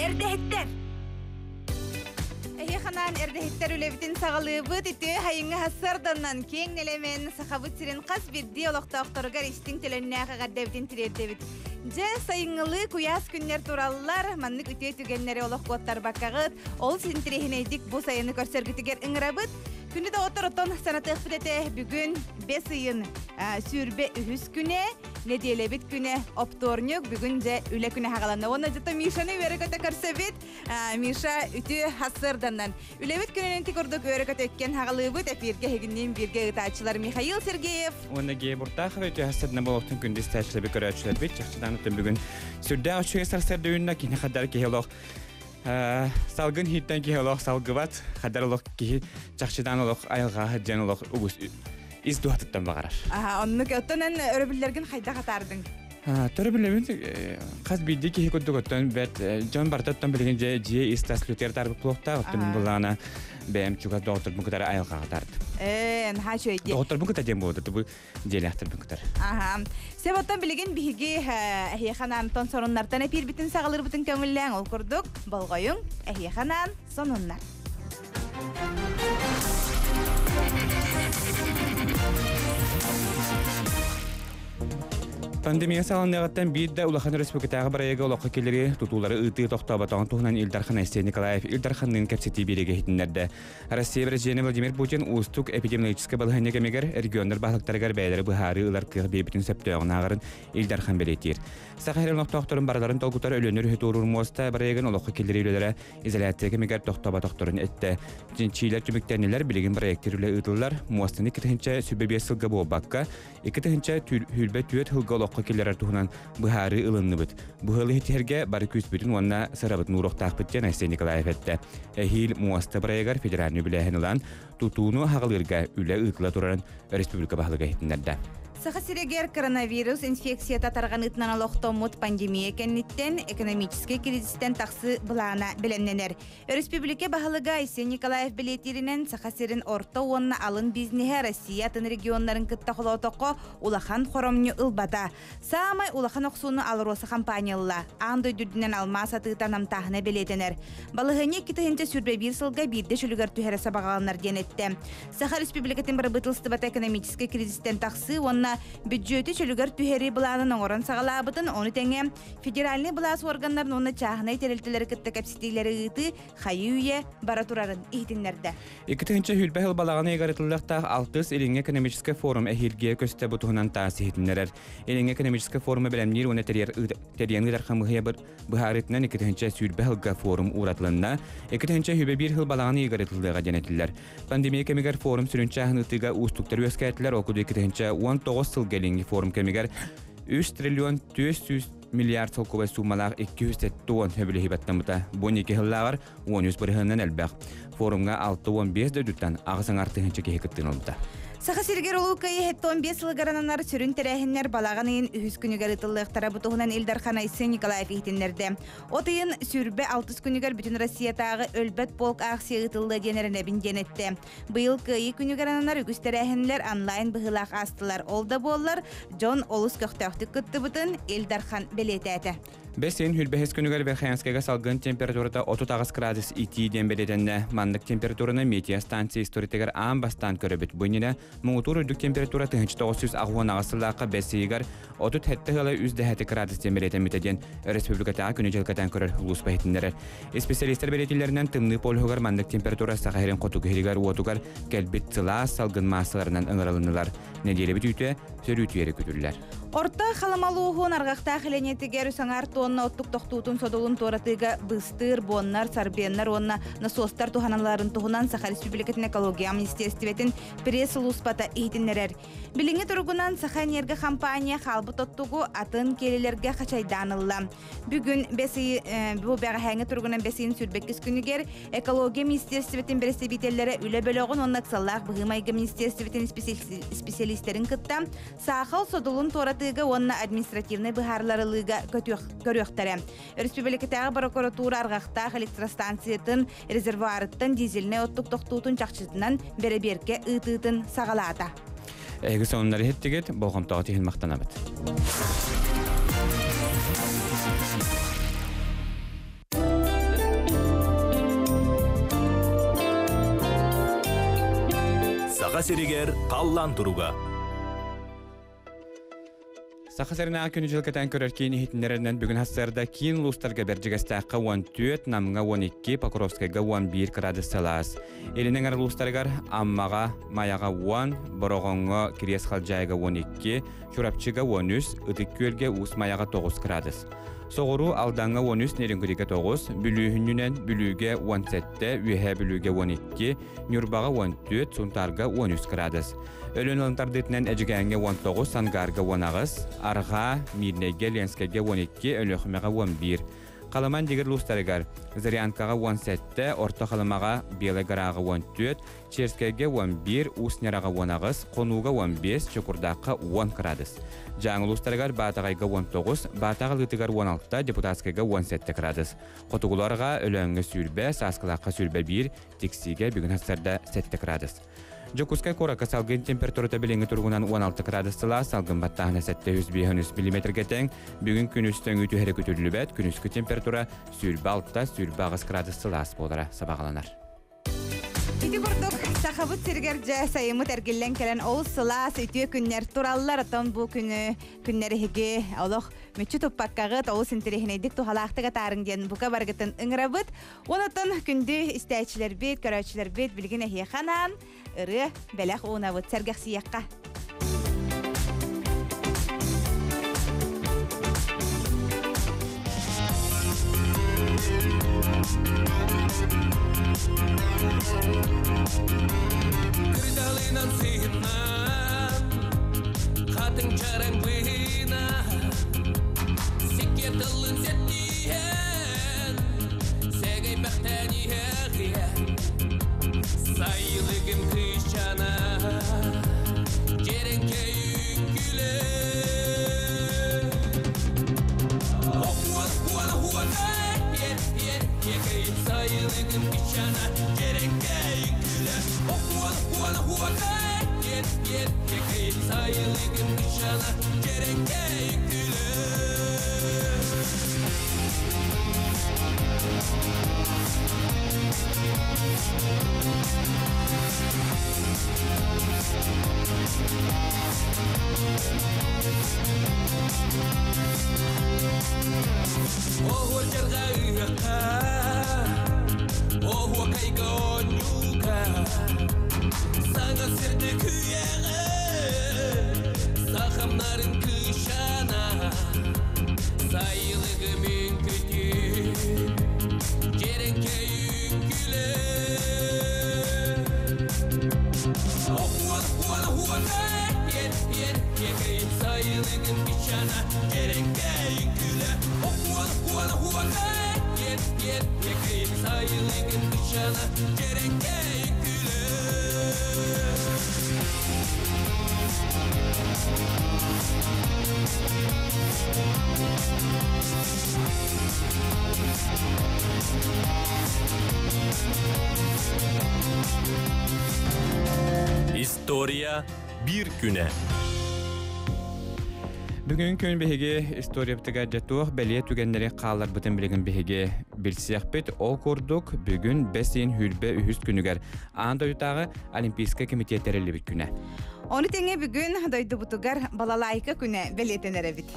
Эрдэһиттэр! Эһиэханаан эрдэһиттэр үлэбитин саҕалыыбыт. Үтүө хайыҥҥа сарсыарданан киэҥ нэлэмэн Сахабыт сирин хас биирдии олохтоохторугар истиҥ төлөннөөх эҕэрдэбитин тириэрдэбит. Дьэ, сайыҥҥылыы куйаас күннэр тураллар. Маннык үтүө түгэннэри олох куоттарбаккаҕыт. Ол интэриэһинэйдик бу сайыны көрсөргүтүгэр ыҥырабыт. Күнү доҕоттор оттон санатыахпыт этэ бүгүн бэс ыйын сүүрбэ үһүс күнэ, нэдиэлэбит күнэ оптуорньук, бүгүн дьэ үлэ күнэ хаҕаланна. Уонна дьэ Мишаны үөрэ-көтө көрсөбүт. Миша үтүө сарсыарданан. Үлэбит күнүн ити курдук үөрэ-көтө иккиэн хаҕалыыбыт. Эпииргэ эһигинниин бииргэ ыытааччылар Михаил Сергеев. Уонна Гея Буртахова үтүө сарсыарданан болуохтун күндү истээччилэрбит, көрөөччүлэрбит. Чахчыдан бүгүн сүрдээх үчүгэй сарсыарда үүннэ. Кини хадар киһи олох Салгын иһиттэн киһи олох салгыбат, хадар олох киһи чахчыдаан олох айылҕаҕа сылдьан олох угус ис дууһатыттан баҕарар. Аха, оннук. Оттон эн өрөбүллэргин хайдах атаардыҥ? Төрөбүллэбин хас биирдии киһи курдук оттон бэрт дьон барыта оттон билигин дьэ дьиэ ис-тас лютер таарбыт буолуохтаах оттон мин былаана бэйэм чугас доҕотторбун кытары айылҕаҕа таардым. Ээ, наһаа үчүгэй дии. Доҕотторбун кытта диэн буолуо бу дьиэлээхтэрбин кытары. Аха. Сөп оттон билигин биһиги эһиэхэ анаан сонуннартан эпиирбитин саҕалыырбытын көҥүллээҥ. Ол курдук, болҕойуҥ, эһиэхэ анаан сонуннар. Пандемия саҕаланыаҕыттан биир да улахан республикатааҕы бырайыагы олоххо киллэрии тутуулары ыытыы тохтооботоҕун туһунан Ил Дархан Айсен Николаев Ил Дарханныын кэпсэтии биэриигэ иһитиннэрдэ. Россия президенэ Владимир Путин уустук эпидемиологическай балаһыанньа кэмигэр регионнар баһылыктарыгар бэйэлэрэ быһаарыы ылар кыах биэрбитин сөптөөҕүн ааҕарын Ил Дархан бэлиэтиир. Саха сирин олохтоохторун барыларын толкутар Өлүөнэ өрүһү туоруур муоста бырайыагын олоххо киллэрии үлэлэрэ изоляция кэмигэр тохтооботохторун эттэ. Чинчиилэр түмүктэннилэр, билигин проектир үлэ ыытыллар. Муостаны 2025 сылга буолбакка, 2024 сылга олоххо киллэрэр туһунан быһаарыы ылынныбыт. Быһыылы иһитиһэргэ бары күүспүтүн уонна сырабытын ууруохтаахпыт диэн Айсен Николаев эттэ. Эһиил муоста бырайыгар федеральнай үбүлээһин ылан, тутууну аҕалыырга үлэ ыытыла турарын республика баһылыга иһитиннэрдэ. Саха сиригэр коронавирус инфекцията тарҕаныытынан олохтоммут пандемия кэнниттэн экономическай кризистэн тахсыы былаана бэлэмнэнэр. Өрөспүүбүлүкэ баһылыга Айсен Николаев бэлиэтииринэн, Саха сирин орто уонна алын бизнеһэ Россия атын регионнарын кытта холоотоххо улахан хоромньу ылбата. Саамай улахан охсууну АЛРОСА компания ылла. Аан дойду үрдүнэн алмаас атыыта намтааһына бэлиэтэнэр. Балаһыанньа 2021 сылга биирдэ чөлүгэр түһэрэ сабаҕаланар диэн эттэ. Саха Республикатын бырабыыталыстыбата экономическай кризистэн тахсыы уонна бүддьүөтү чөлүгэр түһэрии былаанын оҥорон саҕалаабытын, ону тэҥэ Федеральнай былаас уорганнарын уонна чааһынай тэрилтэлэри кытта кэпсэтиилэри ыытыы хайыы-үйэ бара турарын иһитиннэрдэ. 2020 сыл балаҕан ыйыгар ыытыллыахтаах алтыс Илиҥҥи экономическай форум эһиилгигэ көстө бу туһунан таас иһитиннэрэр. Илиҥҥи экономическай форуму бэлэмниир уонна тэрийэн ыытар хамыыһыйа быһаарыытынан 2020 сылга форум ууратылынна. 2021 сыл балаҕан ыйыгар ыытыллыаҕа диэн этиллэр. Пандемия кэмигэр форум сүрүн чааһын ыытыыга уустуктар үөскээтилэр. Ол курдук 2019 сылга Илиҥҥи форум кэмигэр 3 триллион 400 миллиард солкуобай суумалаах 270 сөбүлэһии баттаммыта. Бу 12 сыллааҕар 13 бырыһыанынан элбэх. Форумҥа 65 дойдуттан 8 тыһыынча киһи кыттыыны ылбыта. Саха сиригэр Улуу Кыайыы 75 сылыгар ананар сүрүн тэрээһиннэр балаҕан ыйын үһүс күнүгэр ыытыллыахтара. Бу туһунан Ил Дархан Айсен Николаев иһитиннэрдэ. От ыйын сүүрбэ алтыс күнүгэр Бүтүн Россиятааҕы Өлбөт полк аахсыйа ыытыллыа диэн эрэнэбин диэн эттэ. Быйыл Кыайыы күнүгэр ананар үгүс тэрээһиннэр онлайн быһыылаах аастылар. Ол да буоллар, дьон олус көхтөөхтүк кыттыбытын Ил Дархан бэлиэтээтэ. Бэс ыйын сүүрбэһис күнүгэр Верхоянскайга салгын температурата 38 градус итии диэн бэлиэтэннэ. Маннык температураны метеостанция историятыгар аан бастаан көрөбүт. Бу иннинэ муҥутуур үрдүк температура 1998 сыллаахха бэс ыйыгар 37 ыла 3 дэһэти градус диэн бэлиэтэммитэ диэн республикатааҕы күнү-дьыл кэтээн көрөр улууспа иһитиннэрэр. Исписэлиистэр бэлиэтииллэринэн тымныы полюһугар маннык температура Саха сирин хотугу иһигэр-уотугар кэлбит сылаас салгын маассаларынан ыҥырылыннылар. Нэдиэлэбит үүтэ сөрүүтүйэри күтүллэр. Орто Халыма улууһун арҕахтаах илэниэтигэр үс аҥаар тонна оттук тохтуутун содулун туоратыыга быстыыр, буоннар, сорбеннар уонна насостар туһаналларын туһунан Саха Республикатын экология министиэристибэтин пресс-сулууспата иһитиннэрэр. Билиҥҥи туругунан Сахаэнерго компания хаалбыт оттугу атын киэлилэргэ хачайдаан ылла. Бүгүн бэс ыйы, бу бэҕэһээҥҥи туругунан бэс ыйын сүүрбэккис күнүгэр экология министиэристибэтин бэрэстэбиитэллэрэ үлэ бөлөҕүн уонна ыксаллаах быһыы-майгы министиэристибэтин исписэлиистэрин кытта саахал содулун туоратыыга уонна административнай быһаарылары ылыыга көрүөхтэрэ. Өрөспүүбүлүкэтээҕи борокуратуура арҕахтаах электростанциятын резервуарыттан дизельнэй оттук тохтуутун чахчытынан бэрэбиэркэ ыытыытын саҕалаата. Эһиги сонуннары иһиттигит, болҕомтоҕут иһин махтанабыт. Саха сиригэр халлаан туруга. Саха сиринээҕи күнү-дьыл кэтээн көрөр киин иһитиннэрэринэн бүгүн сарсыарда киин улуустарга Бэрдьигэстээххэ 14, Намҥа 12, Покровскайга 11 кыраадыс сылаас. Илин эҥэр улуустарыгар Аммаҕа, Майаҕа 10, Бороҕоҥҥо, Кириэс Халдьаайыга 12, Чурапчыга 13, Ытык Күөлгэ, Уус Майаҕа 9 кыраадыс. Соҕуруу Алдаҥҥа 13, Нерюнгригэ 9, Бүлүүһүнньүнэн Бүлүүгэ 17, Үөһээ Бүлүүгэ 12, Ньурбаҕа 14, Сунтаарга 13 кыраадыс. Өлөөн ылын тардыытынан Эдьигээҥҥэ 19, Сангаарга 18, Арҕаа, Миирнэйгэ, Ленскэйгэ 12, Өлүөхүмэҕэ 11. Халыман дигир улуустарыгар Зырянкаҕа 17, Орто Халымаҕа, Белай Гораҕа 14, Черскэйгэ 11, Уус Ньараҕа 18, Хонууга 15, Чокурдаахха 10 кыраадыс. Дьааҥы улуустарыгар Баатаҕайга 19, Баатаҕа Лыытыгар 16, Депутатскайга 17 кыраадыс. Хотугуларга Өлөөҥҥө 20, Сааскылаахха 21, Тиксиигэ бүгүн сарсыарда 7 кыраадыс. Дьокуускай куоракка салгын температурата билиҥҥи туругунан 16 градус сылаас, салгын баттааһына 753 миллиметргэ тэҥ. Бүгүн күнүс төҥүү түһэрэ күтүллүбэт, күнүскү температура 26-28 градус сылаас буолара сабаҕаланар. Ити курдук сахабыт сиригэр дьэ сайыммыт эргиллэн кэлэн ол сылаас үтүө күннэр тураллар. Оттон бу күнү күннэр эһиги олох мүччү туппаккаҕыт олус интэриэһинэйдик туһалаахтык атаарыҥ диэн бука барыгытын ыҥырабыт. Онотон күндү истээччилэрбит, көрөөччүлэрбит билигин эһиэхэ анаан ырыа бэлэх уунабыт сэргэхсийиэххэ. Кырдалынан сыһыннан, хатыҥ чараҥ быһына, сикке тылын сеттиһэн, сэгэйбэхтэн иһэҕиэ, сайылыгым кыысчана, дьэрэҥкэй үҥкүлэ. Сайылыгым кыысчана, дьэрэҥкэй үҥкүлэ. Сайылыгым кыысчана, дьэрэҥкэй үҥкүлэ. Оһуор дьарҕа ыһыахха, оһуокайга оонньууга, саҥа сирдик үйэҕэ, сахамнарын кыысчаана, сайылыгым үҥкүтүн, дьэрэҥкэй үҥкүлэ. Сайылыгым кыысчана, дьэрэҥкэй үҥкүлэ. Сайылыгым кыысчана, дьэрэҥкэй үҥкүлэ. История биир күнэ. Бүгүн күн биһиги историябытыгар дьэ туох бэлиэ түгэннэри хаалларбытын билигин биһиги билсиэхпит. Ол курдук бүгүн бэс ыйын сүүрбэ үһүс күнүгэр аан дойдутааҕы Олимпийскай комитет тэриллибит күнэ. Ону тэҥэ бүгүн дойдубутугар балалайка күнэ бэлиэтэнэр эбит.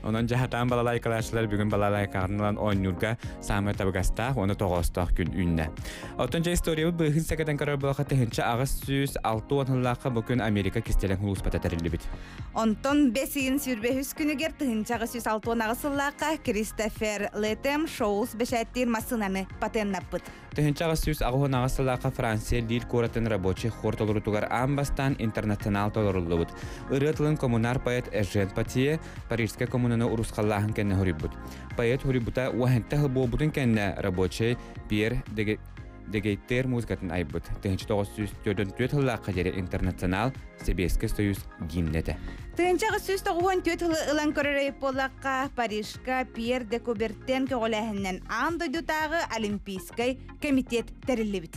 Онон дьаһатаан балалайкалааччылар бүгүн балалайкаҕынан оонньуурга саамай табыгастаах уонна тоҕоостоох күн үүннэ. Оттон дьэ историябыт быыһын сэкэтэн көрөр буоллахха 1860 сыллаахха бу күн Америка кистэлэҥ сулууспата тэриллибит. Онтон бэс ыйын 23 күнүгэр 1868 сыллаахха Кристофер Летем Шоулс бэчээттиир массыынаны патеннаппыт. 1888 сыллаахха Франция Лиль куоратын рабочий хор толорутугар аан бастаан интернационал толоруллубут. Ырыа тылын коммунар поэт Эжен Патье Парижскай коммунаны урусхаллааһын кэннэ хоруйбут. Поэт хоруйбута уоһэнтэ сыл буолбутун кэннэ рабочий Пьер Дегейтер музыкатын айбыт. 1944 сыллаахха диэри интернационал Сэбиэскэй Союз гимнэ этэ. 1994 сылы ылан көрөр буоллахха, Парижка Пьер де Кубертен көҕүлээһининэн аан дойдутааҕы Олимпийскай комитет тэриллибит.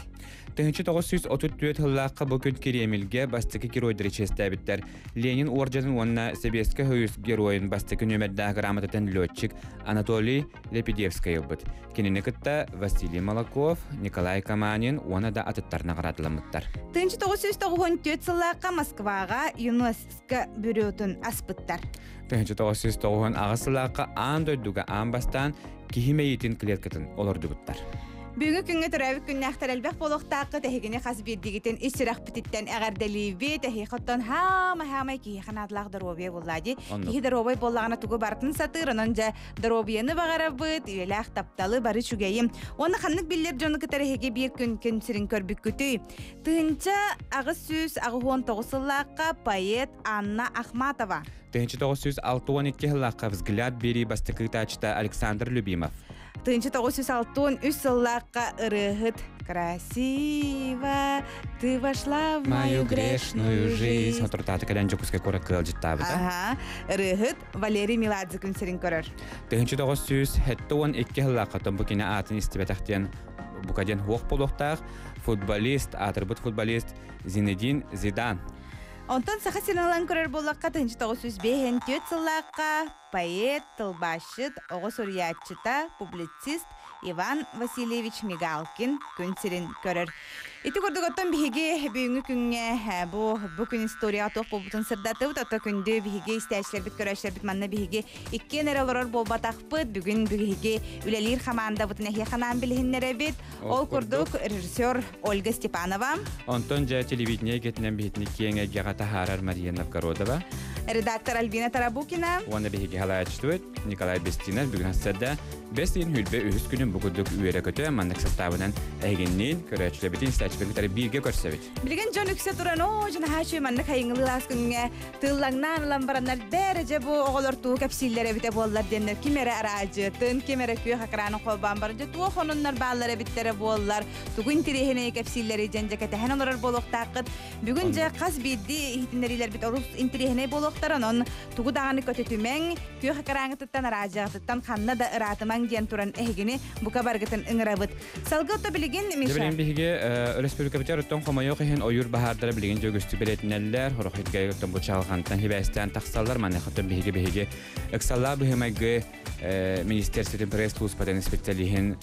1934 сыллаахха бу күн Кириэмилгэ бастакы геройдары чиэстээбиттэр. Ленин уордьанын уонна Сэбиэскэй Союз геройун бастакы нүөмэрдээх грамотатын летчик Анатолий Лепедевскэй ылбыт. Кинини кытта Василий Молоков, Николай Каманин уонна да атыттар наҕараадаламмыттар. 1994 сыллаахха Москваҕа ЮНЕСКО бюротун аспыттар. 1998 сыллаахха аан дойдуга аан бастаан киһи мэйиитин клеткатын олордубуттар. Бүгүҥҥү күҥҥэ төрөөбүт күннээхтэр элбэх буолуохтааххыт эһигини хас биирдигитин ис сүрэхпититтэн эҕэрдэлиибит. Эһиэхэ оттон хаамай-хаамай киһиэхэ наадалаах доруобуйа буоллаа дии. Киһи доруобай буоллаҕына тугу барытын сатыыр, онон дьэ доруобуйаны баҕарабыт, үйэлээх тапталы бары үчүгэйим. Уонна ханнык биллэр дьону кытары эһиги биир күн күн сирин көрбүккүтүй? 1889 сыллаахха поэт Анна Ахматова. 1962 сыллаахха «Взгляд» биэрии бастакы ыытааччыта Александр Любимов. 1963 сыллаахха ырыаһыт «Красиво ты вошла в мою грешную жизнь» Соторутааты кэлэн Дьокуускай куоракка ыалдьыттаабыта. Аха, ырыаһыт Валерий Меладзе күн сирин көрөр. 1972 сыллаахха бу кини аатын истибэтэх диэн бука диэн хуох буолуохтаах футболист, аатырбыт футболист Зинедин Зидан. Онтон Саха сирин ылан көрөр буоллахха 1905 сыллаахха поэт, тылбаасчыт, оҕо суруйааччыта, публицист Иван Васильевич Мигалкин күн сирин көрөр. Ити курдук оттон биһиги бүгүҥҥү күҥҥэ бу бу күн историяҕа туох буолбутун сырдатыбыт. Ото күндү биһиги истээччилэрбит, көрөөччүлэрбит манна биһиги иккиэн эрэ олорор буолбатахпыт. Бүгүн биһиги үлэлиир хамаандабытын эһиэхэ анаан билиһиннэрэбит. Ол курдук режиссер Ольга Степанова. Онтон дьэ телевидение эйгэтинэн биһитини киэҥ эйгэҕэ таһаарар Мария Новгородова. Редактор Альбина Тарабукина. Уонна биһиги халааччытыбыт Николай Бестинов бүгүн сарда бэс ыйын хүлбэ үһүс күнүн бу курдук үөрэ-көтө маннык састаабынан эһигинниин көрөөччүлэрбитин истээччилэрбитин кытары бииргэ көрсөбүт. Билигин дьон үксэ туран, оо, дьон маннык хайыҥылыы күҥҥэ тыллаҥнаан ылан бараннар бээрэ дьэ бу оҕолор тугу кэпсииллэр эбитэ буоллар диэннэр ким эрэ араадьыйатын, ким эрэ күөх экраны холбоон баран дьэ туох онуннар бааллар эбиттэрэ буоллар, тугу интэриэһинэйи кэпсииллэрий диэн дьэ кэтэһэн олорор буолуохтааххыт. Бүгүн дьэ хас биирдии иһитиннэриилэрбит олус интэриэһинэй буолуохтар, онон тугу даҕаны көтүтүмэҥ, күөх экраҥҥытыттан араадьыйаҕытыттан ханна да ыраатымаҥ диэн туран эһигини бука баргытын ыҥырабыт. Салгы отто билигин Миша. Билигин биһиги өрөспүүбүлүкэбитигэр оттон хомойуох иһин ойуур баһаардара билигин дьөгүстү бэлиэтинэллэр. Сорох иргэ оттон бу чаҕылхантан хибээстээн тахсаллар. Маныаха оттон биһиги биһиги ыксаллаах быһымайгы министерствотын пресс-службатын специалиһин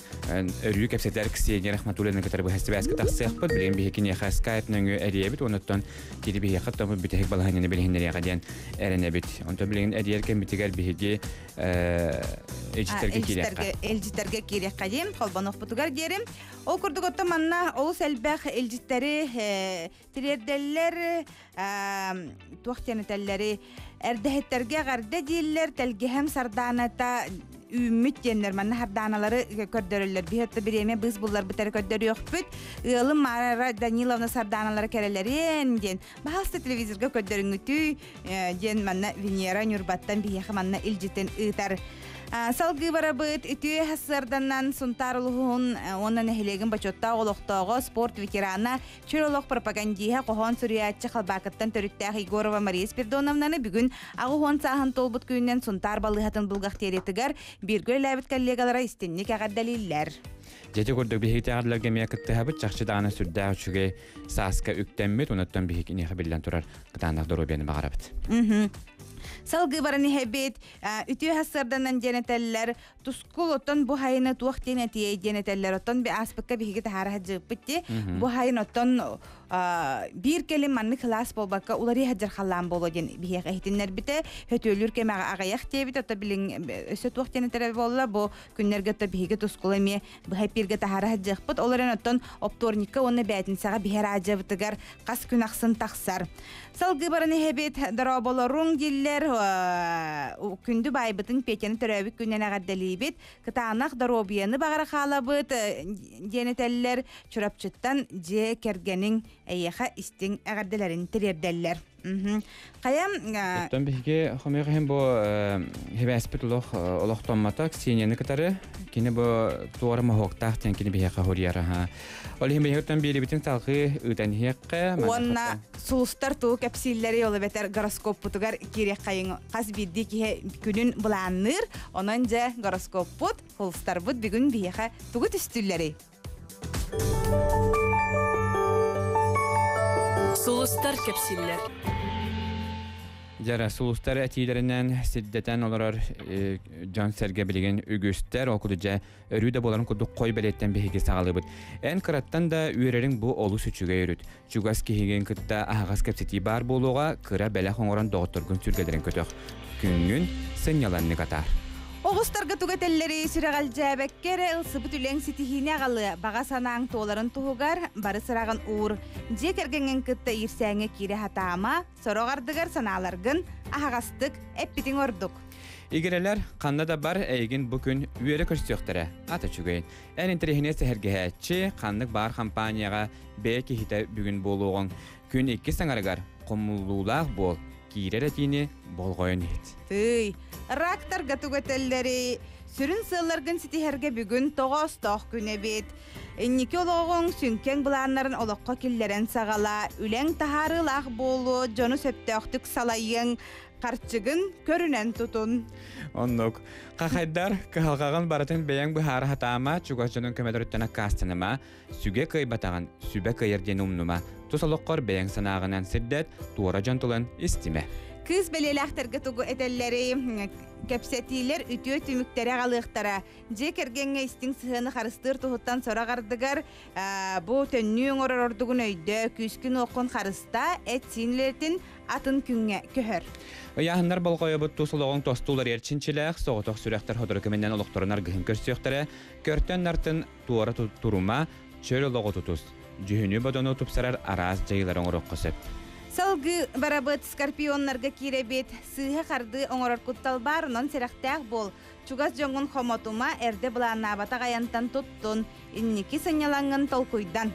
өрүү кэпсэтэр Ксения Рахматуллина кытары быһа сибээскэ тахсыахпыт. Билигин биһиги киниэхэ скайп нөҥүө эрийэбит. Онуттан кири биһиэхэ оттон бүтэһик балаһыанньаны билиһиннэриэҕэ диэн эрэнэбит. Онтон билигин эрийэр кэммитигэр биһиги Илдьиттэргэ киириэххэ. Илдьиттэргэ киириэххэ диэн холбонуохпутугар диэри. Ол курдук оттон манна олус элбэх илдьиттэри тириэрдэллэр, туох диэн этэллэри, эрдэһиттэргэ эҕэрдэ дииллэр, тэлгэһэм сардааната үүммүт диэннэр манна сардааналары көрдөрөллөр. Биһи отто бириэмэ быыс булларбыт эрэ көрдөрүөхпүт. Ыалым Мара Даниловна сардааналары кэрэлэриэн диэн баһаалыста телевизорга көрдөрүҥүтүй диэн манна Венера Ньурбаттан биһиэхэ манна илдьитин ыытар. Салгыы барабыт үтүө сарсыарданан Сунтаар улууһун уонна нэһилиэгин бочуоттаах олохтооҕо, спорт ветерана, чөл олох пропагандиһа, хоһоон суруйааччы Халбаакыттан төрүттээх Егорова Мария Спирдоновнаны бүгүн 80 сааһын туолбут күнүнэн Сунтаар балыыһатын булгахтериятыгар бииргэ үлэлээбит коллегалара истинник эҕэрдэлииллэр. Дьэти курдук биһиги театрдарга эмиэ кыттыһабыт чахчы даҕаны сүрдээх үчүгэй сааска үктэммит, онуттан биһиги киниэхэ биллэн турар кытаанах доруобуйаны баҕарабыт. Салгыы баран иһэбит, үтүө сарсыарданан диэн этэллэр, тускул оттон бу хайыны туох диэн этиэй диэн этэллэр, оттон би ааспыкка биһиги таһаара сылдьыбыппыт дии. Бу хайын оттон биир кэлин маннык кылаас буолбакка уларыйа сылдьар халлаан буолуо диэн биһиэхэ иһитиннэрбитэ, хөтүөлүүр кэмэҕэ аҕыйах диэбит, ото билин өссө туох диэн этэрэ буолла, бу күннэргэ ото биһиги тускул эмиэ быһа эпииргэ таһаара сылдьыахпыт. Ол эрэн оттон оптуорньукка уонна бээтинсэҕэ биһи араадьыйабытыгар хас күн ахсын тахсар. Салгыы баран иһэбит дорооболоруҥ дииллэр күндү баайбытын Петяны төрөөбүт күнүнэн эҕэрдэлиибит. Кытаанах доруобуйаны баҕара хаалабыт диэн этэллэр. Чурапчыттан дьиэ кэргэниҥ эйиэхэ истиҥ эҕэрдэлэрин тириэрдэллэр. Хайа Оттон биһиги хомойуох иһин бу хибээспит олох олохтоммото Ксенияны кытары кини бу туора моһуоктаах диэн кини биһиэхэ хоруйар аха. Ол иһин биһиги биэрибитин салгыы ыытан иһиэххэ. Уонна сулустар тугу кэпсииллэри ол эбэтэр гороскоппутугар киириэххэйиҥ хас биирдии киһи күнүн былаанныыр. Онон дьэ гороскоппут, сулустарбыт бүгүн биһиэхэ тугу түстүүллэрий? Сулустар кэпсииллэр. Дьара сулустар этиилэринэн сирдэтэн олорор дьон-сэргэ билигин үгүстэр. Ол курдук дьэ өрүү да буоларын курдук хой бэлиэттэн биһиги саҕалыыбыт. Эн кыраттан да үөрэриҥ бу олус үчүгэй өрүт. Чугас киһигин кытта аһаҕас кэпсэтии баар буолуоҕа, кыра бэлэх оҥорон доҕотторгун сүргэлэрин көтөх. Күҥҥүн сынньаланнык атаар. Оҕустарга тугу этэллэрий сүрэҕэлдьээбэккэ эрэ ылсыбыт үлэҥ ситиһиини аҕалыа, баҕа санааҥ туоларын туһугар бары сыраҕын уур. Дьиэ кэргэҥҥин кытта иирсээҥҥэ киирэ сатаама, сорох ардыгар санааларгын аһаҕастык эппитиҥ ордук. Игирэлэр ханна да бар эйигин бу күн үөрэ көрсүөхтэрэ. Ат үчүгэй. Эн интэриэһинэй сэһэргэһээччи, ханнык баар хампаанньаҕа бэйэ киһитэ бүгүн буолуоҕуҥ. Күн иккис аҥарыгар хомуллуулаах буол, киирэр этиини болҕойон иһит. Тыый, рактарга тугу этэллэрий? Сүрүн сыалларгын ситиһэргэ бүгүн тоҕоостоох күн эбит. Инники олоҕуҥ сүҥкэҥ былааннарын олоххо киллэрэн саҕала, үлэҥ таһаарыылаах буолуо, дьону сөптөөхтүк салайыаҥ, харчыгын көрүнэн тутун. Оннук. Хахайдар, кыһалҕаҕын барытын бэйэҥ быһаара сатаама, чугас дьонуҥ көмөлөрүттэн аккаастаныма, сүгэ кыайбатаҕын сүбэ кыайар диэн умнума, тус олоххор бэйэҥ санааҕынан сирдэт, туора дьон тылын истимэ. Кыыс бэлиэлээхтэргэ тугу этэллэрий? Кэпсэтиилэр үтүө түмүктэри аҕалыахтара. Дьиэ кэргэҥҥэ истиҥ сыһыаны харыстыыр туһуттан сорох ардыгар бу төннүү оҥорор ордугун өйдөө, күүскүн-уоххун харыстаа, эт-сиин үлэтин атын күҥҥэ көһөр. Ыйааһыннар болҕойобут тус олоҕуҥ тосту уларыйар чинчилээх, соҕотох сүрэхтэр сотору кэминэн олохторун аргыһын көрсүөхтэрэ, көртөн-нартын туора турума, чөл олоҕу тутус. Дьүһүнү-бодону тупсарар араас дьайыылары оҥоруохха сөп. Салгыы барабыт скорпионнарга киирэбит, сыыһа хардыы оҥорор куттал баар, онон сэрэхтээх буол. Чугас дьоҥҥун хомотума, эрдэ былааннаабатах айантан туттун, инники сынньалаҥҥын толкуйдан.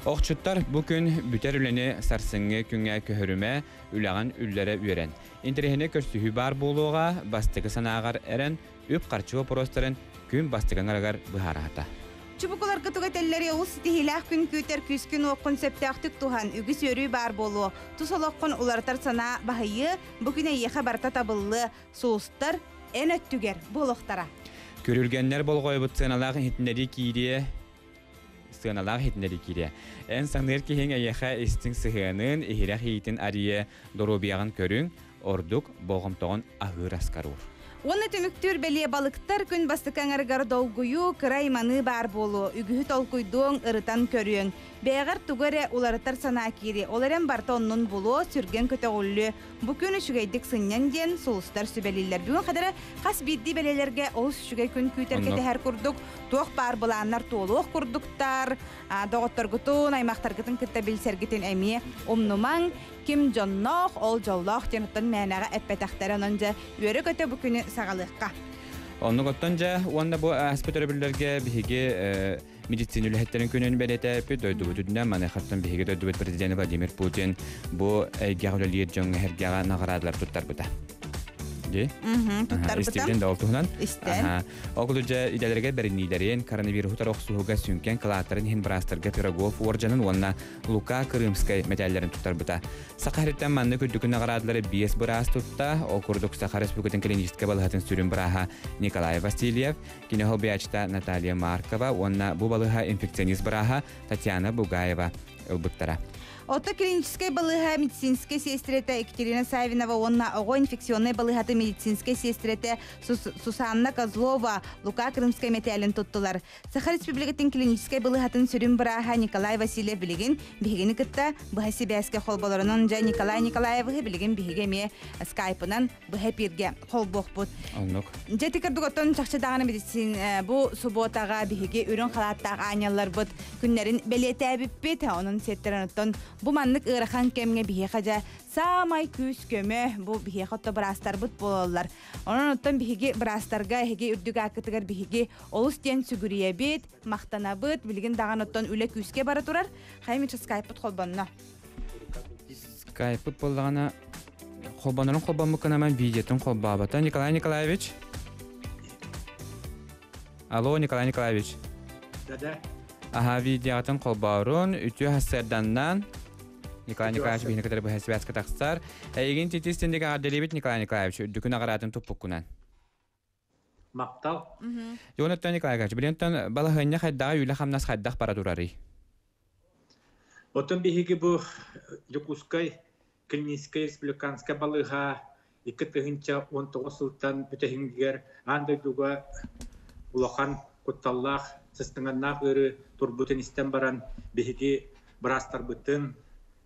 Охчуттар бу күн бүтэр үлэни сарсыҥҥы күҥҥэ көһөрүмэ, үлэҕин үллэрэ үөрэн. Интэриэһинэй көрсүһүү баар буолуоҕа, бастакы санааҕар эрэн, үп-харчы боппуруостарын күн бастакы аҥарыгар быһаараата. Чубукуларга тугу этэллэри олус ситиһиилээх күн күүтэр күүскүн-уоххун сөптөөхтүк туһан, үгүс үөрүү баар буолуо. Тус олоххун уларытар санаа баһыйыа, бу күн эйиэхэ барыта табыллыа, сулустар эн өттүгэр буолуохтара. Күрүлгэннэр болҕойбут сыаналаах иһитиннэрии киириэ сыаналаах иһитиннэрии киириэ. Эн саныыр киһиҥ эйиэхэ истиҥ сыһыанын, иһирэх иитин арыйа, доруобуйаҕын көрүҥ, ордук болҕомтоҕун аһыыр аскар уур. Уонна түмүктүүр бэлиэ балыктар күн бастакы аҥарыгар долгуйуу, кыра айманыы баар буолуо, үгүһү толкуйдуоҥ, ырытан көрүөҥ. Бэйэҕэр тугу эрэ уларытар санаа киириэ, ол эрэн барыта оннун булуо, сүргэн көтөҕүллүө. Бу күн үчүгэйдик сынньан диэн сулустар сүбэлииллэр. Бүгүн хадара хас биирдии бэлиэлэргэ олус үчүгэй күн күүтэр кэтэһэр курдук, туох баар былааннар туолуох курдуктар, доҕотторгутун, аймахтаргытын кытта билсэргитин эмиэ умнумаҥ. Ким дьонноох, ол дьоллоох диэн оттон мээнэҕэ эппэтэхтэрэ, онон дьэ үөрэ-көтө бу күнү саҕалыахха. Оннук оттон дьэ уонна бу ааспыт өрөбүллэргэ биһиги медицина үлэһиттэрин күнүн бэлиэтээппит дойдубут үрдүнэн маныхаттан биһиги дойдубут президенэ Владимир Путин бу эйгэҕэ үлэлиир дьоҥҥо эһэргэҕэ наҕараадалар туттарбыта. Ди? Туттарбыта. Истибитин да ол туһунан. Истэн. Ол курдук дьэ идэлэригэр бэриниилэрин, коронавируһу охсуһууга сүҥкэн кылааттарын иһин быраастарга Пирогов уордьанын уонна Лука Крымскай мэтээллэрин туттарбыта. Саха сириттэн маннык үрдүкү наҕараадалары биэс быраас тутта. Ол курдук Саха Республикатын клиническэй балыһатын сүрүн бырааһа Николай Васильев, кини холбуйааччыта Наталья Маркова уонна бу балыһа инфекционист бырааһа Татьяна Бугаева ылбыттара. Ото клиническэй балыыһа медицинскэй сиэстэрэтэ Екатерина Савинова уонна оҕо инфекционнай балыыһатын медицинскэй сиэстэрэтэ Сусанна Козлова Лука Крымскай мэтээлин туттулар. Саха Республикатын клиническэй балыыһатын сүрүн бырааһа Николай Васильев билигин биһигини кытта быһа сибээскэ холболорунан дьэ Николай Николаевыһы билигин биһиги эмиэ скайпынан быһа эпииргэ холбуохпут. Оннук. Дьэ ити курдук оттон чахчы даҕаны медицин бу субуотаҕа биһиги үрүҥ халааттаах аанньалларбыт күннэрин бэлиэтээбиппит. Онон сиэттэрэн оттон бу маннык ыарахан кэмҥэ биһиэхэ дьэ саамай күүс-көмө бу биһиэхэ отто быраастарбыт буолаллар. Онон оттон биһиги быраастарга эһиги үрдүк ааккытыгар биһиги олус диэн сүгүрүйэбит, махтанабыт. Билигин даҕаны оттон үлэ күүскэ бара турар. Хайа скайпыт холбонно. Скайпыт буоллаҕына холбонорун холбоммуккунаман видеотун холбообото. Николай Николаевич. Алло, Николай Николаевич. Да-да. Аха, видеоҕытын холбоорун, үтүө хассыарданнан Николай Николаевич биһини кытары быһа связка тахсар. Эйигин титис тиндик аҕарделибит Николай Николаевич үрдүкүн аҕараатын туппуккунан. Мактал. Дьонуттан Николай Николаевич, билентон балаһыанньа хайдаҕа үлэ-хамнас хайдах бара турарый? Оттон биһиги бу Дьокуускай клиническэй республиканскай балыыһа 2019 сылтан бүтэһигэр аан дойдуга улахан кутталлаах, сыстыганнаах ыарыы турбутун истэн баран, биһиги быраастарбытын,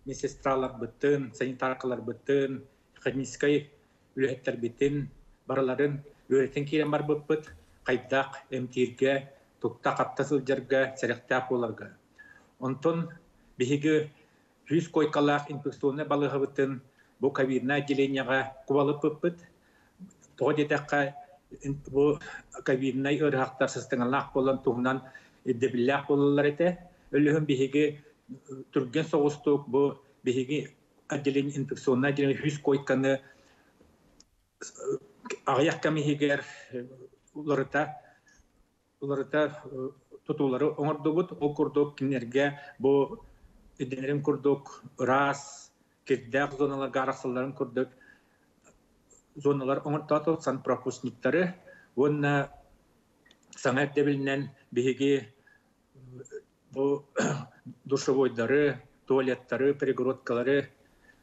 медсестраларбытын, санитаркаларбытын, клиническэй үлэһиттэрбитин барыларын үөрэтэн киирэн барбыппыт, хайдах эмтииргэ, тутта-хапта сылдьарга, сэрэхтээх буоларга. Онтон биһиги 100 койкалаах инфекционнай балыыһабытын бу ковиднай отделениеҕа кубалыппыппыт. Тоҕо диэтэххэ, бу ковиднай ыарыһахтар сыстыганнаах буолан туһунан ирдэбиллээх буолаллар этэ. Өлүһүн биһиги түргэн соҕустук бу биһиги отделение инфекционнай отделение 100 койканы аҕыйах кэм иһигэр уларыта уларыта тутуулары оҥордубут. Ол курдук кинилэргэ бу ирдэнэрин курдук ыраас, кирдээх зоналарга арахсалларын курдук зоналар оҥортоотубут, санпропускниктары уонна саҥа ирдэбилинэн биһиги бу душевойдары, туалеттары, перегородкалары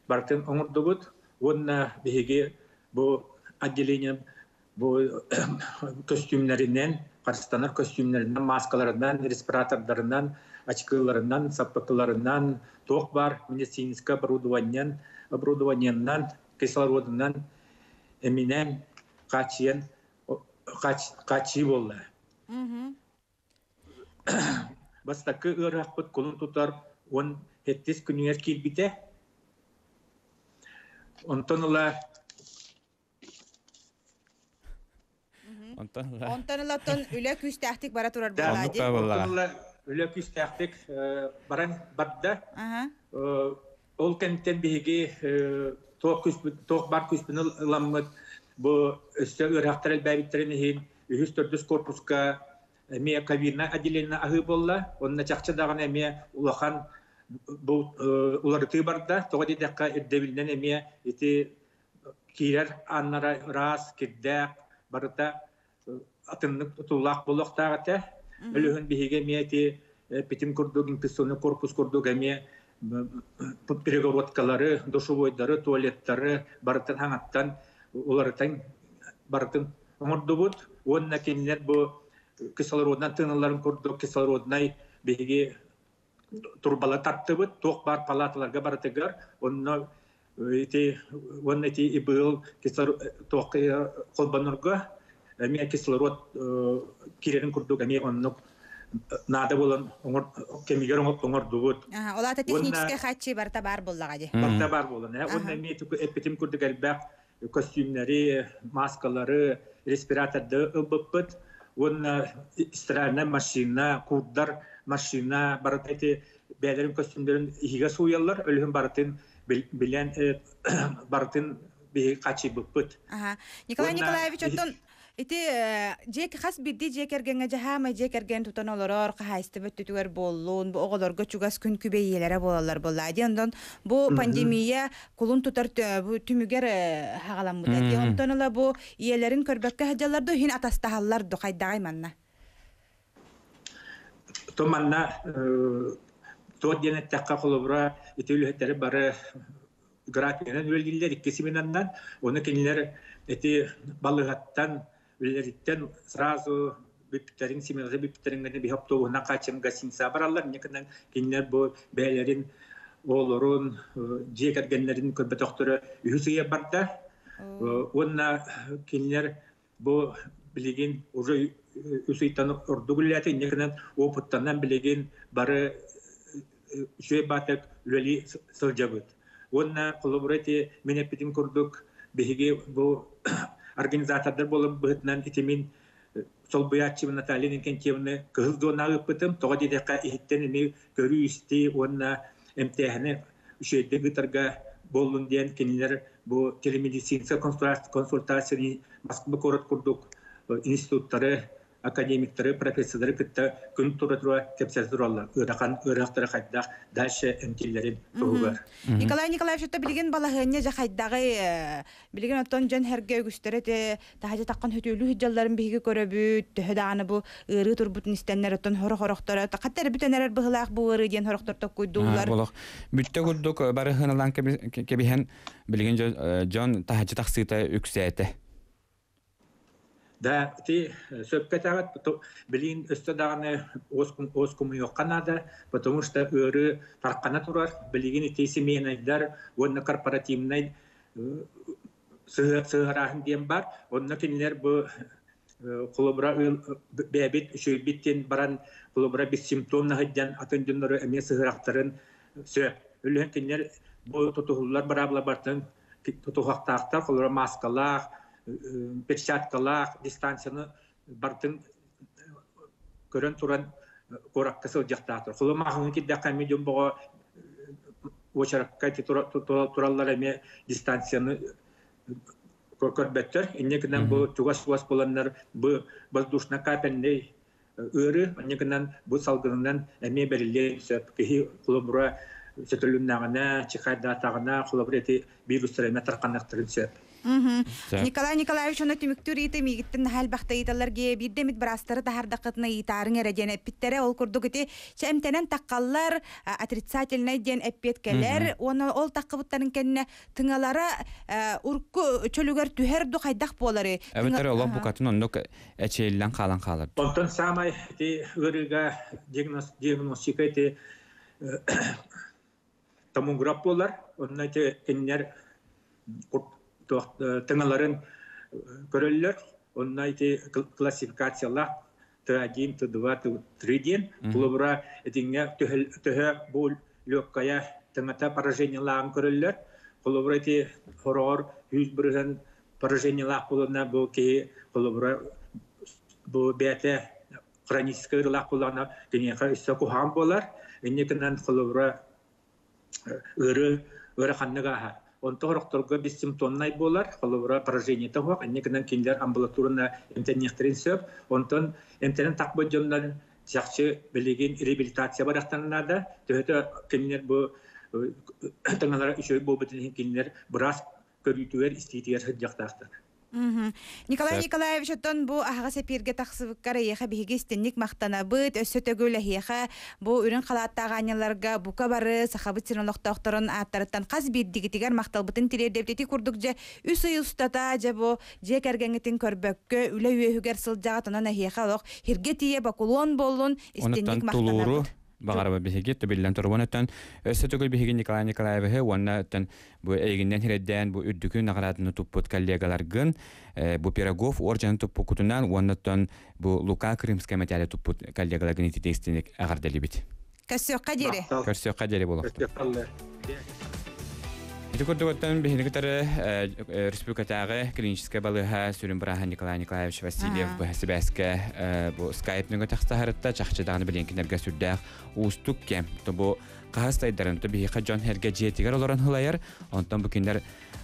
барытын оҥордубут уонна биһиги бу отделение бу көстүүмнэринэн, харыстанар көстүүмнэринэн, мааскаларынан, респиратордарынан, очкыларынан, саппыкыларынан, туох баар медицинское оборудованиенан, оборудованиенан, кислородунан, эминэн хааччыйан хааччыйыы буолла. Бастакы ыарыһахпыт кулун тутар 17 күнүгэр киирбитэ. Онтон ыла Онтон ыла Онтон ылаттан үлэ күүстээхтик бара турар Да, буолаа дии. онтон ыла үлэ күүстээхтик баран барда. Ол кэнниттэн биһиги туох күүспүт туох бар күүспүн ыламмыт бу өссө ыарыһахтар элбээбиттэрин иһин үһүс төрдүс корпуска эмиэ ковиднай отделение аһыы буолла. Онно чахчы даҕаны эмиэ улахан бу уларытыы барда. Тоҕо диэтэххэ ирдэбилинэн эмиэ ити киирэр ааннара ыраас, кирдээх, барыта атыннык тутуллаах буолуохтаах этэ. Өлүһүн биһиги эмиэ ити питим курдук инфекционный корпус курдук эмиэ перегородкалары, душевойдары, туалеттары барытын хаҥаттан уларытан барытын оҥордубут. Уонна кинилэр бу кислородынан тыыналларын курдук кислороднай биһиги турбала тартыбыт, туох баар палаталарга барытыгар онно ити уонна ити ИБЛ туох холбонорго эмиэ кислород киирэрин курдук эмиэ оннук наада буолан кэмигэр оҥордубут. Ол аата техническэй хааччыы барыта баар буоллаҕа дии. Барыта баар буолан. Уонна эмиэ эппитим курдук элбэх костюмнары, маскалары, респиратордары ылбыппыт. Уонна стиральная машина, курдар машина барыта ити бэйэлэрин костюмдарын иһигэ сууйаллар, өлүһүн барытын билэн барытын биһиги хааччыйбыппыт. Николай Николаевич, оттон ити дьиэ хас биирдии дьиэ кэргэҥҥэ дьаһаамай дьиэ кэргэн тутан олорор хаһаайыстыба өттүтүгэр буоллун, бу оҕолорго чугас күн күбэй ийэлэрэ буолаллар буоллаа дии. Онтон бу пандемия кулун тутар бу түмүгэр хаҕаламмыта дии. Онтон ыла бу ийэлэрин көрбөккө сылдьаллар ду, иһин атастаһаллар ду, хайдаҕай манна? То манна туох диэн эттэххэ, холобура, ити үлэһиттэри бары графигынан үлэлииллэр икки сменаннан. Ону кинилэр ити балыыһаттан үлэлэриттэн сразу бүппүттэрин, смената бүппүттэрин гына биһи автобуһунан хааччым гостиницаҕа бараллар. Инньэ гынан кинилэр бу бэйэлэрин оҕолорун, дьиэ кэргэннэрин көрбөтөхтөрө үһүс ыйа барда. Уонна кинилэр бу билигин уже үс ыйтан ордук үлэлээтэ, инньэ гынан опыттанан билигин бары үчүгэй баатык үлэлии сылдьабыт. Уонна холобура ити мин эппитим курдук биһиги бу организатордар буолан быһытынан ити мин солбуйааччыбын Наталья Иннокентьевны Кыһыл зонаҕа ыыппытым. Тоҕо диэтэххэ иһиттэн эмиэ көрүү-истии уонна эмтээһини үчүгэйдик ыытарга буоллун диэн кинилэр бу телемедицинскэй консультацияны Москва куорат курдук институттары Академиктары, профессордары кытта күн тура-тура кэпсэтэ тураллар. Ыарахан ыарахтары хайдах дальше эмтииллэрин туһугар. Николай Николаевич, оттон билигин балаһыанньа дьэ хайдаҕый? Билигин оттон дьон сэргэ үгүстэрэ те таһдьа таххан хөтүөлүү сылдьалларын биһиги көрөбүт. Төһө даҕаны бу ыарыы турбутун истэннэр оттон хорох-хорохторо хатта эрэ бүтэн эрэр быһылаах бу ыарыы диэн хорохтор токкуйдууллар. Болох бүттэ курдук бары хыналаан кэбиһэн билигин дьон таһдьа тахсыыта үксээтэ. Да, ити сөпкө этэҕит, билигин өссө даҕаны уоскумуйуохха наада, потому что ыарыы тархана турар. Билигин ити семейнайдар уонна корпоративнай сыһыарааһын диэн баар. Онно кинилэр бу холобура бэйэбит үчүгэйбит диэн баран холобура бессимптомно сылдьан атын дьоннору эмиэ сыһыарахтарын сөп. Үлэһэн кинилэр бу тутуһуллар быраабыла барытын тутуһуохтаахтар, холобура мааскалаах, перчаткалаах дистанцияны барытын көрөн туран куоракка сылдьыахтаахтар. Холобура маҕаһыыҥҥа киирдэххэ эмиэ дьон боҕо уочаракка тураллар эмиэ дистанцияны көрбөттөр. Инньэ гынан бу чугас-чугас буоланнар бу воздушно-капельный ыарыы, инньэ гынан бу салгынынан эмиэ бэриллиэн сөп. Киһи холобура сөтөлүннэҕинэ, чихайдаатаҕына, холобура ити вирустар эмиэ тарҕаныахтарын сөп. Николай Николаевич ону түмүктүүр ыйыты миигиттэн наһаа элбэхтэ ыйыталлар ге биирдэ эмит быраастары таһаардаххытына ыйытаарыҥ эрэ диэн эппиттэрэ. Ол курдук ити эмтэнэн таххаллар, отрицательнай диэн эппиэт кэлэр. Уонна ол таххыбыттарын кэннэ тыҥалара урукку чөлүгэр түһэр ду хайдах буолары? Эбэтэр олох букатын оннук эчэйиллэн хаалан хаалар. Онтон саамай ити ыарыыга диагностика ити томограф буолар. Онно ити кинилэр тыҥаларын көрөллөр. Онно ити классификациялаах Т1, Т2, Т3 диэн. Холобура, итиҥҥэ төһө бу легкая тыҥата поражениелааҕын көрөллөр. Холобура, ити хороҕор 100% поражениелаах буолуна бу киһи холобура бу бэйэтэ хроническай ыарыылаах буоллаҕына киниэхэ өссө куһаҕан буолар. Инньэ гынан холобура ыарыы ыараханнык ааһар. Онто сорохторго бессимптомнай буолар, холобура поражениета суох, инньэ гынан кинилэр амбулаторно эмтэниэхтэрин сөп. Онтон эмтэнэн тахпыт дьоннор чахчы билигин реабилитация барыахтарын наада. Төһөтө кинилэр бу таҥалара үчүгэй буолбутун иһин кинилэр быраас көрүүтүгэр, истиитигэр сылдьыахтаахтар. Николай Николаевич, оттон бу аһаҕас эпииргэ тахсыбыккар эйиэхэ биһиги истинник махтанабыт, өссө төгүл эһиэхэ бу үрүҥ халааттаах аанньаларга бука бары Сахабыт сирин олохтоохторун ааттарыттан хас биирдигитигэр махталбытын тириэрдэбит. Ити курдук дьэ үс ый устата дьэ бу дьиэ кэргэҥҥитин көрбөккө үлэ үөһүгэр сылдьаҕыт, онон эһиэхэ олох һиргэ тиийэ бокулуон буоллун, истинник махтанабыт. Баҕарабыт биһиги биллэн турбун өттөн өссө төгүл биһиги Николай Николаевиһы уонна өттөн бу эйигиннэн хирэйдээн бу үрдүкү наҕарааданы туппут коллегаларгын бу Пирогов орденын туппуккутунан уонна оттон бу Лука Крымская мэтээли туппут коллегаларгын ититиэстиник эҕэрдэлибит. Көрсүөххэ диэри. Көрсүөххэ диэри буолуохтун. Ити курдук оттон биһини кытары республикатааҕы клиническэй балыыһа сүрүн бырааһа Николай Николаевич Васильев быһа сибээскэ бу скайп нөҥө тахсаһарытта чахчы даҕаны билиэнкинэргэ сүрдээх уустук кэм. Бу хаһыс тайдарын то биһиэхэ дьон эргэ дьиэтигэр олорон һылайар, онтон бу кинилэр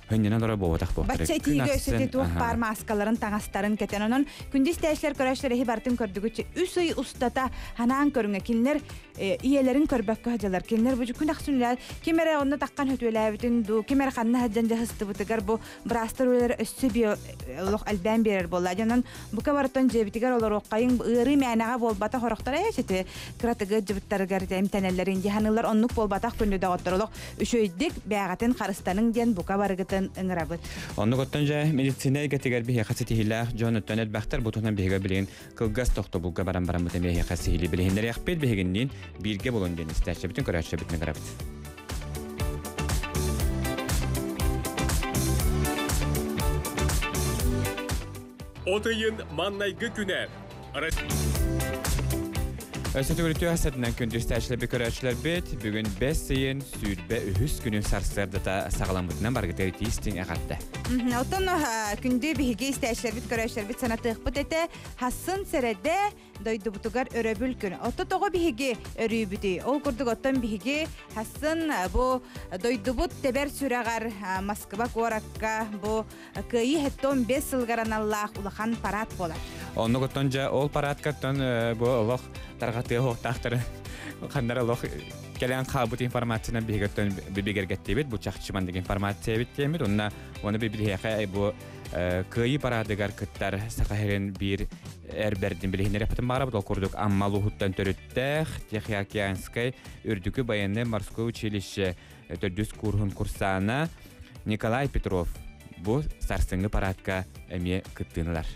хынньанан олорор буолбатах буолтар. Бачча итиигэ өссө туох баар мааскаларын, таҥастарын кэтэн, онон күндү истээчилэр көрөөччүлэр эһи барытын көрдүгүт үс ый устата ханаан көрүҥэ кинилэр ийэлэрин көрбөккө сылдьаллар. Кинилэр бу күн ахсын үлэлэр ким эрэ онно таххан хөтүөлээбитин дуу, ким эрэ ханна сылдьан дьаһыстыбытыгар бу быраастар үлэлэрэ өссө био олох элбээн биэрэр буолла. Дьонон бука барытын дьиэбитигэр олоруоххайыҥ ыарыы мээнэҕэ буолбатах орохтор ээ сити кыратыгы дьыбыттарыгар эмтэнэллэрин дьаһанылар оннук буолбатах күндү доҕоттор олох үчүгэйдик бээҕэтин харыстаныҥ диэн бука барыгытын ыҥырабыт. Оннук оттон дьэ медицина эйгэтигэр биһиэхэ ситиһиилээх дьон оттон элбэхтэр бу туһунан биһигэ билигин кылгас тохтобулга баран бараммыт эмиэ эһиэхэ сиһилии билиһиннэриэхпит биһигинниин бииргэ булун диэн истээччибитин көрөөччүбүтүн ыҥырабыт. От ыйын маннайгы күнэ. Өссө төгүрүтүү хасатынан күндүстээчилэрби көрөөччүлэрбит бүгүн бэс ыйын сүүрбэ үһүс күнүн сарсыардата саҕаламмытынан баргытыгар итиистиҥ эҕэрдэ. Оттон күндү биһиги истээчилэрбит көрөөччүлэрбит санатыахпыт этэ. Хассын сэрэдэ. Дойдубутугар өрөбүл күн. Отто тоҕо биһиги өрүүбүтүй? Ол курдук оттон биһиги хассын бу дойдубут тэбэр сүрэҕэр Москва куоракка бу Кыайыы 75 сылыгар аналлаах улахан парад буолар. Оннук оттон дьэ ол парадкаттан бу олох тарҕатыа хуохтаахтары ханнара олох кэлэн хаалбыт информациянан биһиги бибигэргэттибит бу чахчы маннык информация эбит диэммит онно уонна биһиэхэ бу кыайыы парадыгар кыттар Саха сирин биир эр бэрдин билиһиннэриэхпитин баҕарабыт. Ол курдук Амма улууһуттан төрүттээх Тихоокеанскай үрдүкү военнай морской училище төрдүс курһун курсаана Николай Петров бу сарсыҥҥы парадка эмиэ кыттыынылар.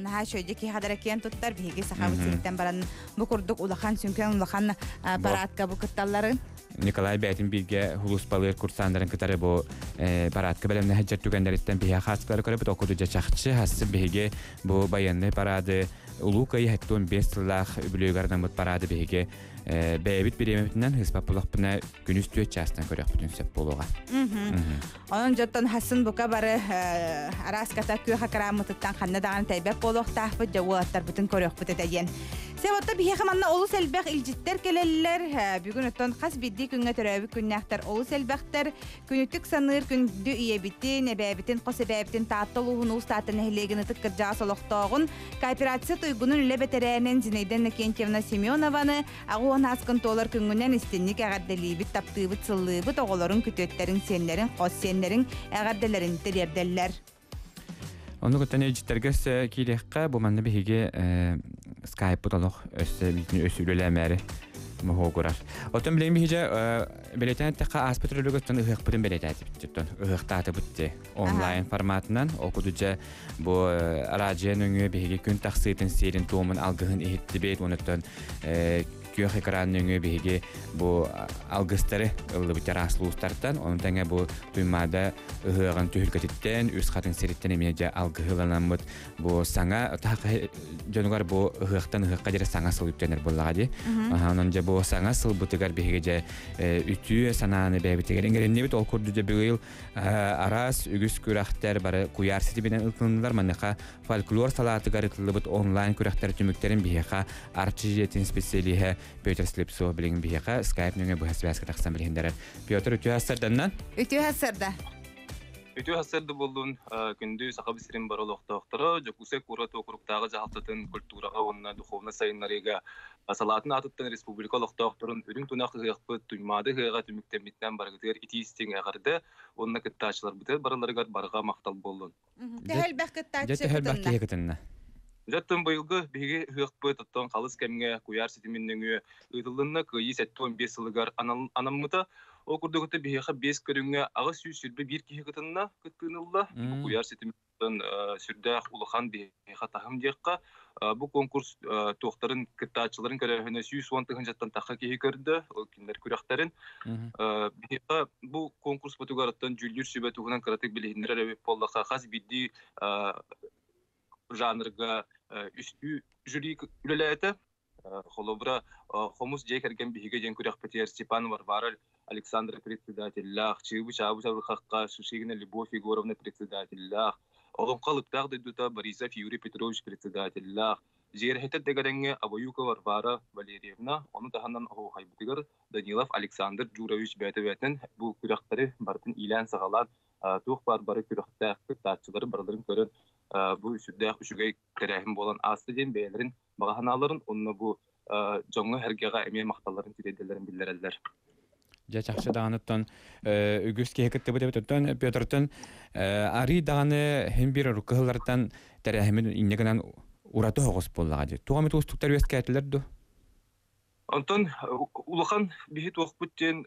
Наһаа үчүгэйдик киһи хадара киэн туттар биһиги сахабыт сириттэн баран бу курдук улахан сүҥкэн улахан парадка бу кытталларын. Николай бэйэтин бииргэ хулуспалыыр курсааннарын кытары бу парадка бэлэмнэһэ сылдьар түгэннэриттэн биһиэхэ хаачыстыбалары көрөбүт. Ол курдук дьэ чахчы хассы биһиги бу байыаннай парады Улуу Кыайыы 75 сыллаах үбүлүөйүгэр анаммыт парады биһиги бэйэбит бириэмэбитинэн ыыспат булахпына күнүс түөрт чаастан көрүөхпүтүн сөп буолуоҕа. Онон дьоттон хассын бука бары араас ката күөх экрааммытыттан ханна даҕаны тэйбэт буолуохтаахпыт, дьэ уолаттарбытын көрүөхпүт этэ диэн. Себотто биһиэхэ манна олус элбэх илдьиттэр кэлэллэр. Бүгүн оттон хас биирдии күҥҥэ төрөөбүт күннээхтэр олус элбэхтэр. Күнүтүк саныыр күндү ийэбитин, эбээбитин, хос эбээбитин Таатта улууһун Уус Таатта нэһилиэгин ытык кырдьаҕас олохтооҕун, кооперация туйгунун үлэ бэтэрээнин Зинаида Иннокентьевна Семенованы 80 ааскын туолар күҥҥүнэн истинник эҕэрдэлиибит, таптыыбыт, сыллыыбыт, оҕолорун, күтүөттэрин, сиэннэрин, хос сиэннэрин эҕэрдэлэрин тириэрдэллэр. Ону кытта илдьиттэргэ өссө киириэххэ, бу манна биһиги скайппыт олох өссө бүтүн өссө үлэлээмээри моһуогурар. Оттон билигин биһиги бэлиэтээн эттэххэ ааспыт рөлүгөттөн ыһыахпытын бэлиэтээтибит, ыһыахтаатыбыт дии онлайн форматынан. Ол курдук дьэ бу араадьыйа нөҥүө биһиги күн тахсыытын сиэрин туомун алгыһын иһиттибит, онуттан күөх экран нөҥүө биһиги бу алгыстары ыллыбыт араас улуустартан, ону тэҥэ бу Туймаада ыһыаҕын түһүлгэтиттэн, Үс Хатыҥ сириттэн эмиэ дьэ алгыһыланаммыт бу саҥа дьонугар бу ыһыахтан ыһыахха диэри саҥа сыл үктэнэр буоллаҕа дии. Онон дьэ бу саҥа сылбытыгар биһиги дьэ үтүө санааны бэйэбитигэр иҥэриннибит. Ол курдук дьэ быйыл араас үгүс күрэхтэр бары куйаар ситиминэн ыытылыннылар. Маныаха фольклор салаатыгар ыытыллыбыт онлайн күрэхтэр түмүктэрин биһиэхэ Арчы дьиэтин специалиһэ Петр Слепцов билигин биһиэхэ скайп нөҥүө быһа связка тахсан билиһиннэрэр. Петр, үтүө сарданнан. Үтүө сарда. Үтүө сарда буоллун, күндү Саха сирин бары олохтоохторо, Дьокуускай куорат уокуруктааҕы дьаһалтатын культураҕа уонна духовнай сайыннарыыга салаатын аатыттан республика олохтоохторун үрүҥ тунах ыһыахпыт Туймаада ыһыаҕа түмүктэммитинэн барыгытыгар итии-истиҥ эҕэрдэ уонна кыттааччыларбытыгар барыларыгар барҕа махтал буоллун. Төһө элбэх кыттааччы Дьэ, төһө элбэх киһи кытынна? Дьэ, быйылгы биһиги ыһыахпыт оттон халыс кэмҥэ куйаар ситимин нөҥүө ыытыллынна Кыайыы 75 сылыгар анаммыта. Ол курдук биһиэхэ биэс көрүҥҥэ 821 киһи кытынна, кыттыыны ылла. Бу куйаар ситимиттэн сүрдээх улахан биһиэхэ таһым диэххэ. Бу конкурс туохтарын кыттааччыларын көрөөһүнэ 110 тыһыынчаттан тахха киһи көрдө, ол кинилэр күрэхтэрин. Биһиэхэ бу конкурспутугар оттон дьүүллүүр сүбэ туһунан кыратык билиһиннэрэр эбит буоллахха, хас биирдии жанрга үстүү жюри үлэлээтэ. Холобура, хомус дьиэ кэргэн биһигэ диэн күрэхпитигэр Степан Варвара Александра председателлээх, Чыыбы-Чаабы Чабырхахха Шишигина Любовь Егоровна председателлээх, Олоҥхо алыптаах дойдута Борисов Юрий Петрович председателлээх, Дьиэрэһитэр дэгэрэҥҥэ Абаюка Варвара Валерьевна, ону таһынан оһуохайбытыгар Данилов Александр Джурович бэйэтэ-бэйэтинэн бу күрэхтэри барытын иилээн-саҕалаан туох баар бары күрэхтээх кыттааччылары барыларын көрөн бу сүрдээх үчүгэй тэрээһин буолан ааста диэн бэйэлэрин баҕа санааларын уонна бу дьоҥҥо-сэргэҕэ эмиэ махталларын тириэрдэллэрин биллэрэллэр. Дьэ чахчы даҕаныттан үгүс киһи кыттыбыт эбит. Оттон Петртан арый даҕаны хин биир урукку сыллартан тэрээһимин инньэ гынан ураты соҕус буоллаҕа дии. Туох эмит уустуктар үөскээтилэр дуо? Онтон улахан биһи туохпут диэн,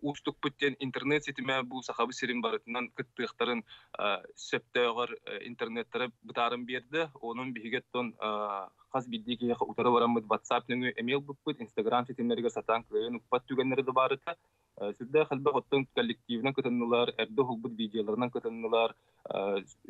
уустукпут диэн интернет ситимэ бу Сахабыт сирин барытынан кыттыахтарын сөптөөҕөр интернеттэрэ бытааран биэрдэ. Онон биһиги оттон хас биирдии киһиэхэ утары бараммыт WhatsApp нөҥүө эмиэ ылбыппыт, Instagram ситимнэригэр сатаан кыайан укпат түгэннэрэ да баар этэ. Сүрдээх элбэх оттон коллективынан кытыннылар, эрдэ уһулбут видеоларынан кытыннылар,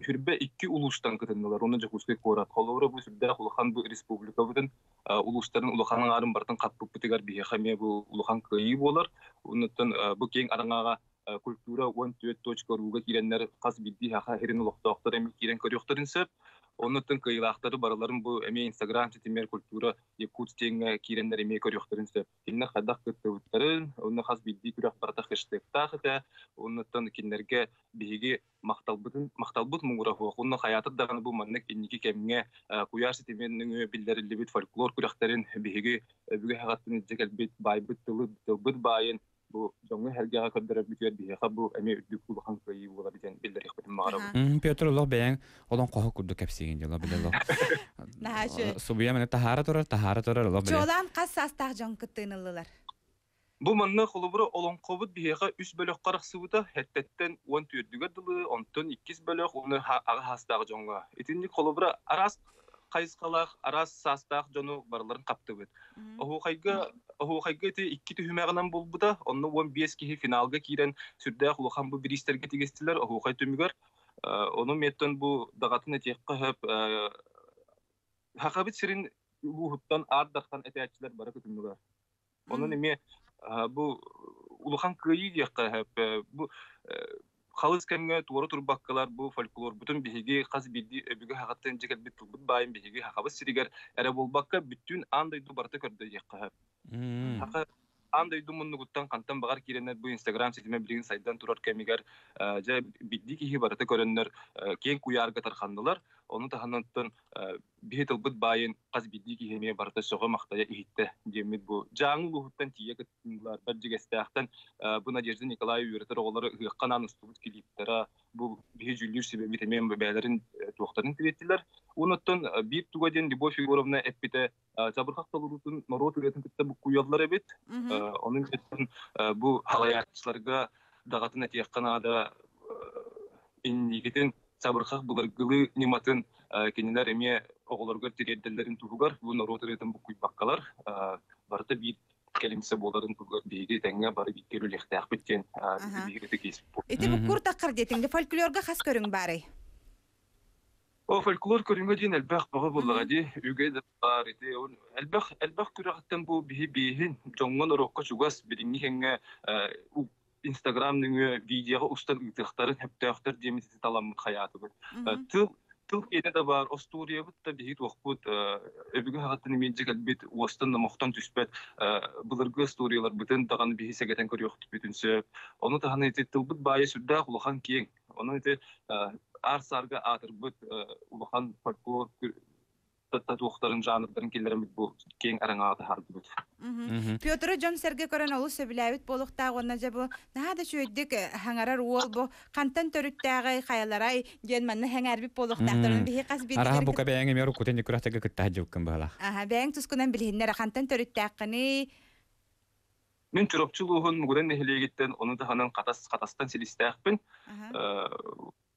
сүрбэ икки улуустан кытыннылар, уонна Дьокуускай куорат. Холобура, бу сүрдээх улахан бу республикабытын улуустарын улахан аҥаарын барытын хаппыппытыгар биһиэхэ эмиэ бу улахан кыайыы буолар. Оннуттан бу киэҥ араҥаҕа культура 14 точка ру-га киирэннэр хас биирдии саха сирин олохтоохторо эмиэ киирэн көрүөхтэрин сөп. Оннуттан кыайыылаахтары барыларын бу эмиэ Инстаграм ситимигэр культура Якутск диэҥҥэ киирэннэр эмиэ көрүөхтэрин сөп. Кинилэр хайдах кыттыбыттарын, онно хас биирдии күрэх барыта хэштегтаах этэ. Оннуттан кинилэргэ биһиги махталбытын махталбыт муҥура суох. Онно хайаатар даҕаны бу маннык инники кэмҥэ куйаар ситимин нөҥүө биллэриллибит фольклор күрэхтэрин биһиги өбүгэ саҕаттан илдьэ кэлбит баайбыт тылы тылбыт баайын бу дьоҥҥо-сэргэҕэ көрдөрөрбүтүгэр биһиэхэ бу эмиэ үрдүк улахан кыайыы буолар диэн биллэриэхпитин баҕарабыт. Петр олох бэйэҥ олоҥхоһо курдук кэпсиигин дьоло билэ олох. Наһаа Субуйа маны таһаара турар, таһаара турар олох билэ. Чуолаан хас саастаах дьон кыттыыны ыллылар? Бу манна холобура олоҥхобут биһиэхэ үс бөлөххө арахсыбыта, сэттэтэн 14-үгэр дылы, онтон иккис бөлөх уонна аҕа саастаах дьоҥҥо. Итинник холобура араас хайысхалаах, араас саастаах дьону барыларын хаптыбыт. Оһуохайга оһуохайга ити икки түһүмэҕинэн буолбута, онно 15 киһи финалга киирэн сүрдээх улахан бу бириистэргэ тигистилэр оһуохай түмүгэр. Ону миэттэн бу даҕатын этиэххэ сөп, Хахабыт сирин улууһуттан аар дархан этээччилэр бары кытыннылар. Онон эмиэ бу улахан кыайыы диэххэ сөп. Бу халыс кэмҥэ туора турбаккалар бу фольклорбутун биһиги хас биирдии өбүгэ саҕаттан дьэ кэлбит тылбыт баайын биһиги Хахабыт сиригэр эрэ буолбакка бүттүүн аан дойду барыта көрдө диэххэ сөп. Саха аан дойду муннугуттан хантан баҕар киирэннэр бу Инстаграм ситимэ билигин сайдан турар кэмигэр дьэ биирдии киһи барыта көрөннөр киэҥ куйаарга тарханнылар. Ону таһынан биһи тылбыт баайын хас биирдии киһи эмиэ барыта сөҕө-махтайа иһиттэ диэммит бу Дьааҥы улууһуттан тиийэ кыттыннылар. Бэрдьигэстээхтэн бу Надежда Николаева үөрэтэр оҕолору ыһыахха анаан устубут клиптара бу биһи дьүүллүүр сүбэбит эмиэ бэйэлэрин туохтарын тириэттилэр. Онуттан биир туга диэн Любовь Егоровна эппитэ чабырҕах толоруутун норуот ырыатын кытта буккуйаллар эбит. Онун бу халайааччыларга даҕатын этиэххэ наада инникитин чабырҕах былыргылыы ньыматын кинилэр эмиэ оҕолоругар тириэрдэллэрин туһугар бу норуот ырыатын буккуйбаккалар барыта биир кэлимсэ буоларын туһугар биһиги тэҥҥэ бары бииргэ үлэлиэхтээхпит диэн биһиги ытык иэспит. Ити буккур таххар диэтиҥ фольклорга хас көрүҥ баарый? О, фольклор көрүҥэ диэн элбэх бөҕө буоллаҕа дии. Үгэ да баар ити. Элбэх элбэх күрэҕиттэн бу биһи бииһин дьоҥҥо норуокка чугас билиҥҥи кэмҥэ Инстаграм нөҥүө видеоҕа устан ыытыахтарын сөптөөхтөр диэммит ити таламмыт хайаатыбыт. Тыл тыл киэнэ да баар, остуоруйабыт да биһиги туохпут өбүгэ саҕаттан имиджи кэлбит уостан номохтон түспэт былыргы остуоруйаларбытын даҕаны биһи сэгэтэн көрүөхпүтүн сөп. Ону таһынан ити тылбыт баайа сүрдээх улахан киэҥ. Онон ити аар-саарга аатырбыт улахан фольклор татуохтарын жанрдарын киллэрэммит бу киэҥ араҥаҕа таһаардыбыт. Петры дьон-сэргэ көрөн олус сөбүлээбит буолуохтаах уонна дьэ бу наһаа да үчүгэйдик хаҥарар уол бу хантан төрүттээҕэй хайаларай диэн манна сэҥээрбит буолуохтаахтарын биһи хас биирдии Араха бука бэйэҥ эмиэ уруккутун күрэхтэргэ кытта сылдьыбыккын быһалаах. Аха бэйэҥ тускунан билиһиннэр хантан төрүттээххиний? Мин Чурапчы улууһун Мугудан нэһилиэгиттэн ону таһынан Хатас Хатастан силистээхпин.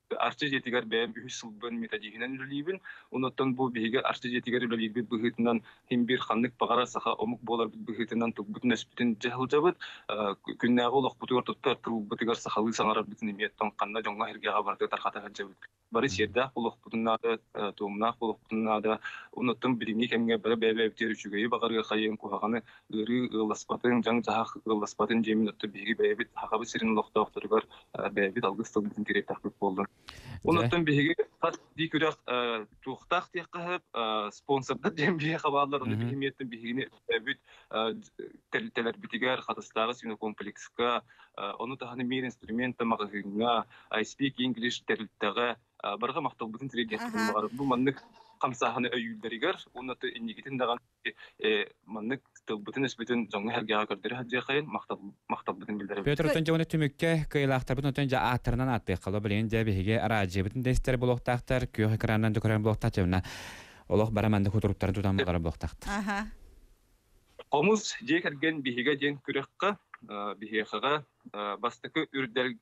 Арчы дьиэтигэр бэйэм үһүс сылбын методиһинэн үлэлиибин. Онуттан бу биһиги Арчы дьиэтигэр үлэлиирбит быһыытынан син биир ханнык баҕарар саха омук буоларбыт быһыытынан тылбытын-өспүтүн дьэ сылдьабыт. Күннээҕи олохпутугар туттар тылбытыгар сахалыы саҥарарбытын эмиэ оттон ханна дьоҥҥо-сэргэҕэ барытыгар тарҕата сылдьабыт. Бары сиэрдээх буолуохпутун наада, туомнаах буолуохпутун наада. Онуттан билиҥҥи кэмҥэ бары бэйэ-бэйэбитигэр үчүгэйи баҕарыахайын, куһаҕаны ыарыы ыалласпатын, дьаҥ-дьаһах ыалласпатын диэммин оттон биһиги бэйэбит Сахабыт сирин олохтоохторугар бэйэбит алгыс тылбытын тириэртэхпит буоллун. Онуттан биһиги хас дии күрэх туохтаах диэххэ сөп, спонсордар диэн биһиэхэ бааллар, ону биһи миэттэн биһигини өйөөбүт тэрилтэлэрбитигэр, Хатыстааҕы свинокомплекска, ону таһынан Мир инструмента маҕаһыыҥҥа, I Speak English тэрилтэҕэ барҕа махталбытын тириэрдиэхпитин баҕарабыт. Бу маннык хамсааһыны өйүүллэригэр уонна инникитин даҕаны маннык тылбытын-өспүтүн дьоҥҥо-сэргэҕэ көрдөрө сылдьыаххайын махталбытын биллэрэбит. Петр оттон дьэ түмүккэ кыайыылаахтарбытын оттон дьэ ааттарынан ааттыахха билигин дьэ биһиги араадьыйабытын да истэр буолуохтаахтар, күөх экранынан да көрөр буолуохтаах дьэ олох бара маннык кутуруктарын тутан баҕара буолуохтаахтар. Хомус дьиэ кэргэн биһигэ диэн күрэххэ биһиэхэҕэ бастакы үрдэл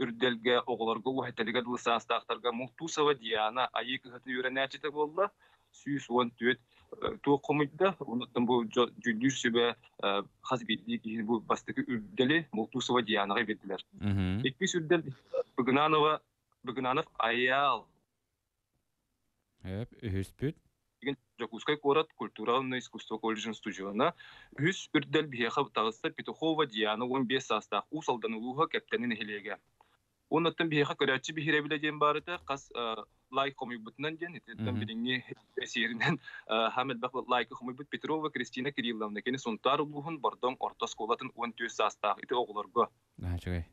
үрдэлгэ оҕолорго уһэтэлигэр дылы саастаахтарга Мултусова Диана Айыы кыһатын үөрэнээччитэ буолла. 114 туох хомуйда. Онуттан бу дьүүллүүр сүбэ хас биирдии киһи бу бастакы үрдэли Мултусова Дианаҕа биэрдилэр. Иккис үрдэл Быгынанова Быгынанов Айаал Үһүспүт. Дьокуускай куорат культура уонна искусство колледжын устудьуона. Үһүс үрдэл биһиэхэ таҕыста Петухова Диана 15 саастаах Уус Алдан улууһа Кэптэни нэһилиэгэ. Уоннаттан биһиэхэ көрөөччү биһирэбилэ диэн баарыта хас лайк хомуйбутунан диэн ититтэн билиҥҥи сиэринэн хаам элбэх лайкы хомуйбут Петрова Кристина Кирилловна кини Сунтаар улууһун Бордоҥ орто оскуолатын 14 саастаах ити оҕолорго. Үчүгэй.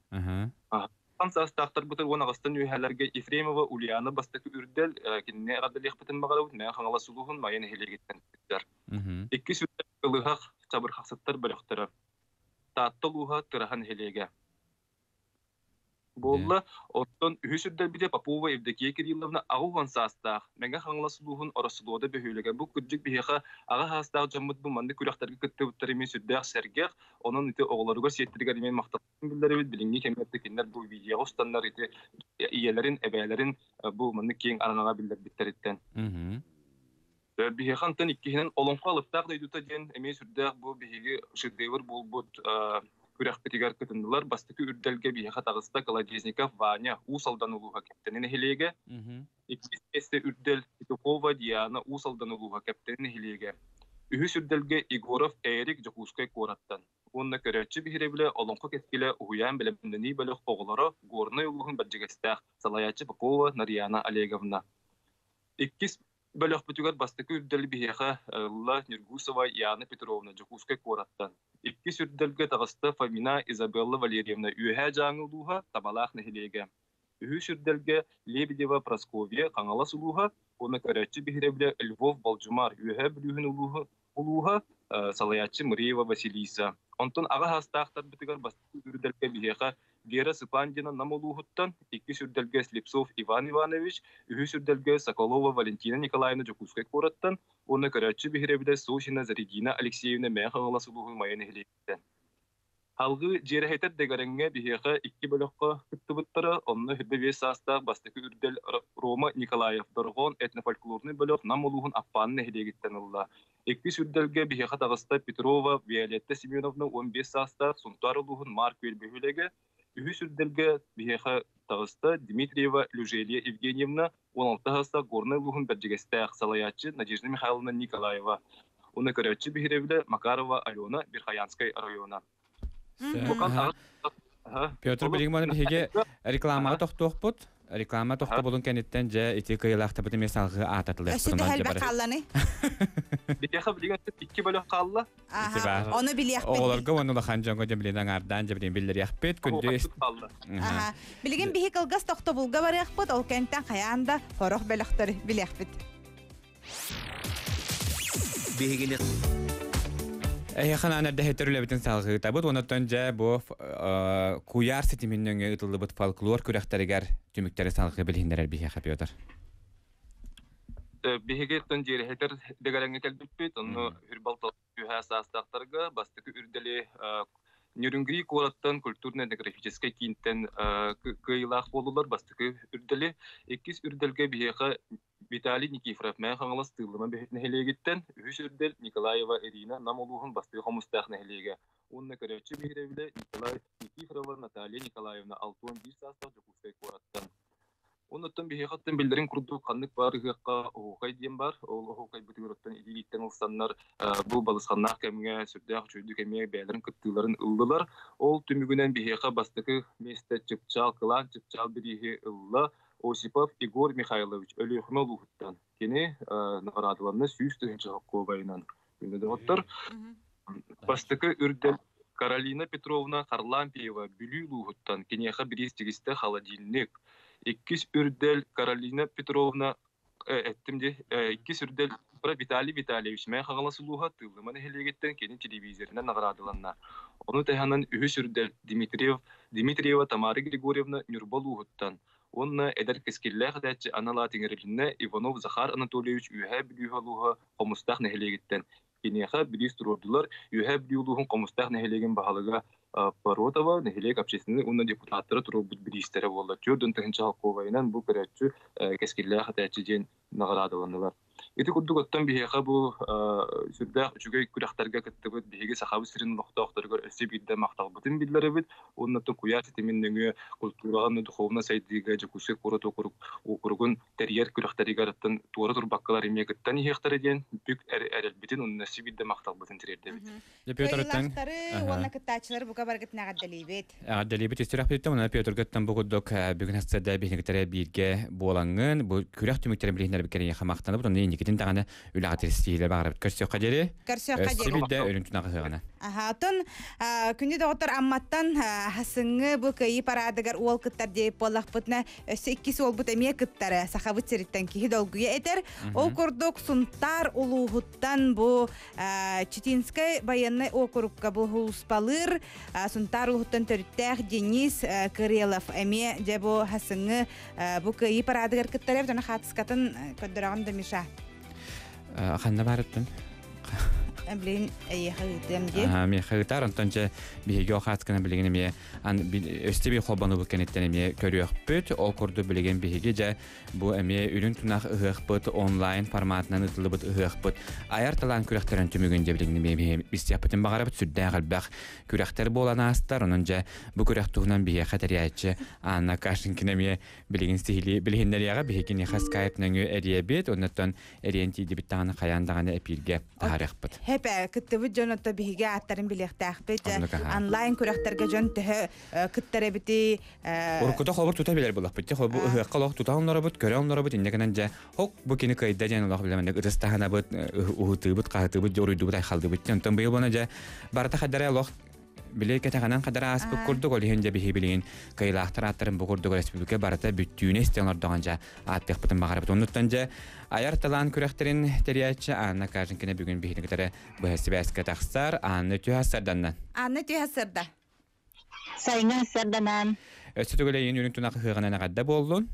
Хан саастаахтарбытыр уон аҕыстан үөһээлэргэ Ефремова Ульяна бастакы үрдэл кинини эҕэрдэлиэхпитин баҕарабыт Мэҥэ Хаҥалас улууһун Майа нэһилиэгиттэн кыттар. Иккис үрдэл Ылыһах Чабырхахсыттар бөлөхтөрө. Таатта улууһа Тыраһа нэһилиэгэ. Буолла, оттон үһүс үрдэлбитэ Попова Евдокия Кирилловна 80 саастаах, Мэҥэ Хаҥалас улууһун Ороссолуода бөһүөлэгэ. Бу кырдьык биһиэхэ аҕа саастаах дьоммут бу маннык күрэхтэргэ кыттыбыттар эмиэ сүрдээх сэргэх, онон ити оҕолоругар сиэттэригэр эмиэ махталларын биллэрэбит. Билиҥҥи кэмҥэ кинилэр бу видеоҕа устаннар ити ийэлэрин, эбээлэрин бу маннык киэҥ араҥаҕа биллэрбиттэриттэн. Биһиэхэ онтон иккиһинэн Олоҥхо алыптаах дойдута диэн эмиэ сүрдээх бу биһиги шедевр буолбут күрэхпитигэр кытыннылар. Бастакы үрдэлгэ биһиэхэ таҕыста Колодезников Ваня Уус Алдан улууһа Кэптэни нэһилиэгэ. Иккис миэстэ үрдэл Петухова Диана Уус Алдан улууһа Кэптэни нэһилиэгэ. Үһүс үрдэлгэ Егоров Эрик Дьокуускай куораттан. Уонна көрөөччү биһирэбилэ Олоҥхо кэскилэ уһуйаан бэлэмнэнии бөлөх оҕолоро Горнай улууһун Бэрдьигэстээх салайааччы Попова Нарьяна Олеговна. Иккис бөлөхпүтүгэр бастакы үрдэл биһиэхэ ылла Нюргусова Яна Петровна Дьокуускай куораттан. Иккис үрдэлгэ таҕыста Фомина Изабелла Валерьевна Үөһээ Дьааҥы улууһа Табалаах нэһилиэгэ. Үһүс үрдэлгэ Лебедева Прасковья Хаҥалас улууһа уонна көрөөччү биһирэбилэ Львов Болдьумар Үөһээ Бүлүүһүн улууһа салайааччы Мыреева Василиса. Онтон аҕа саастаахтарбытыгар бастакы үрдэлгэ биһиэхэ Вера Сыпандина Нам улууһуттан, иккис үрдэлгэ Слепцов Иван Иванович, үһүс үрдэлгэ Соколова Валентина Николаевна Дьокуускай куораттан уонна көрөөччү биһирэбилэ Сосина Зарегина Алексеевна Мэҥэ Хаҥалас улууһун Майа нэһилиэгиттэн. Салгыы Дьиэрэһитэр дэгэрэҥҥэ биһиэхэ икки бөлөххө кыттыбыттара, онно 25 саастаах бастакы үрдэл Рома Николаев Дорҕоон этнофольклорнай бөлөх Нам улууһун Аппааны нэһилиэгиттэн ылла. Иккис үрдэлгэ биһиэхэ таҕыста Петрова Виолетта Семеновна 15 саастаах Сунтаар улууһун Маар Күөл бөһүөлэгэ. Үһүс үрдэлгэ биһиэхэ таҕыста Дмитриева Люжелия Евгеньевна 16 саастаах Горнай улууһун Бэрдьигэстээх салайааччы Надежда Михайловна Николаева. Уонна көрөөччү биһирэбилэ Макарова Алена Верхоянскай района. Петр билигин биһиги рекламаҕа тохтуохпут. Реклама тохтобулун кэнниттэн дьэ ити кыайыылаахтарбыт эмиэ салгыы аататылыахпыт. Өссө да хаалланы. Биһиэхэ билигин икки бөлөх хаалла. Ону билиэхпит. Оҕолорго уонна улахан дьоҥҥо дьэ билин аҥаардаан дьэ билин биллэриэхпит. Күндү Билигин биһи кылгас тохтобулга барыахпыт, ол кэнтэн хайаан да хорох бөлөхтөрү билиэхпит. Биһигини Эһиэхэ анаан эрдэһиттэр үлэбитин салҕыытабыт. Онуттан дьэ бу куйаар ситимин нөҥүө ыытыллыбыт фольклор күрэхтэригэр түмүктэри салҕыы билиһиннэрэр биһиэхэ Петр. Биһиги оттон дьиэрэһитэр дэгэрэҥҥэ кэлбиппит. Онно үрбалтал үөһээ саастаахтарга бастакы үрдэли Нерюнгри куораттан культурно-этнографическай киинтэн кыайыылаах буоллулар бастакы үрдэли. Иккис үрдэлгэ биһиэхэ Виталий Никифоров Мэҥэ Хаҥалас Тыыллыма нэһилиэгиттэн, үһүс үрдэл Николаева Ирина Нам улууһун Бастыы Хомустаах нэһилиэгэ уонна көрөөччү биһирэбилэ Николай Никифорова Наталья Николаевна 61 саастаах Дьокуускай куораттан. Оннуттан биһиэхэ оттон биллэрин курдук ханнык баар ыһыахха оһуохай диэн баар. Ол оһуохайбытыгар оттон илииттэн ылсаннар бу балысханнаах кэмҥэ сүрдээх үчүгэйдик эмиэ бэйэлэрин кыттыыларын ыллылар. Ол түмүгүнэн биһиэхэ бастакы миэстэ Чыпчаал, Кылаан Чыпчаал бирииһи ылла. Осипов Егор Михайлович Өлүөхүмэ улууһуттан. Кини наҕараадаланна 100 000 холкуобайынан күндү доҕоттор. Бастакы үрдэл Каролина Петровна Харлампьева Бүлүү улууһуттан киниэхэ бириис тигистэ холодильник. Иккис үрдэл Каролина Петровна эттим дии. Иккис үрдэл Виталий Витальевич Мэҥэ Хаҥалас улууһа Тыыллыма нэһилиэгиттэн кини телевизорынан наҕараадаланна. Ону таһынан үһүс үрдэл Дмитриев Дмитриева Тамара Григорьевна Ньурба улууһуттан уонна эдэр кэскиллээх этээччи анал аат иҥэрилиннэ Иванов Захар Анатольевич Үөһээ Бүлүү улууһа Хомустаах нэһилиэгиттэн. Киниэхэ бириис туруордулар Үөһээ Бүлүү улууһун Хомустаах нэһилиэгин баһылыга Поротова нэһилиэк общественнай уонна депутаттара туруорбут бириистэрэ буолла. 40 тыһыынча холкуобайынан бу көрөөччү кэскиллээх этээччи диэн наҕараадаланнылар. Ити курдук оттон биһиэхэ бу сүрдээх үчүгэй күрэхтэргэ кыттыбыт биһиги Сахабыт сирин олохтоохторугар өссө биирдэ махталбытын биллэрэбит уонна куйаар ситимин нөҥүө култуураҕа уонна духовнай сайдыыга Дьокуускай куорат уокуругун тэрийэр күрэхтэригэр оттон туора турбаккалар эмиэ кыттан иһиэхтэрэ диэн бүк эрэлбитин уонна өссө биирдэ махталбытын тириэрдэбит. Петртан Кыайыылаахтары уонна кыттааччылары бука баргытын эҕэрдэлиибит. Эҕэрдэлиибит истирэхпититтэн уонна Петргыттан бу курдук бүгүн сарсыарда биһиниктэре бииргэ буолаҥҥын бу күрэх түмүктэрин билиһиннэрбит кэриҥэ махтанабыт уонна инникитин даҕаны үлэҕэ тиристиилэр баҕарабыт. Көрсүөххэ диэри. Көрсүөххэ Өссө диэри. биирдэ өрүн түнэҕэ Аха, оттон күндү доҕоттор Амматтан хасыҥҥы бу кыайыы парадыгар уол кыттар диэбит буоллахпытына, өссө иккис уолбут эмиэ кыттар. Сахабыт сириттэн киһи долгуйа этэр. Ол курдук Сунтаар улууһуттан бу Читинскэй байыаннай уокурукка бу һулуспалыыр Сунтаар улууһуттан төрүттээх Денис Кырелов эмиэ дьэ бу хасыҥҥы бу кыайыы парадыгар кыттар эбит. Оны хаатыскатын көрдөрөҕүн да Миша? Ханна барыттын? Блин, эйиэхэ ыытыам дии. Миэхэ ыытар, онтон дьэ биһиги ол хаатысканы билигин эмиэ өстө би холбонубут кэнниттэн эмиэ көрүөхпүт. Ол курдук билигин биһиги дьэ Бу эмиэ үрүҥ тунах ыһыахпыт онлайн форматынан ыытыллыбыт ыһыахпыт айар талаан күрэхтэрин түмүгүн дьэ билигин эмиэ истиэхпитин баҕарабыт сүрдээх элбэх күрэхтэр буолан аастар. Онон дьэ бу күрэх туһунан биһиэхэ тэрийээччи Анна Кашинкина эмиэ билигин сиһилии билиһиннэриэҕэ. Биһиги киниэхэ скайп нөҥүө эрийэбит. Оннуттан эрийэн тиийдибит даҕаны хайаан даҕаны эпииргэ таһаарыахпыт. Хэпэ, кыттыбыт дьон отто биһиги ааттарын билиэхтээхпит. Онлайн күрэхтэргэ дьон төһө кыттар эбити Уруккута холобур тута билэр буоллахпыт. Дьэ холобур ыһыахха олох тута онноробут, көрө онноробут, инньэ гынан дьэ хок бу кини кыайда диэн олох билэмэнник ытыс таһынабыт, уһутыыбыт, хаһытыыбыт, дьэ уруйдубут, айхалдыбыт. Онтон быйыл буона дьэ барыта хадара олох били кэтэҕинэн хадара ааспыт курдук, ол иһин дьэ биһи билигин кыайыылаахтар ааттарын бу курдук республика барыта бүттүүнэ истэн олордоҕун дьэ ааттыахпытын баҕарабыт. Оннуттан дьэ айар талаан күрэхтэрин тэрийээччи Анна Каженкина бүгүн биһини кытары быһа сибээскэ тахсар. Анна түһэ сарданнан. Анна түһэ сарда. Сайыҥҥы сарданан. Өссө төгүл эйигин үрүҥ тунах ыһыаҕынан эҕэрдэ буоллун.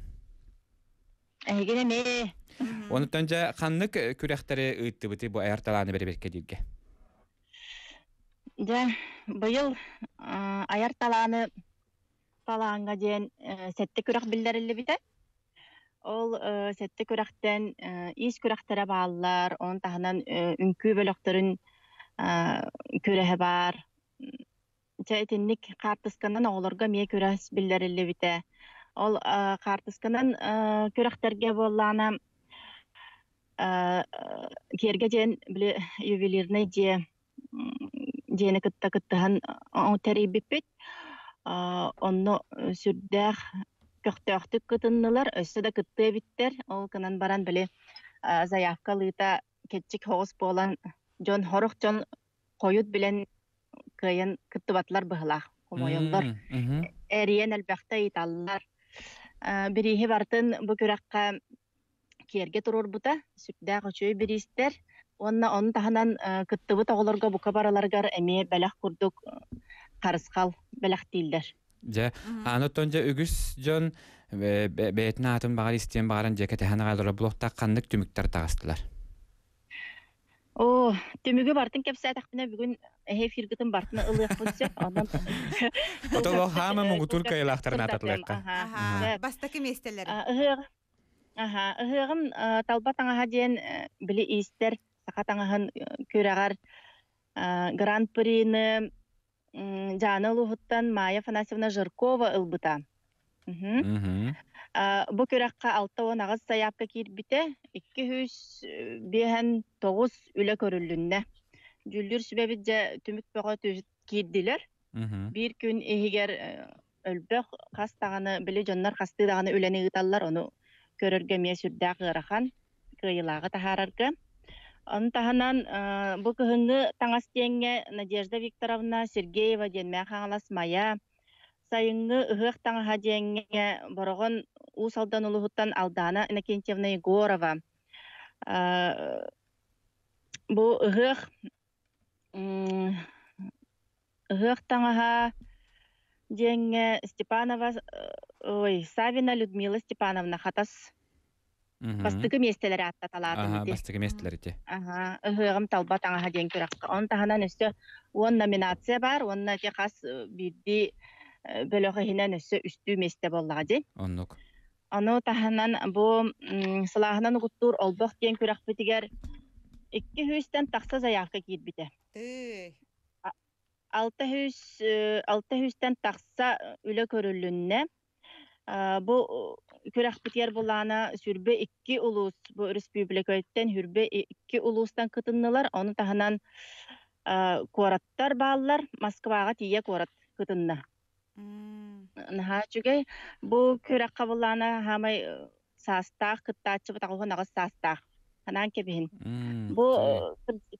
Эһигин эмиэ. Онтон дьэ ханнык күрэхтэри ыыттыбытый бу айар талааны бэрэбиэркэлииргэ? Дьэ, быйыл айар талааны талааҥҥа диэн сэттэ күрэх биллэриллибитэ. Ол сэттэ күрэхтэн иис күрэхтэрэ бааллар, ону таһынан үҥкүү бөлөхтөрүн күрэһэ баар. Дьэ итинник хаартысканан оҕолорго эмиэ күрэс биллэриллибитэ. Ол хаартысканан күрэхтэргэ буоллаҕына Киэргэ диэн били ювелирнай дьиэ дьиэни кытта кыттыһан тэрийбиппит. Онно сүрдээх көхтөөхтүк кытыннылар, өссө да кыттыа эбиттэр. Ол гынан баран били заявка ылыыта кэччик соҕус буолан дьон сорох дьон хойут билэн кыайан кыттыбатылар быһылаах хомойоллор эрийэн элбэхтэ ыйыталлар бирииһи барытын бу күрэххэ киэргэ туруорбута сүрдээх үчүгэй бириистэр уонна ону таһынан кыттыбыт оҕолорго бука барыларыгар эмиэ бэлэх курдук харысхал бэлэхтииллэр. Дьэ, аны оттон дьэ үгүс дьон бэйэтин аатын баҕар истиэн баҕаран дьэ кэтэһэн аҕай олорор ханнык түмүктэр таҕыстылар? Оо, түмүгү барытын кэпсээтэхпинэ бүгүн эһи эфиргытын барытын ылыахпын сөп. Онон Отоло хаама муҥутуур кыайыылаахтарын аататылыахха. Аха, бастакы миэстэлэр. Ыһыах аха, ыһыаҕым талба таҥаһа диэн били иистэр саха таҥаһын күрэҕэр Гран-прины Дьааны улууһуттан Майя Афанасьевна Жиркова ылбыта. Бу күрэххэ 68 сайаапка киирбитэ, 259 үлэ көрүлүннэ. Дьүүллүүр сүбэбит дьэ түмүк бөҕө киирдилэр. Биир күн иһигэр өлбөх хас даҕаны били дьоннор хастыы даҕаны үлэни ыыталлар, ону көрөргө эмиэ сүрдээх ыарахан кыайыылааҕы таһаарарга. Ону таһынан бу кыһыҥҥы таҥас диэҥҥэ Надежда Викторовна Сергеева диэн Мэҥэ Хаҥалас Майа, сайыҥҥы ыһыах таҥаһа диэҥҥэ Бороҕон Уус Алдан улууһуттан Алдаана Иннокентьевна Егорова. Бу ыһыах Ыһыах таҥаһа диэҥҥэ Степанова ой Савина Людмила Степановна Хатас бастакы миэстэлэри ааттаталаатым Аха, ити. бастакы миэстэлэр ити. Аха, ыһыаҕым талба таҥаһа диэн күрэххэ. Он таһынан өссө уон номинация баар уонна ити хас биирдии бөлөх иһинэн өссө үстүү миэстэ буоллаҕа дии. Оннук. Ону таһынан бу сылааһынан угуттуур олбох диэн күрэхпитигэр 200-тэн тахса заявка киирбитэ. Тыый. 600-тэн тахса үлэ көрүлүннэ. Бу күрэхпитигэр булаана сүрбэ икки улуус, бу өрөспүүбүлүкэттэн хүрбэ икки улуустан кытыннылар. Ону таһынан куораттар бааллар. Москваҕа тиийэ куорат кытынна. Наһаа үчүгэй. Бу күрэххэ булаана хаамай саастаах кыттааччыбыт 88 саастаах. Ханаан кэбиһин. Бу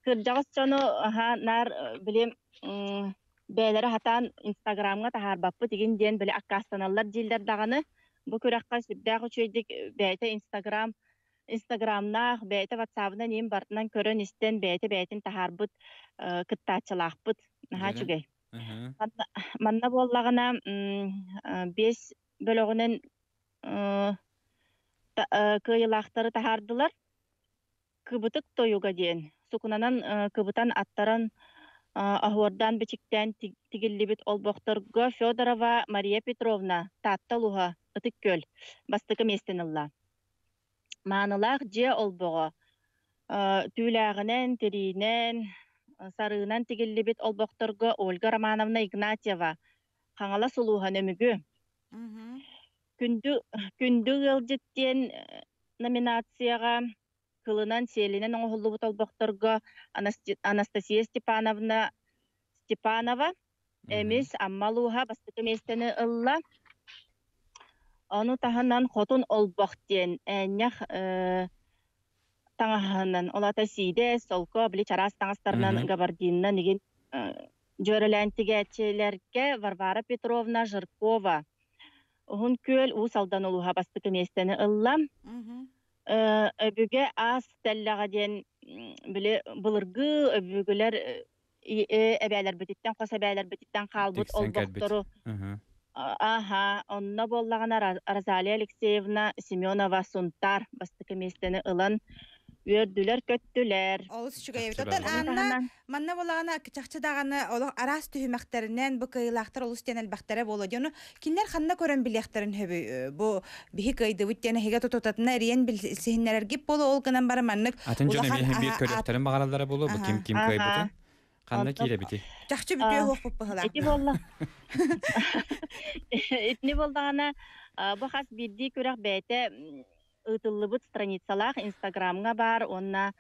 кырдьаҕас дьону аһаа наар били бэйэлэрэ хатаан Инстаграмҥа таһаарбаппыт игин диэн били аккаастаналлар дииллэр даҕаны, бу күрэххэ сүрдээх үчүгэйдик бэйэтэ Инстаграм Инстаграмнаах, бэйэтэ Ватсабынан иин бартынан көрөн-истэн бэйэтэ бэйэтин таһаарбыт кыттааччылаахпыт. Наһаа үчүгэй. Манна буоллаҕына биэс бөлөҕүнэн кыайыылаахтары таһаардылар. Кыбытык тойуга диэн сукунанан кыбытан аттаран оһуордаан бичиктээн тигиллибит олбохторго Федорова Мария Петровна Таатта улууһа Ытык Күөл бастакы миэстэни ылла. Маанылаах дьиэ олбоҕо түүлээҕинэн, тириинэн, сарыынан тигиллибит олбохторго Ольга Романовна Игнатьева Хаҥалас улууһа Нөмүгү Күндү, күндү ыалдьыт диэн номинацияҕа кылынан, сиэлинэн оҥоһуллубут олбохторго Анастасия Степановна Степанова эмис Амма улууһа бастакы миэстэни ылла. Ону таһынан Хотун олбох диэн ээнньэх таҥаһынан, ол аата сиидэ, солко, били чараас таҥастарынан, габардинынан игин дьүөрэлээн тигээччилэргэ Варвара Петровна Жиркова Уһун Күөл Уус Алдан улууһа бастакы миэстэни ылла. Өбүгэ аас тэллэҕэ диэн били былыргы өбүгэлэр эбээлэрбититтэн, хос эбээлэрбититтэн хаалбыт олбохтору Аха, онно буоллаҕына Розалия Алексеевна Семенова Сунтаар бастакы миэстэни ылан үөрдүлэр-көттүлэр. Олус үчүгэй эбит. Оттон Анна манна буоллаҕына чахчы даҕаны олох араас түһүмэхтэринэн бу кыайыылаахтар олус диэн элбэхтэрэ буолуо диэн. Кинилэр ханна көрөн билиэхтэрин сөбүй? Бу биһи кыайдыбыт диэн эһигэ тутутатына эрийэн билсиһиннэрэргит буолуо ол гынан баран маннык Атын дьон эмиэ биир көрүөхтэрин баҕараллара буолуо бу ким ким кыайбытын. Ханна киирэбитий? Чахчы бүтүө суохпут быһылаах. Ити буолла. Итини буоллаҕына бу хас биирдии күрэх бэйэтэ ыытыллыбыт страницалаах Инстаграмҥа баар уонна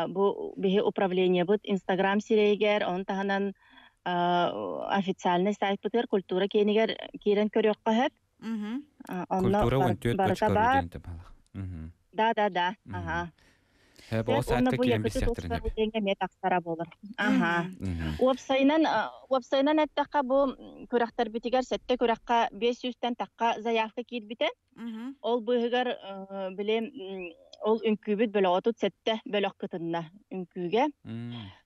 бу биһи управлениебыт Инстаграм сирэйигэр, ону таһынан официальный сайтпытыгар культура киинигэр киирэн көрүөххэ сөп. Онно барыта баар. Да, да, да. Ага. Бу сайтка киирэн билсиэхтэрин сөп. Эмиэ тахсара буолар. Аха. Уопсайынан уопсайынан эттэххэ бу күрэхтэрбитигэр сэттэ күрэххэ 500-тэн тахха заявка киирбитэ. Ол быыһыгар били ол үҥкүүбүт бөлөҕө сэттэ бөлөх кытынна үҥкүүгэ.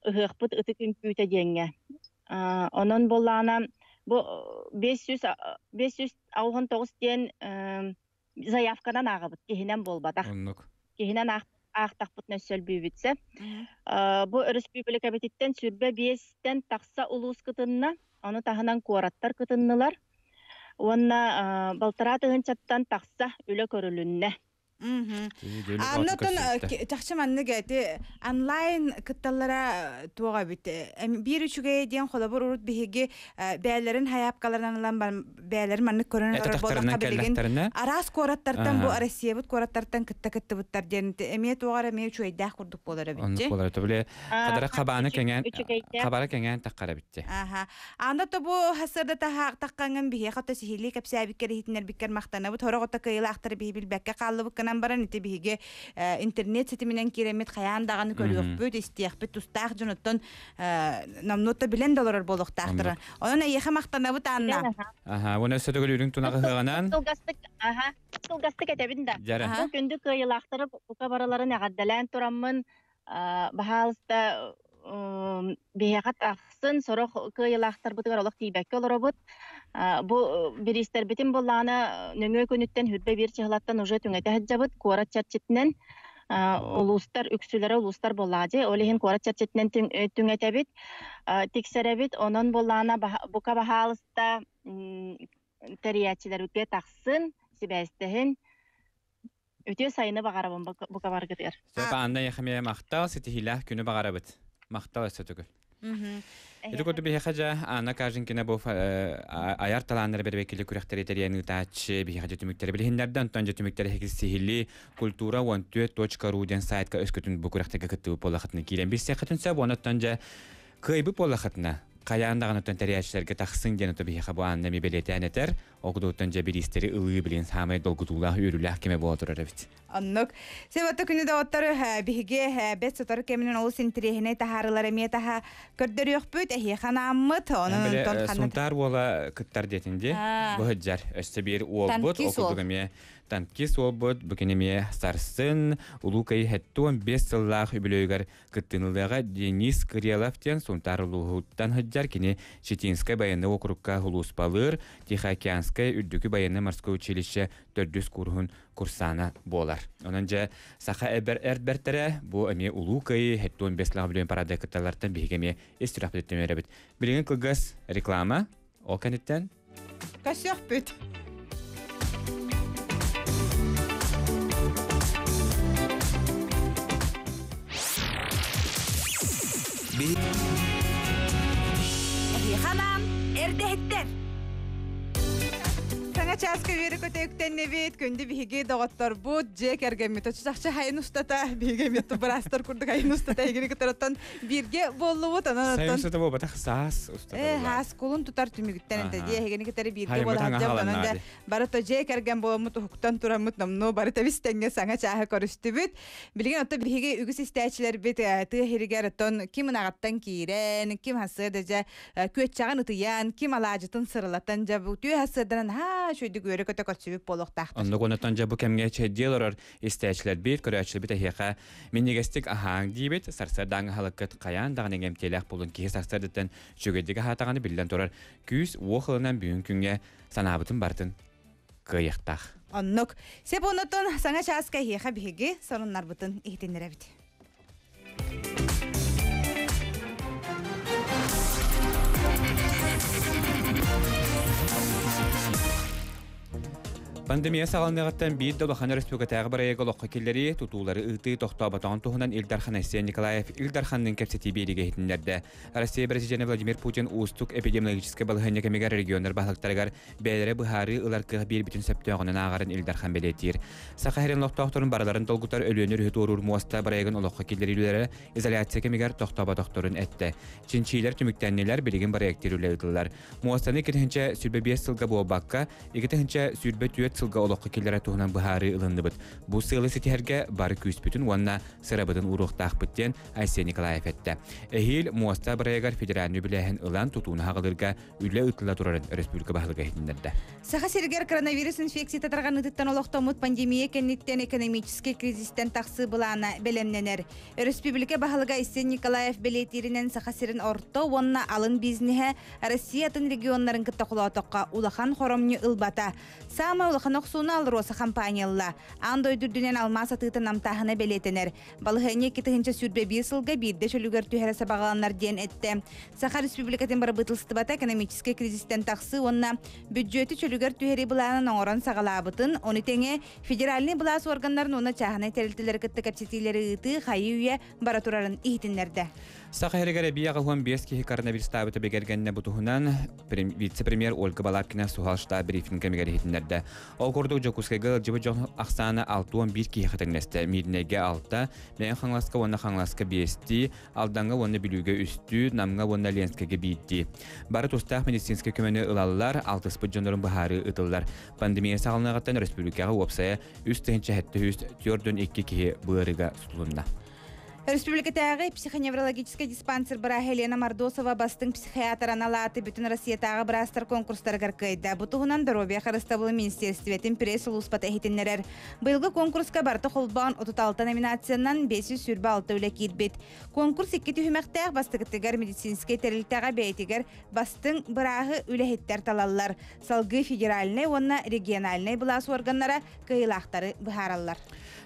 Ыһыахпыт ытык үҥкүүтэ диэҥҥэ. Онон буоллаҕына бу 500 569 диэн заявканан ааҕабыт, киһинэн буолбатах. Оннук. Киһинэн аахтахпытына өссө өлбүүбүтсэ. Бу өрөспүүбүлүкэбититтэн сүрбэ биэстэн тахса улуус кытынна, ону таһынан куораттар кытыннылар. Уонна балтараа тыһыынчаттан тахса үлэ көрүлүннэ. Анна оттон чахчы маннык эти онлайн кытталлара туох эбит биир үчүгэй диэн холобур урут биһиги бээлэрин хайаапкаларынан ылан бээлэрин маннык көрөн олорор буоллахха билигин араас куораттартан бу Россиябыт куораттартан кытта кыттыбыттар диэн эмиэ туох эрэ эмиэ үчүгэйдээх курдук буолар эбит Оннук буолар били хадара хабааны кэҥээн хабара кэҥээн таххар эбитти Аха. Анда то бу хасырда таххаҥын биһиэхэ то сиһилии кэпсээбиккэр иһитиннэрбиккэр махтанабыт. Хорох ото кыайыылаахтары биһи билбэккэ хааллыбыккынан баран ити биһиги интернет ситиминэн киирэммит хайаан даҕаны көрүөхпүт, истиэхпит тустаах дьонуттан номнуотта билэн да олорор буолуохтаахтара. Онон эйиэхэ махтанабыт Анна. Аха, уонна өссө төгүл үрүҥ тунаҕы ыһыаҕынан. Кылгастык, аха, кылгастык этэбин да. Дьара. Бу күндү кыайыылаахтары бука барыларын эҕэрдэлээн тураммын баһаалыста биһиэхэ тахсын сорох кыайыылаахтарбытыгар олох тиийбэккэ олоробут. Бу бириистэрбитин буоллаҕына нөҥүө күнүттэн хүрбэ биир чыһылаттан уже түҥэтэ сылдьабыт куорат чэрчитинэн улуустар үксүлэрэ улуустар буоллаҕа дии ол иһин куорат чэрчитинэн түҥэтэбит тиксэрэбит онон буоллаҕына бука баһаалыста тэрийээччилэрбитигэр тахсын сибээстэһин. Үтүө сайыны баҕарабын бука баргытыгар. Сөп Анна Ехемия махтал ситиһиилээх күнү баҕарабыт. Махтал өссө төгүл. Ити курдук биһиэхэ дьэ Анна Каженкина бу айар талааннары бэрбэкили күрэхтэри тэрийэн ыытааччы биһиэхэ дьэ түмүктэри билиһиннэрдэ. Онтон дьэ түмүктэри эһиги сиһилии культура 14.ru диэн сайтка өскөтүн бу күрэхтэргэ кыттыбыт буоллахытына киирэн билсиэххитин сөп. Онон дьэ кыайбыт буоллахытына хайаан даҕаны тэрийээччилэргэ тахсыҥ диэн ото биһиэхэ бу Анна эмиэ бэлиэтээн этэр. Ол кудуттан дьэ бириистэри ылыы билин саамай долгутуулаах үөрүүлээх кэмэ буола турар эбит. Оннук. Себатта күнү доҕоттор биһиги бэт сотору кэминэн олус интириэһинэй таһаарылар эмиэ таһа көрдөрүөхпүт эһиэхэ анааммыт. Онон онтон ханна Сунтаар уола кыттар диэтин дии. Быһыджар. Өссө биир уолбут, ол курдук эмиэ танкист уолбут, бу кини эмиэ сарсын Улуу Кыайыы 75 сыллаах үбүлүөйүгэр Кыттыынылыаҕа Денис Кырелов диэн Сунтаар улууһуттан сылдьар кини Читинскай байыаннай уокурукка сулууспалыыр Тихоокеанскай үрдүкү байыаннай-морской училище төрдүс кууруһун курсаана буолар. Онон дьэ саха эбэр эрбэртэрэ бу эмиэ Улуу Кыайыы 75 сыллаах үбүлүөйүн параадыгар кытталлартан биһиги эмиэ ис сүрэхпититтэн үөрэбит. Билигин кылгас реклама, ол кэнниттэн Көсүөхпүт. Эһиэхэ эрдэһиттэр. Саҥа чааска үөрэ көтө үктэннибит, күндү биһиги доҕотторбут, дьиэ кэргэммит оччочахчы хайын устата, биһиги эмиэ быраастар курдук айын устата эһигини кытарыттан бииргэ буоллубут, онон Сайын устата буолбатах, саас устата Э, хаас кулун тутар түмүгүттэн этэ дии эһигини кытары бииргэ буола сылдьабыт онон дьэ бары то дьиэ кэргэн буоламмыт уһуктан тураммыт номнуо бары тэбис-тэҥҥэ саҥа чааһы көрүстүбүт. Билигин оттон биһиги үгүс истээччилэрбит тыа иһигэр оттон ким ынаҕыттан киирэн, ким хасыа да дьэ күөччэҕин ытыйан, ким алаадьытын сырылатан дьэ бу түө хасыаданан haa үчүгэйдик үөрэ-көтө көрсүбүт буолуохтаахтар. Оннук онтон дьэ бу кэмҥэ чэйдии олорор истээччилэрбит, көрөөччүлэрбит эһиэхэ минньигэстик аһааҥ диибит, сарсыардааҥҥы аһылыккыт хайаан даҕаны иҥэмтиэлээх буолун киһи сарсыардаттан үчүгэйдик аһаатаҕына биллэн турар күүс уох ылынан бүгүн күҥҥэ санаабытын барытын кыайыахтаах. Оннук. Сеп онотон саҥа чааска эһиэхэ биһиги сонуннарбытын иһитиннэрэбит. Пандемия саҕаланыаҕыттан биир да улахан өрөспүүбүлүкэтээҕи бырайыагы олоххо киллэрии, тутуулары ыытыы тохтооботоҕун туһунан Ил Дархан Айсен Николаев Ил Дарханныын кэпсэтии биэриигэ иһитиннэрдэ. Россия Президенэ Владимир Путин уустук эпидемиологическай балаһыанньа кэмигэр регионнар баһылыктарыгар бэйэлэрэ быһаарыы ылар кыах биэрбитин сөптөөҕүнэн ааҕарын Ил Дархан бэлиэтиир. Саха сирин олохтоохторун барыларын долгутар Өлүөнэ өрүһү туоруур муоста бырайыагын олоххо киллэриилэрэ изоляция кэмигэр тохтооботохторун эттэ. Чинчиилэр түмүктэннилэр, билигин бырайыактыыр үлэ ыытыллар. Муостаны 2025 сылга буолбакка, 2024 сылга олоххо киллэрэр туһунан быһаарыы ылынныбыт. Бу сыалы ситиһэргэ бары күүспүтүн уонна сырабытын ууруохтаахпыт диэн Айсен Николаев эттэ. Эһиил муоста бырайыагар федеральнай үбүлээһин ылан тутууну хаҕылыырга үлэ ыытылла турарын өрөспүүбүлүкэ баһылыга иһитиннэрдэ. Саха сиригэр коронавирус инфекцията тарҕаныытыттан олохтоммут пандемия кэнниттэн экономическай кризистэн тахсыы былаана бэлэмнэнэр. Өрөспүүбүлүкэ баһылыга Айсен Николаев бэлиэтииринэн Саха сирин орто уонна алын бизнеһэ Россия атын регионнарын кытта холоотоххо улахан хоромньу ылбата. Саамай улахан охсууну АЛРОСА компания ылла. Аан дойду үрдүнэн алмаас атыыта намтааһына бэлиэтэнэр. Балаһыанньа 2021 сылга биирдэ чөлүгэр түһэрэ сабаҕаланар диэн эттэ. Саха Республикатын бырабыыталыстыбата экономическай кризистэн тахсыы уонна бүддьүөтү чөлүгэр түһэрии былаанын оҥорон саҕалаабытын, ону тэҥэ федеральнай былаас уорганнарын уонна чааһынай тэрилтэлэри кытта кэпсэтиилэри ыытыы хайыы-үйэ бара турарын иһитиннэрдэ. Саха сиригэр эбии 85 киһи коронавирустаабыта бигэргэннэ бу туһунан вице-премьер Ольга Балабкина суһал штаб брифинг кэмигэр иһитиннэрдэ. Ол курдук Дьокуускайга ыалдьыбыт дьон ахсаана 61 киһиэхэ тэҥнэстэ. Мииринэйгэ 6, Мэҥэ Хаҥаласка уонна Хаҥаласка биэстии, Алдаҥҥа уонна Бүлүүгэ үстүү, Намҥа уонна Ленскэйгэ биирдии. Бары тустаах медицинскэй көмөнү ылаллар, алтыспыт дьоннорун быһаарыы ыытыллар. Пандемия саҕаланыаҕыттан өрөспүүбүлүкэҕэ уопсайа 3702 киһи быарыга сутулунна. Өрөспүүбүлүкэтээҕи психоневрологическай диспансер бырааһа Елена Мордосова бастыҥ психиатр анал ааты бүтүн Россиятааҕы быраастар конкурстарыгар кыайда. Бу туһунан Доруобуйа харыстабылын министиэристибэтин пресс-сулууспата иһитиннэрэр. Быйылгы конкурска барыта холбоон 36 номинациянан 526 үлэ киирбит. Конкурс икки түһүмэхтээх бастакытыгар медицинскэй тэрилтэҕэ бэйэтигэр бастыҥ бырааһы үлэһиттэр талаллар. Салгыы федеральнай уонна региональнай былаас уорганнара кыайыылаахтары быһаараллар.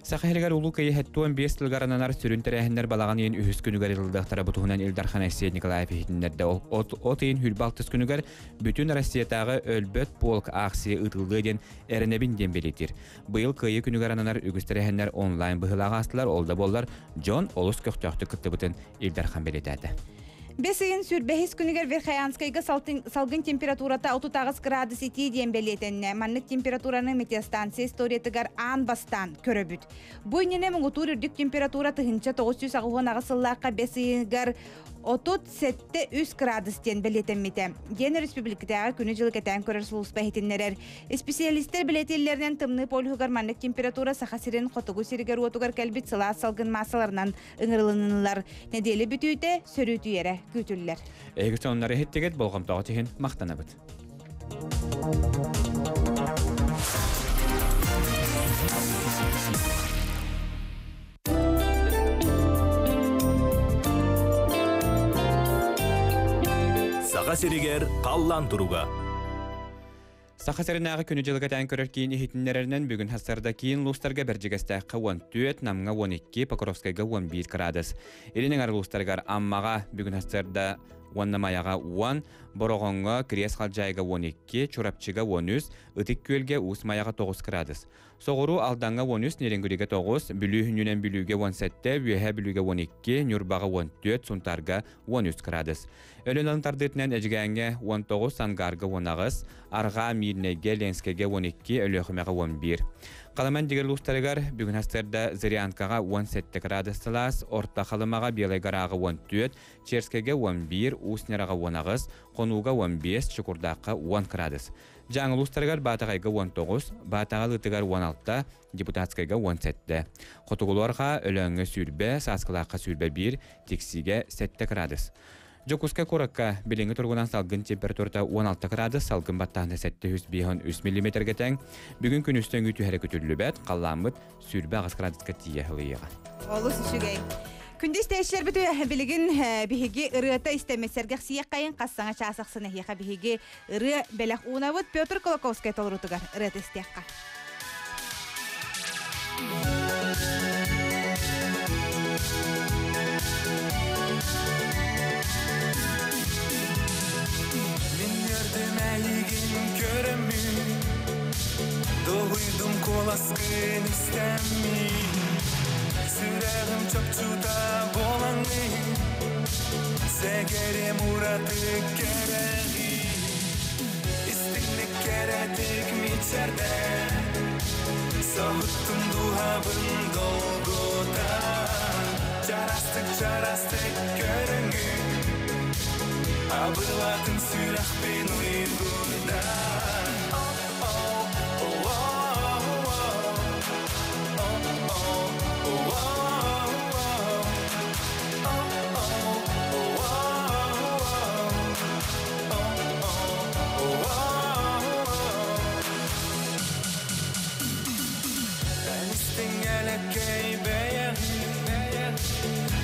Саха сиригэр Улуу Кыайыы 75 сылыгар ананар сүрүн тэрээһиннэр балаҕан ыйын үһүс күнүгэр ыытыллыахтара бу туһунан Ил Дархан Айсен Николаев иһитиннэрдэ. От ыйын 26 күнүгэр Бүтүн Россиятааҕы Өлбөт полк аахсыйа ыытыллыа диэн эрэнэбин диэн бэлиэтиир. Быйыл Кыайыы күнүгэр ананар үгүс тэрээһиннэр онлайн быһыылаах аастылар, ол да буоллар дьон олус көхтөөхтүк кыттыбытын Ил Дархан бэлиэтээтэ. Бэс ыйын сүүрбэһис күнүгэр Верхоянскайга салгын температурата 38 градус итии диэн бэлиэтэннэ. Маннык температураны метеостанция историятыгар аан бастаан көрөбүт. Бу иннинэ муҥутуур үрдүк температура 1998 сыллаахха бэс ыйыгар 37,3 градус диэн бэлиэтэммитэ. Диэн өрөспүүбүлүкэтээҕи күнү-дьылы кэтээн көрөр сулууспа иһитиннэрэр. Исписийэлистэр бэлиэтииллэринэн тымныы полюһугар маннык температура Саха сирин хотугу сиригэр-уотугар кэлбит сылаас салгын маассаларынан ыҥырылыннылар. Нэдиэлэ бүтүүтэ сөрүүтүйэрэ күүтүллэр. Эһиги сонуннары иһиттигит, болҕомтоҕут иһин махтанабыт. Саха сиригэр халлаан туруга. Саха сиринээҕи күнү-дьылы кэтээн көрөр киин иһитиннэрэринэн бүгүн сарсыарда киин улуустарга Бэрдьигэстээххэ 14, Намҥа 12, Покровскайга 11 кыраадыс. Илин эҥэр улуустарыгар Аммаҕа бүгүн сарсыарда уонна Майаҕа 10, Бороҕоҥҥо, Кириэс Халдьаайыга 12, Чурапчыга 13, Ытык Күөлгэ, Уус Майаҕа 9 кыраадыс. Соҕуруу Алдаҥҥа 13, Нерюнгригэ 9, Бүлүү Хүннүнэн Бүлүүгэ 17, Үөһээ Бүлүүгэ 12, Ньурбаҕа 14, Сунтаарга 13 кыраадыс. Өлөн тардыытынан Эдьигээҥҥэ 19, Сангаарга 18, Арҕаа Миирнэйгэ, Ленскэйгэ 12, Өлүөхүмэҕэ 11. Халыман дигэр улуустарыгар бүгүн сарсыарда Зырянкаҕа 17 градус сылаас, Орто Халымаҕа Белай Гораҕа 14, Черскэйгэ 11, Уус Ньараҕа 18, Хонууга 15, Чокурдаахха 10 градус. Дьааҥы улуустарыгар Баатаҕайга 19, Баатаҕа Лыытыгар 16, Депутатскайга 17. Хотугулуу-Арҕаа Өлөөҥҥө 20, Сааскылаахха 21, Тиксиигэ 7 градус. Дьокуускай куоракка билиҥҥи туругунан салгын температурата 16 градус, салгын баттааһына 753 миллиметргэ тэҥ. Бүгүн күнүстэн өҥүү түһэрэ күтүллүбэт, халлааммыт 28 градуска тиийэ ылыйыаҕа. Олус үчүгэй. Күндү истээччилэрбит билигин биһиги ырыата истэммит сэргэхсийэххэйин хас саҥа чаас ахсын эһиэхэ биһиги ырыа бэлэх уунабыт Петр Кулаковскай толоруутугар ырыата истиэххэ. Мин көрдүм эйигин көрөммүн Долуйдум куоласкын истэммин Сүрэҕим чопчута буолаҥҥын Сэгэрим ураты кэрэҕин Истиҥник кэрэтик мичээрдэн Соһуттум дууһабын долгутан Чарастык чарастык көрөҥҥүн Абылатын сүрэхпин уйгурдан Oh, oh, oh, oh, oh, oh, oh, oh. Эн истиҥ элэккэй бэйэҕин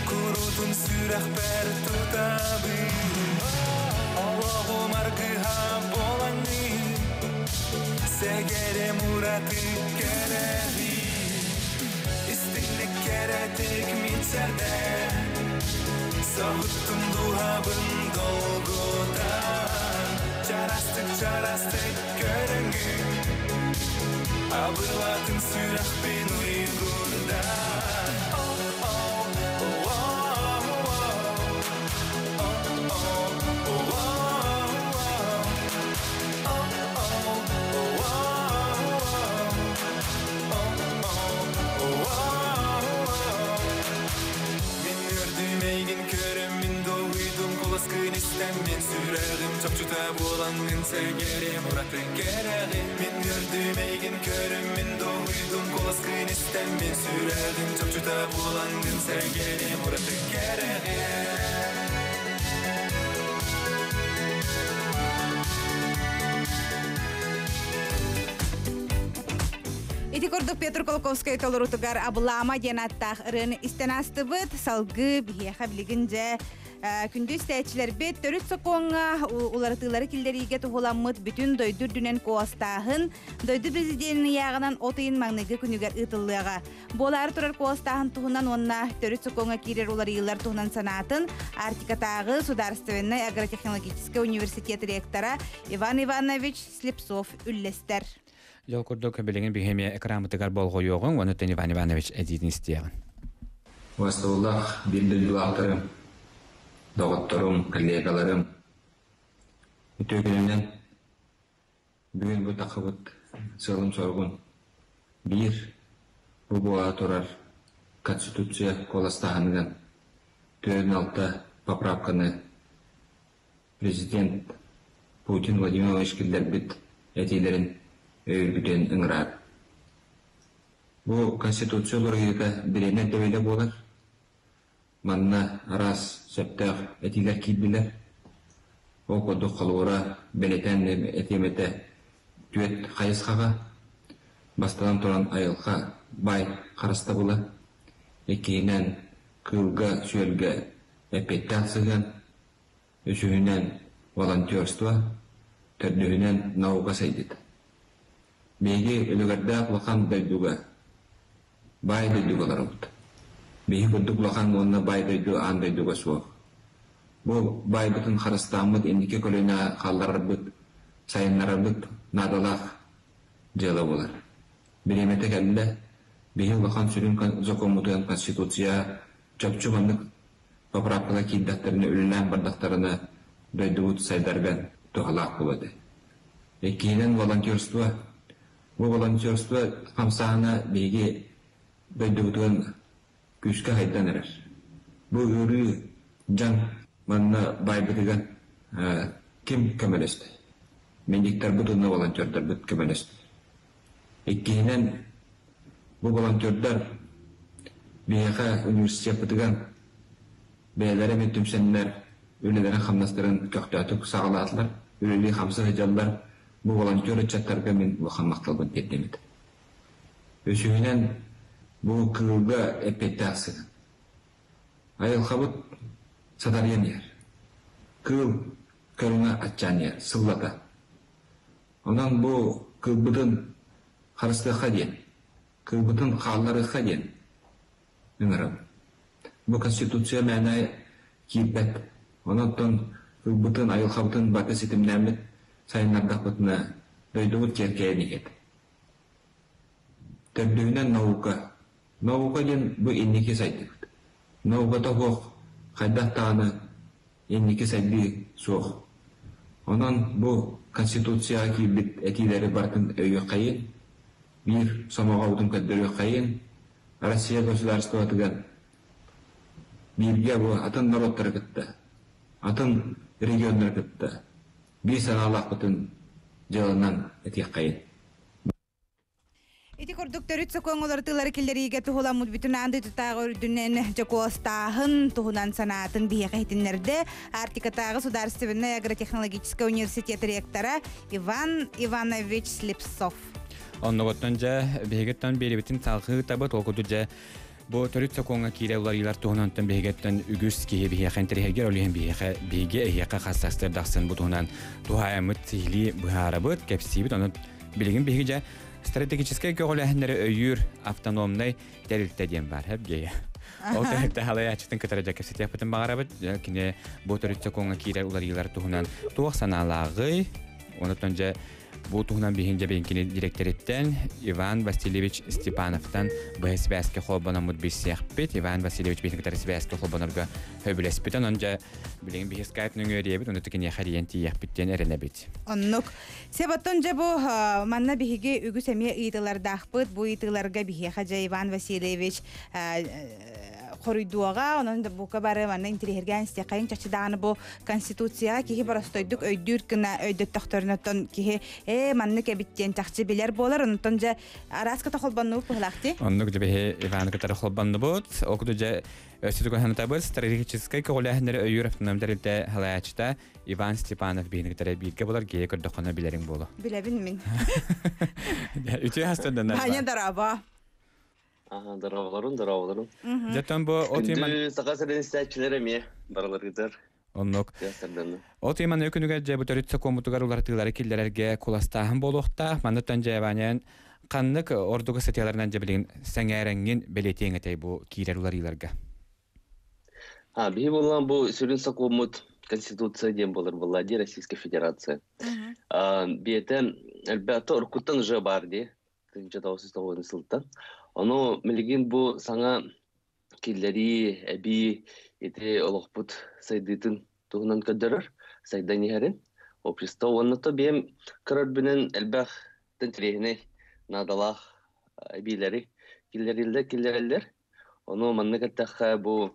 Куруутун сүрэхпэр тутабын Олоҕум аргыһа буолаҥҥын Сэгэрим ураты кэрэҕин Истиҥник кэрэтик мичээрдэн Соһуттум дууһабын долгутан Чарастык чарастык көрөҥҥүн Абылатын сүрэхпин уйгурдан Oh, oh, oh, oh, oh, oh, oh, oh, Мин көрдүм эйигин көрөммүн долгуйдум куоласкын истэммин Сүрэҕим чопчута буолаҥҥын сэгэрим ураты кэрэҕин Мин көрдүм эйигин көрөммүн долгуйдум куоласкын истэммин Сүрэҕим чопчута буолаҥҥын сэгэрим ураты кэрэҕин Ити курдук Петр Колоковскай толорутугар Абылаама диэн аттаах ырыаны истэн аастыбыт. Салгыы биһиэхэ билигин дьэ күндү истээччилэрбит төрүт сокуоҥҥа уларытыылары киллэриигэ туһуламмыт бүтүн дойду үрдүнэн куоластааһын дойду президенин ыйааҕынан от ыйын маҥнайгы күнүгэр ыытыллыаҕа. Буолаары турар куоластааһын туһунан уонна төрүт сокуоҥҥа киирэр уларыйыылар туһунан санаатын Арктикатааҕы судаарыстыбаннай агротехнологическай университет ректора Иван Иванович Слепцов үллэстэр. Дьол курдук билигин биһи эмиэ экранмытыгар болҕойуоҕуҥ уонна Иван Иванович этиитин истиэҕин. Убастабыллаах биир дойдулаахтарым, доҕотторум, коллегаларым, үтүө күнүнэн бүгүн бу таххыбыт сыалым-соругум биир бу буола турар Конституция куоластааһыныгар 46 поправканы Президент Путин Владимир Владимирович киллэрбит этиилэрин өйүүргүтүн ыҥырар. Бу Конституция уларыйыыта бириэмэ ирдэбилэ буолар. Манна араас сөптөөх этиилэр киирдилэр. Ол курдук холобура бэлиэтээн этиэм этэ түөрт хайысхаҕа бастатан туран айылҕа баай харыстабыла, иккиһинэн кыылга-сүөлгэ эппиэттээх сыһыан, Үсүһүнэн, волонтерство, төрдүһүнэн, наука сайдыыта. Биһиги үлүгэрдээх улахан дойдуга, баай дойдуга олоробут. Биһи курдук улахан уонна баай дойду аан дойдуга суох. Бу баайбытын харыстааммыт инники көлүөнэҕэ хаалларарбыт, сайыннарарбыт наадалаах дьыала буолар. Бириэмэтэ кэллэ, биһи улахан сүрүн сокуоммутугар Конституция чопчу маннык Поправкалар киирдэхтэринэ, үлэлээн бардахтарына, дойдубут сайдарга туһалаах буолуо этэ. Иккиһинэн, волонтерство. Бу волонтерство хамсааһына биһиги дойдубутугар күүскэ сайдан эрэр. Бу ыарыы дьаҥ манна баайбытыгар ким көмөлөстө? Медиктарбыт уонна волонтердарбыт көмөлөстө. Иккиһинэн, бу волонтердар биһиэхэ университеппытыгар бэйэлэрэ эмиэ түмсэннэр үлэлэрин-хамнастарын көхтөөхтүк саҕалаатылар, үлэлии-хамсыы сылдьаллар. Бу волонтер ыччаттарга мин улахан махталбын тиэрдэммит. Үсүһүнэн, бу кыылга эппиэттээх сыһыан. Айылҕабыт сатарыйан иһэр. Кыыл көрүҥэ аччаан иһэр, сыллата. Онон бу кыылбытын харыстыахха диэн, кыылбытын хаалларыахха диэн ыҥырабын. Бу Конституция мээнэ киирбэт. Онон кыылбытын, айылҕабытын барыта ситимнээммит сайыннардахпытына дойдубут киэркэйэн иһиэт. Төрдүһүнэн наука. Наука диэн бу инники сайдыбыт. Науката суох хайдах даҕаны инники сайдыы суох. Онон бу Конституцияҕа киирбит этиилэри барытын өйүөххэйин, биир сомоҕобутун көрдөрүөххэйин, Россия государствотыгар бииргэ бу атын норуоттары кытта, атын регионнары кытта биир санаалаахпытын дьыаланан этиэххэйин. Ити курдук төрүт сокуон уларытыылары киллэриигэ туһуламмыт бүтүн аан дойдутааҕы үрдүнэн дьокуостааһын туһунан санаатын биһиэхэ иһитиннэрдэ Арктикатааҕы судаарыстыбаннай агротехнологическай университет ректора Иван Иванович Слепцов. Оннугуттан дьэ биһигиттэн биэрибитин салҕыы табыт ол курдук дьэ бу төрүт сокуоҥҥа киирэ уларыйыылар туһунан биһигиттэн үгүс киһи биһиэхэ интэриэһиргэр ол иһин биһиэхэ биһиги эһиэхэ хас сарсыардахсын бу туһунан туһаайаммыт сиһилии быһаарабыт кэпсиибит онон билигин биһиги дьэ стратегическай көҕүлээһиннэри өйүүр автономнай тэрилтэ диэн баар хэбгиэ. Ол тэрилтэ халайааччытын кытары дьэ кэпсэтиэхпитин баҕарабыт. Кини бу төрүт сокуоҥҥа киирэр уларыйыылар туһунан туох санаалааҕый? Онтон дьэ бу туһунан биһин дьэ кини директориттэн Иван Васильевич Степановтан быһа сибээскэ холбономмут билсиэхпит. Иван Васильевич биһин кытары сибээскэ холбонорго сөбүлэспит. Онон дьэ билигин биһи скайп нөҥүө эрийэбит, онно киниэхэ эрийэн тиийиэхпит диэн эрэнэбит. Оннук. Себоттон дьэ бу манна биһиги үгүс эмиэ ыйытыылардаахпыт. Бу ыйытыыларга биһиэхэ дьэ Иван Васильевич Хоруйдуоҕа, онон да бука бары манна интириэһиргээн истиэххэйиҥ. Чахчы даҕаны бу Конституцияҕа киһи боростойдук өйдүүр гына өйдөттөхтөрүнэ киһи ээ маннык эбит диэн чахчы билэр буолар. Онтон дьэ арааската холбоннубут быһылаахти. Оннук дьэ Иван кытары холбоннубут. Ол курдук дьэ өссө тугу стратегическай көҕүлээһиннэри өйүүр автоном тэрилтэ салайааччыта Иван Степанов биһини кытары бииргэ болар гея көрдөххөнө билэриҥ буолуо. Билэбин мин. Үтүө хастардан. Аня дорообо. Аха, дорооболорун, дорооболорун. Дьэ бу от Күндү Саха сирин истээччилэр эмиэ барыларыгар. Оннук. От иман өкүнүгэр дьэ бу төрүт сокуоммутугар уларытыылары киллэрэргэ куластааһын буолуохтаах. Манныттан дьэ ханнык ордук ыстатыйаларынан дьэ билигин сэҥээрэҥҥин бэлиэтиэҥ этэй бу киирэр уларыыларга? А, биһи буоллаан бу сүрүн сокуоммут Конституция диэн буолар буолла дии Российская Федерация. Биэтэ элбэхтэ уруккуттан уже баар дии. 1990 сылтан. Ону билигин бу саҥа киллэрии, эбии ити олохпут сайдыытын туһунан көрдөрөр, сайдан иһэрин. Общество уонна то биэм көрөрбүнэн элбэх тэнтириэһинэй наадалаах эбиилэри киллэриллэр киллэрэллэр. Ону маннык эттэххэ бу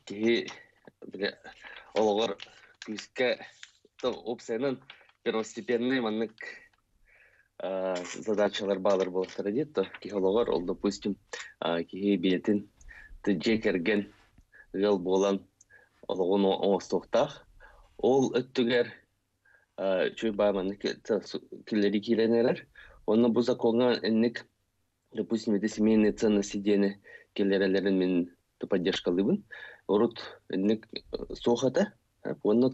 киһи олоҕор күүскэ опциянан первостепенный маннык задачалар баалар буолуохтара диэт то киһи олоҕор ол допустим киһи биэтин дьиэ кэргэн ыал буолан олоҕун оҥостуохтаах ол өттүгэр үчүгэй баа маннык киллэри киирэн эрэр онно бу закоҥҥа инник допустим это семейные ценности диэни киллэрэллэрин мин поддержкалыыбын урут инник суох этэ уонна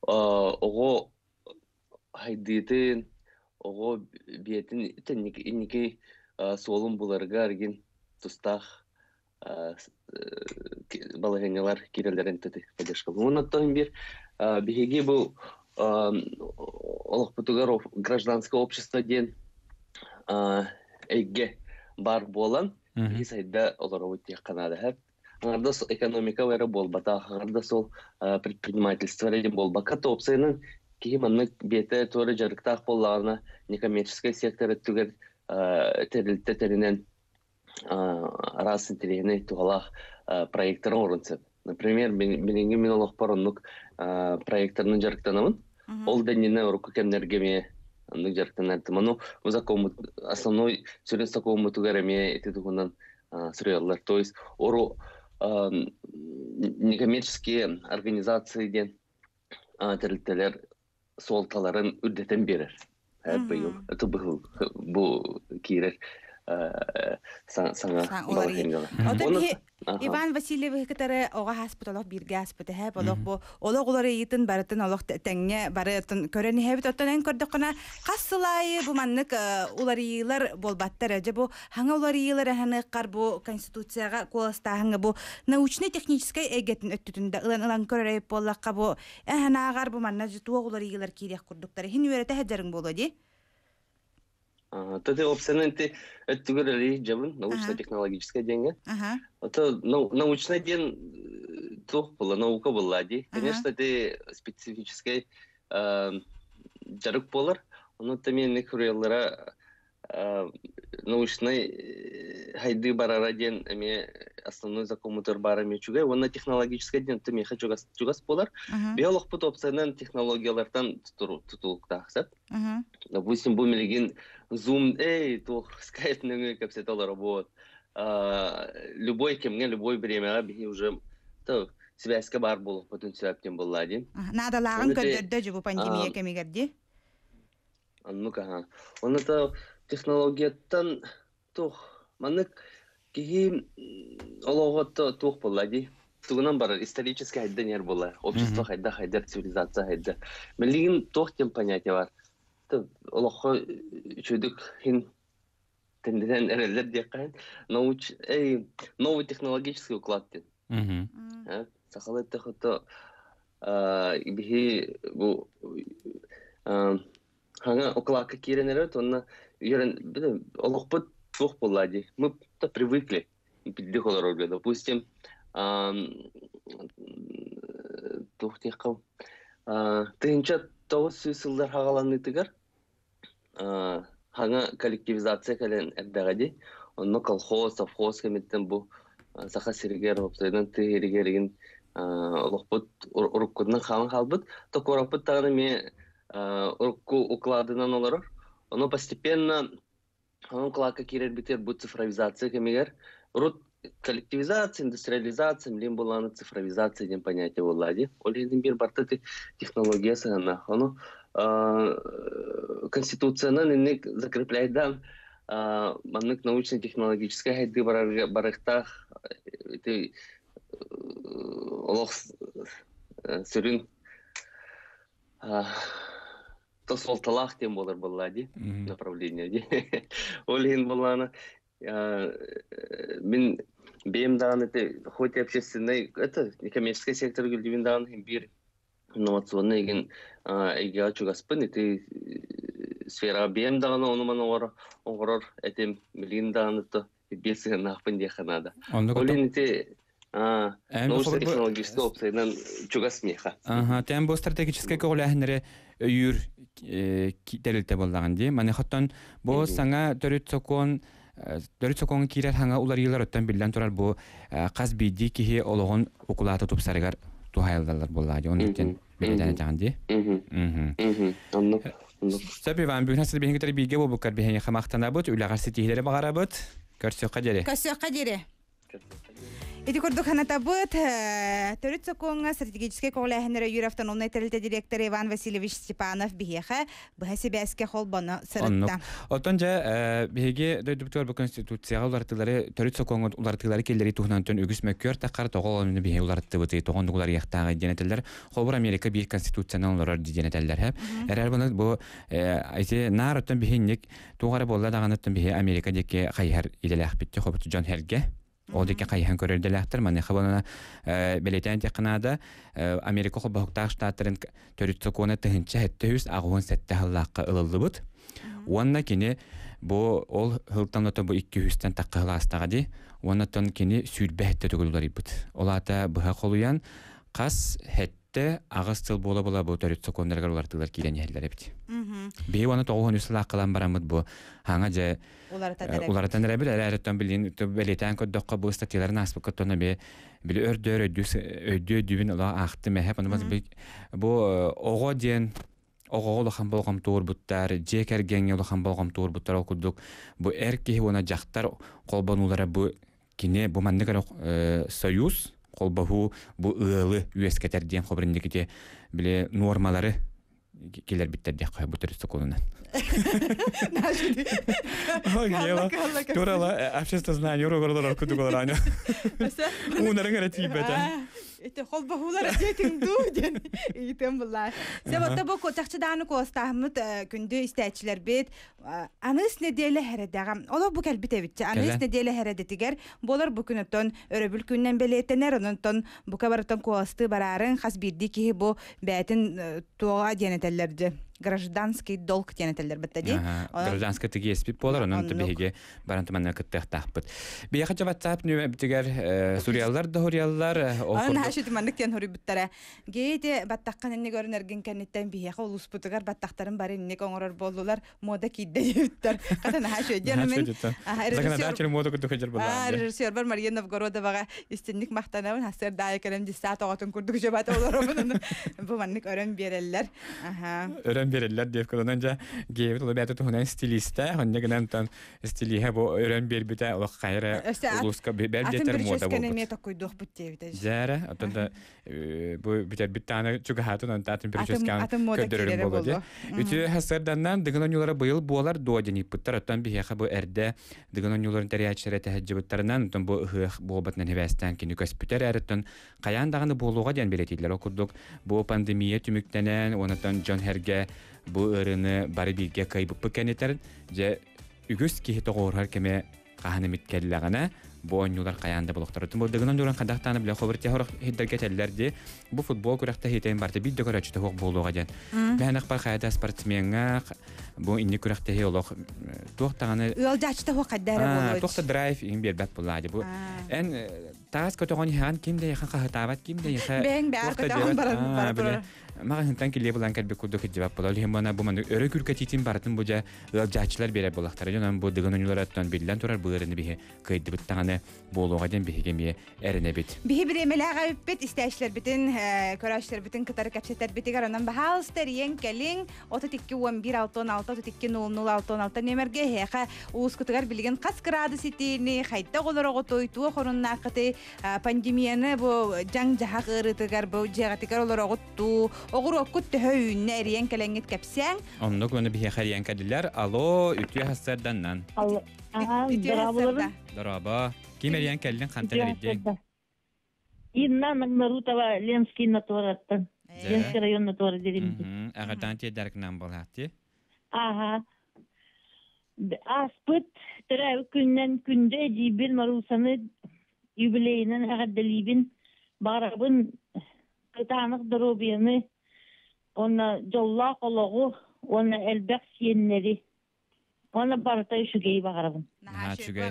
оҕо хайдыытын оҕо биэтин инники суолун буларыгар игин тустаах балаһыанньалар киирэллэрин поддержка. Оннуттан бир биһиги бу олохпутугар гражданское общество диэн эйгэ бар буолан биһи сайда олоробут диэххэ наада. Аҥардас экономика эрэ буолбатах, аҥардас ол предпринимательство эрэ диэн буолбакка, уопсайынан киһи маннык биэтэ туора дьарыктаах буоллаҕына, некоммерческай сектор өттүгэр тэрилтэ тэринэн араас интэриэһинэй туһалаах проекттары оҥорон сөп. Например, билиҥҥи мин олохпор оннук проекторынан дьарыктанабын. Ол да иннинэ урукку кэмнэргэ эмиэ оннук дьарыктанартым. Ону бу закоммут основной сүрүн сокуоммутугар эмиэ ити туһунан суруйаллар. То есть ору некоммерческие организации диэн тэрилтэлэр суолталарын үрдэтэн биэрэр. Быйыл это быһыл бу киирэр саҥа балаһыанньалар. Иван Васильевич кытары оҕо ааспыт олох бииргэ ааспыт эһэ олох бу олох уларыйыытын барытын олох тэҥҥэ барытын көрөн иһэбит. Оттон эн көрдөххүнэ хас сыл аайы бу маннык уларыйыылар буолбаттар. Дьэ бу хаҥа уларыйыылар аһаныаххар бу конституцияҕа куоластааһыҥҥа бу научнай-техническэй эйгэтин өттүтүн да ылан ылан көрөр эбит буоллахха бу эһэнааҕар бу манна туох уларыйыылар киириэх курдуктар иһин үөрэтэ сылдьарыҥ буолуо дии. Тады опциональный өттүгэр элии дьабын научно-технологическай диэҥҥэ. Ото научный диэн туох буолла, наука буолла дии. Конечно, ты специфическай дьарык буолар. Ону мен курьерлара научный хайды барара диэн эмиэ основной закон бара эмиэ үчүгэй уонна технологическай диэн миэхэ чугас чугас буолар. Биһи олохпут опциянан технологиялартан тутулуктаах сөп. Допустим, бу милигин Zoom, эй, туох Skype нөҥүө кэпсэтэ олоробут. Любой кэмҥэ, любой времяҕа биһи уже связька баар буолуохпутун сөп диэн буолла диэн. Наадалааҕын көрдөрдө дьу бу пандемия кэмигэр дии. Оннук аха. Онно то технологияттан туох маннык киһи олоҕо туох буолла дии. Тугунан барар исторический хайдан иһэр буолла. Общество хайда хайдар, цивилизация хайда. Билигин туох диэн понятие бар. Олоххо үчүгдүк хин тенденен эрэллэр диэххэ науч эй новый технологический уклад диэн. Сахалыы эттэххэ биһи бу хаҥа укладка киирэн эрэр уонна үөрэн олохпут туох буолла дии. Мы то привыкли билдик олорорго. Допустим, туох диэххэ 1900 сыллар хаҕаланыытыгар хаҥа коллективизация кэлэн эрдэҕэ дии. Онно колхоз, совхоз кэмиттэн бу Саха сиригэр, уопсайынан тыа сиригэр игин олохпут уруккутунан хаалан хаалбыт. То куораппыт даҕаны эмиэ урукку укладынан олорор. Ону постепенно онон укладка киирэрбитигэр бу цифровизация кэмигэр урут коллективизация, индустриализация, билин буолааны цифровизация диэн понятие буолла дии. Ол иһин биир барта технология сыһыаннаах. Ону конституциянан инник закрепляйдаан маннык научно-технологическай хайдыы барарга барыктаах ити олох сүрүн то суолталаах диэн буолар буоллаа дии направление дии. Ол иһин буоллаана мин бэйэм даҕаны хоть общественный это некоммерческий сектор үлдүбүн даҕаны биир инновационный игин эйгэҕэ чугаспын ити сфераҕа бэйэм даҕаны ону-маны оҥорор этим билигин даҕаны то биир сыһыаннаахпын диэххэ наада. Ол иһин ити научно-технологическай уопсайынан чугас миэхэ. Аха, тэн бу стратегическай көҕүлээһиннэри өйүүр тэрилтэ буоллаҕын дии. Маныхаттан бу саҥа төрүт сокуон төрүт сокуоҥҥа киирэр хаҥа уларыйыылар оттон биллэн турар бу хас биирдии киһи олоҕун укулаата тупсарыгар туһайыллаллар буоллаҕа дии. Оннук диэн бэлиэтээн этэҕин дии. Оннук. Сөп Иван, бүгүн хас биһиги кытары бииргэ буолбуккар биһиги махтанабыт, үлэҕэр ситиһиилэри баҕарабыт. Көрсүөххэ диэри. Көрсүөххэ диэри. Ити курдук санатабыт, төрүт сокуоҥҥа стратегическай көҕүлээһиннэр өйүүр автономнай тэрилтэ дириэктэрэ Иван Васильевич Степанов биһиэхэ быһа сибээскэ холбоно сырытта. Оттон дьэ, биһиги дойдубутугар бу Конституцияҕа уларытыылары, төрүт сокуоҥҥа уларытыылары киллэрии туһунан үгүс мөккүөр таххар тоҕо ону биһиги уларыттыбытый, тоҕо оннук уларыйыахтааҕый диэн этэллэр. Холобур, Америка биир конституциянан олорор диэн этэллэр. Эрэр бұны бу ити наар оттон биһинник Туох эрэ буолла даҕаны оттон биһи Америка диэки хайыһар идэлээхпит хобут дьон эргэ. Ол диэки хайыһан көрөр идэлээхтэр. Маныаха буолана бэлиэтээн диэххэ наада Америка холбоһуктаах штаттарын төрүт сокуона 1787 сыллаахха ылыллыбыт. Уонна кини бу ол сылтан ото бу 200-тэн тахха сылаастаҕа дии. Уонна оттон кини 27 төгүл уларыйбыт. Ол аата быһа холуйан хас 7-8 сыл буола-буола бу төрүт сокуоннарыгар уларытыылар киирэн иһэллэр эбит. Биһи уонна 93 сыл ааххалаан бараммыт бу хаҥа дьэ уларытан эрэбит эрээриттэн билин бэлиэтээн көрдөххө бу статьяларын ааспыкка тон эбе били өрдөөр өйдүү өйдүүбүн ыла аахтым эһэ бу оҕо диэн оҕоҕо улахан болҕомто уурбуттар, дьиэ кэргэҥҥэ улахан болҕомто уурбуттар ол курдук бу эр киһи уонна дьахтар холбонуулара бу кини бу маннык эрэ союз холбоһуу бу ыалы үөскэтэр диэн хобринникити били нуормалары киллэрбиттэр диэххэ бу төрүт сокуонунан. Турала общество знания уругар кудук олорон. Уунарың эрэ тиийбэтэ. Ити холбоһуулар диэтиҥ дуу диэн ыйытыам буллаа. Себотта бу чахчы дааны куостаһыммыт күндү истээччилэрбит аныыс нэдиэлэ хэрэдэҕэ олох бу кэлбит эбитчэ аныыс нэдиэлэ хэрэдэтигэр буолар бу күн оттон өрөбүл күнүнэн бэлиэтэнэр онон бука барытын куоластыы бараарын хас биирдии киһи бу бээтин туоҕа диэн этэллэр дьэ гражданский долг диэн этэллэр бытта дии гражданскай тигиэспит буолар онон биһиги баран туманна кыттыахтаахпыт. Биһиэхэ дьэ WhatsApp нүөмэрбитигэр суруйаллар да суруйаллар. Аны наһаа маннык диэн суруйбуттара. Гейте баттаххын инник өрүнэргин кэнниттэн биһиэхэ улууспутугар баттахтарын бары инник оҥорор буоллулар. Мода киирдэ диэбиттэр. Хата наһаа үчүгэй диэн мин. Законодатель мода курдук сылдьар буоллаҕа. Режиссербар Мария Новгородоваҕа истинник махтанабын. Хасыар даайа кэлэн дьиссаат оҕотун курдук дьабат олоробун. Бу маннык өрөн биэрэллэр. Өрөн биэрэллэр диэп кылынан дьэ гейбит улу бэйэтэ туһунан стилистэ, онно гынан стилиһэ бу өрөн биэрбитэ олох хайра улууска бэл диэтэр муода болбут. эмиэ токкуйдуохпут диэбитэ. Дьээрэ, оттон да бу бүтэрбит тааны чугаһаатын онтон атын прическаан көрдөрөрүм буолуо дии. Үтүө хасырданнан дыгын оонньуулара быйыл буолар дуо диэн ыйыппыттар. Оттон биһиэхэ бу эрдэ дыгын оонньууларын тэрийээччилэрэ тэһэддьыбыттарынан, оттон бу ыһыах буолбатынан хибээстээн кини көспүтэр эр хайаан даҕаны буолуоҕа диэн бэлиэтииллэр. Ол курдук бу пандемия түмүктэнэн, онтон дьон herге бу ыарыыны бары бииргэ кыайбыппыт кэннитэр дьэ үгүс киһи тоҕуоруһар кэмэ хаһан эмит кэллэҕинэ бу оонньуулар хайаан да болохтору. Бу дыгынан дуран хадахтааны билэ хобыр техорох хиддерге теллер ди бу футбол күрэхтэһиитин барыта биир да көрөөччүтэ суох буолуоҕа диэн. Мэһэнэх бар хайата спортсмеҥҥа Бу инни күрэхтэһи олох туох таҕаны Ыалдьааччыта хуох хайдара буолуо. Туох да драйв иҥ биэрбэт буллаады. Бу эн таас көтөҕөн иһэн ким да яхан хаһытаабат, ким да яха Бэйэҥ бэйэр көтөҕөн баран бара турар. Маҕаһынтан килиэ булан кэлбит курдук кырдьыбат була. Ол иһин бу бу маны өрө күркэтиитин барытын бу дьэ ыалдьааччылар биэрэр буоллахтара. Дьонон бу дыгын ойууларыттан биллэн турар быырыны биһи кыайдыбыт даҕаны буолуоҕа диэн биһиги эмиэ эрэнэбит. Биһи бириэмэлээх эбиппит, истээччилэрбитин, көрөөччүлэрбитин кытары кэпсэтэрбитигэр онон баһаалыста эрийэн кэлиҥ. 32 11 66 32 00 66 нүөмэргэ эһиэхэ улуускутугар билигин хас кыраадыс итиини, хайдах олороҕутуй, туох оруннааххытый, пандемияны бу дьаҥ-дьаһах ыарыытыгар бу дьиэҕитигэр олороҕут дуу, оҕуруоккут төһө үүннэ эрийэн кэлэҥҥит кэпсээҥ. Оннук уонна биһиэхэ эрийэн кэллилэр. Алло, үтүө сарсыарданнан. Үтүө сарсыарда. Дорообо. Ким эрийэн кэллиҥ, хантан эрийдиҥ? Инна Нагнарутова Ленский натураттан. Ленский район натура деревни. Аҕатаан тиэрдэркинан буолаахти. Ага. Ааспыт төрөөбүт күннэн күндү эдьиийбин Марусаны юбилейынан эҕэрдэлиибин. Баҕарабын кытаанах доруобуйаны уонна дьоллоох олоҕу уонна элбэх сиэннэри. Уонна барыта үчүгэйи баҕарабын. Наһаа үчүгэй.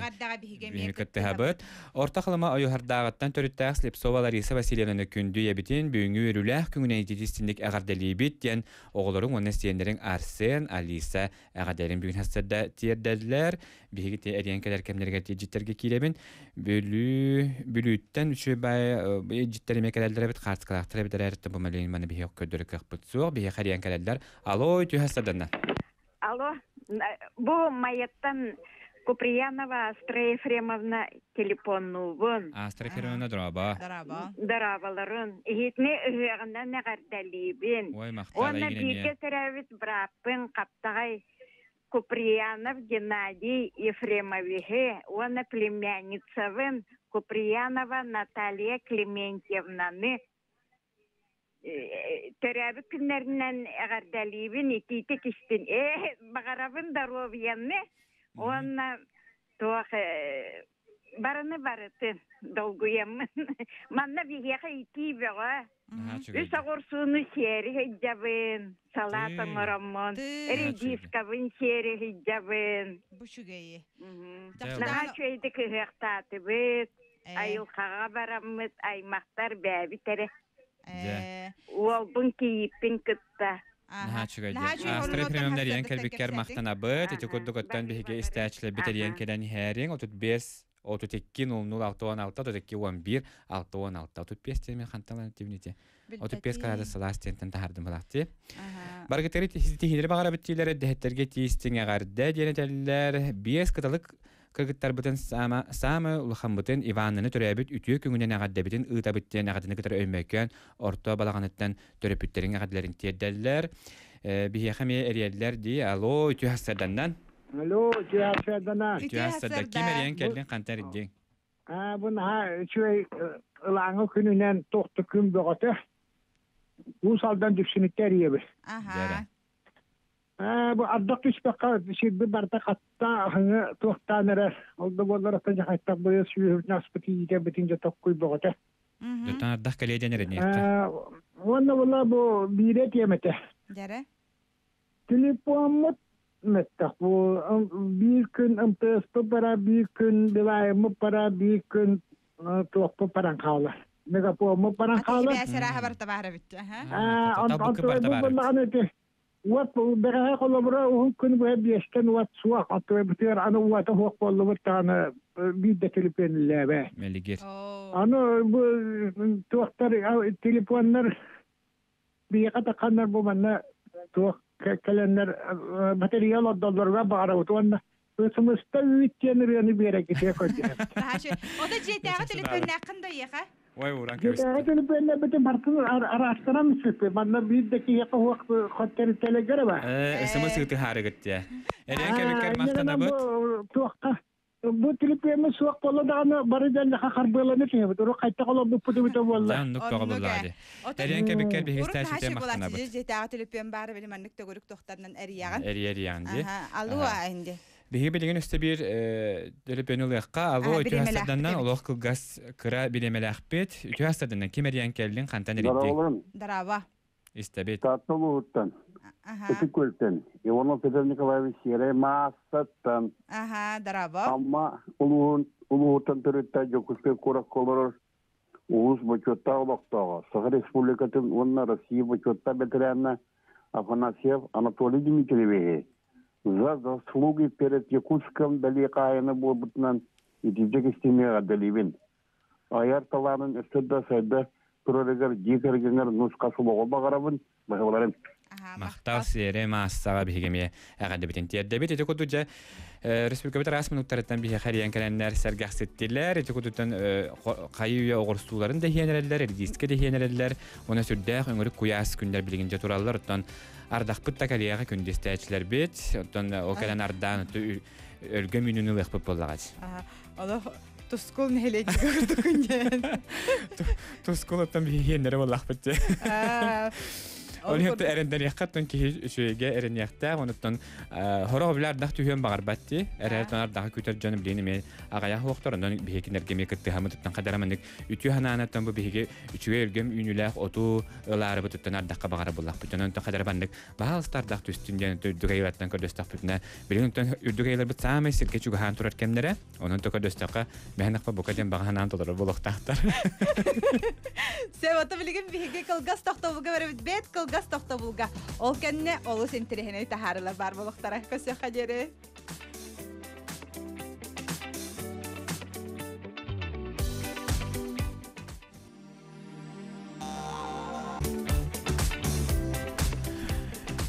Биһиги кыттыһабыт. Орто Халыма Ойуһардааҕыттан төрүттээх Слепцова Лариса Васильевнаны күндү ийэбитин бүгүҥҥү үөрүүлээх күҥүнэн ититистинник эҕэрдэлиибит диэн оҕолоруҥ уонна сиэннэриҥ Арсен, Алиса эҕэрдэлэрин бүгүн сарсыарда тиэрдэллэр. Биһиги ти эриэн кэлэр кэмнэригэр тиэрдьиттэргэ киирэбин. Бүлүү Бүлүүттэн үчүгэй дьиттэр эмиэ кэлэллэр эбит, хаартыскалаахтар эбит эрээри бу маны биһиги көрдөрө кыахпыт суох. Биһиэхэ эриэн кэлэллэр. Алло, үтүө сарсыарданна. Алло, бу Майаттан Куприянова Астра Ефремовна телефоннуубун. Астра Ефремовна, дорообо. Дорообо. Дорооболорун. Иһитини ыһыаҕынан эҕэрдэлиибин. Ой, махтал Уонна эйигин бииргэ эмиэ. төрөөбүт бырааппын Хаптаҕай Куприянов Геннадий Ефремовиһы уонна племянницабын Куприянова Наталья Клементьевнаны төрөөбүт күннэринэн эҕэрдэлиибин итиитик истин ээ баҕарабын доруобуйаны уонна туох барыны барытын долгуйаммын манна биһиэхэ итии бөҕө үс оҕурсууну сиэри сылдьабын салаат оҥороммун редискабын сиэри сылдьабын бу үчүгэйи наһаа үчүгэйдик ыһыахтаатыбыт айылҕаҕа бараммыт аймахтар бээбит эрэ Уолбун кийииппин кытта. Наһаа үчүгэй дии. Астра Ефремовна эрийэн кэлбиккэр махтанабыт. Ити курдук оттон биһиги истээччилэрбит эрийэн кэлэн иһээриҥ. 35 32 00 66 32 11 66 35 диэн мен хантан тибин ити. 35 градус сылаас диэнтэн таһардым балаахти. Баргытары тиһилери баҕарабыт диилэр дэһэттерге тиистиҥ эҕэрдэ диэн этэллэр. Биэс кыталык Кыргыттарбытын саама, саамай улахаммытын Иваннаны төрөөбүт үтүө күҥүнэн эҕэрдэбитин ыытабыт диэн эҕэрдэни кытары Өймөкөөн орто балаҕаныттан төрөппүттэриҥ эҕэрдэлэрин тиэрдэллэр. Биһиэхэ эмиэ эрийэллэр дии. Алло, үтүө сарсыарданнан. Алло, үтүө сарсыарданан. Үтүө сарсыарда. Ким эрийэн кэллин, хантан эрийдиҥ? Аа, бу наһаа үчүгэй ылааҥы күнүнэн туохту күн бөҕөтө. Уус Алдан Дүпсүнүттэ эрийэбит. Аха. Ээ, бу ардах түспэххэ сирбит барыта хатта, аһыҥы туохтаан эрэр. Ол да буоллар ата дьахайтах быйыл сүүһүбүтүн аспыт иитэрбитин дьэ токкуй бөҕөтө. Дьоттон ардах кэлиэ диэн эрэниэххэ. Ээ, уонна була бу биирэ тиэмэтэ. Дьэрэ. Телефоммут мөттөх бу биир күн МТС-пыт бара, биир күн Билайыммыт бара, биир күн туохпут баран хаалар. Мегафоммут баран хаалар. Аты сэрээһэ барта баар эбит. Ээ, онтон бу буллаҕына ити Уот бэҕэһээ холобура уһун күн быһа биэстэн уот суох, оттуйбутугар аны уота суох буоллубут даҕаны биир да телефоннээбэ. Мэлигир. Аны бу туохтар телефоннар биһиэхэ тахханнар бу манна туох кэлэннэр батарея олордоллоругар баҕарабыт уонна СМС-та үүт диэн ырыаны биэрэргитигэр көрдөһөбүт. Ото дьиэтээҕи төлөпүөннээххин да эйиэхэ? Ой, уран Дьиэтээҕи төлөпүөннэрбитин барытын араастаран сүппүт. Манна биир да киһиэхэ уох хоттерителегер ба. СМС ыытыһаарыгыт дии. Эриэн кэбиккэр махтанабыт. Туохха бу телефону суох буолла даҕаны бары дьэллэхэ харбыаланы түһэбит. Урут хайтах олорбуппут эбитэ буолла. Оннук тоҕо буллаады. Эриэн кэбиккэр биһиги стачитэ махтанабыт. Дьиэтээҕи төлөпүөн баара били маннык төгүрүк тохтарынан эрийэҕин. Эрийэ эрийэҕин дии. Алло, инди. Биһиги билигин өстө биир төлөпүөнү ылыахха. Алло, үтүө астарданнан олох кылгас кыра бириэмэлээхпит. Үтүө астарданнан ким эрийэн кэллиҥ, хантан эрийдиҥ? Дараба. Истэбит. Таатта улууһуттан. Ытык Күөлтэн Иванов Петр Николаевич Сиэрэй Маассаттан Аха, дорообо. Амма улууһун улууһуттан төрүттээх Дьокуускай куоракка олорор улуус бочуоттаах олохтооҕо, Саха Республикатын уонна Россия бочуоттаах бэтэрээнэ Афанасьев Анатолий Дмитриевиһи «За заслуги перед Якутском» бэлиэ хаһаайына буолбутунан итиччэ истиҥник эҕэрдэлиибин. Айар талаанын өссө да сайда турарыгар дьиэ кэргэҥэр нус-хас олоҕу баҕарабын. Баһыларын. Махтал сиэри маассаҕа биһиги эмиэ эҕэрдэбитин тиэрдэбит. Ити курдук дьэ республикабыт араас муннуктарыттан биһиэхэ эрийэн кэлэннэр сэргэхситтилэр. Ити курдуктан хайы үйэ оҕурсууларын да иһиэн эрэллэр, редискэ да иһиэн эрэллэр. Уонна сүрдээх өҥүрүк куйаас күннэр билигин дьэ тураллар. Оттон ардахпыт да кэлиэҕэ күндүстээччилэрбит. Оттон ол кэлэн ардаан өлгөм үүнүүнү ылыахпыт буоллаҕа. Олох Тускул нэһилиэгин курдукун диэн. Тускул оттон биһиэннэрэ буоллахпыт дии. Ол иһин эрэндэриэххэ оттон киһи үчүгэйгэ эрэниэхтээх, онуттан хорох билэр ардах түһүөн баҕарбат дии. Эрээр ардаҕы күтэр дьон билигин эмиэ аҕайах уохтар, онон биһиги кинилэргэ эмиэ кыттыһаммытыттан хадараманнык үтүө санаанаттан бу биһиги үчүгэй өлгөм үүнүүлээх оту ылаарыбытыттан ардахха баҕара буллахпыт. Онон хадарабаннык баһаалыста ардах түстүн диэн үрдүк айылаттан көрдөстөхпүтүнэ, билигин оттон үрдүк айыларбыт саамай сиргэ чугаһаан турар кэмнэрэ. Онон то көрдөстөххө, мэһэнэхпэ бука диэн баҕа санаан толорор буолуохтаахтар. Сөп, ото билигин биһиги кылгас тохтобулга барабыт бэт кылгас тохтобулга. Ол кэннэ олус интэриэһинэй таһаарылар баар буолуохтара. Көрсүөххэ диэри.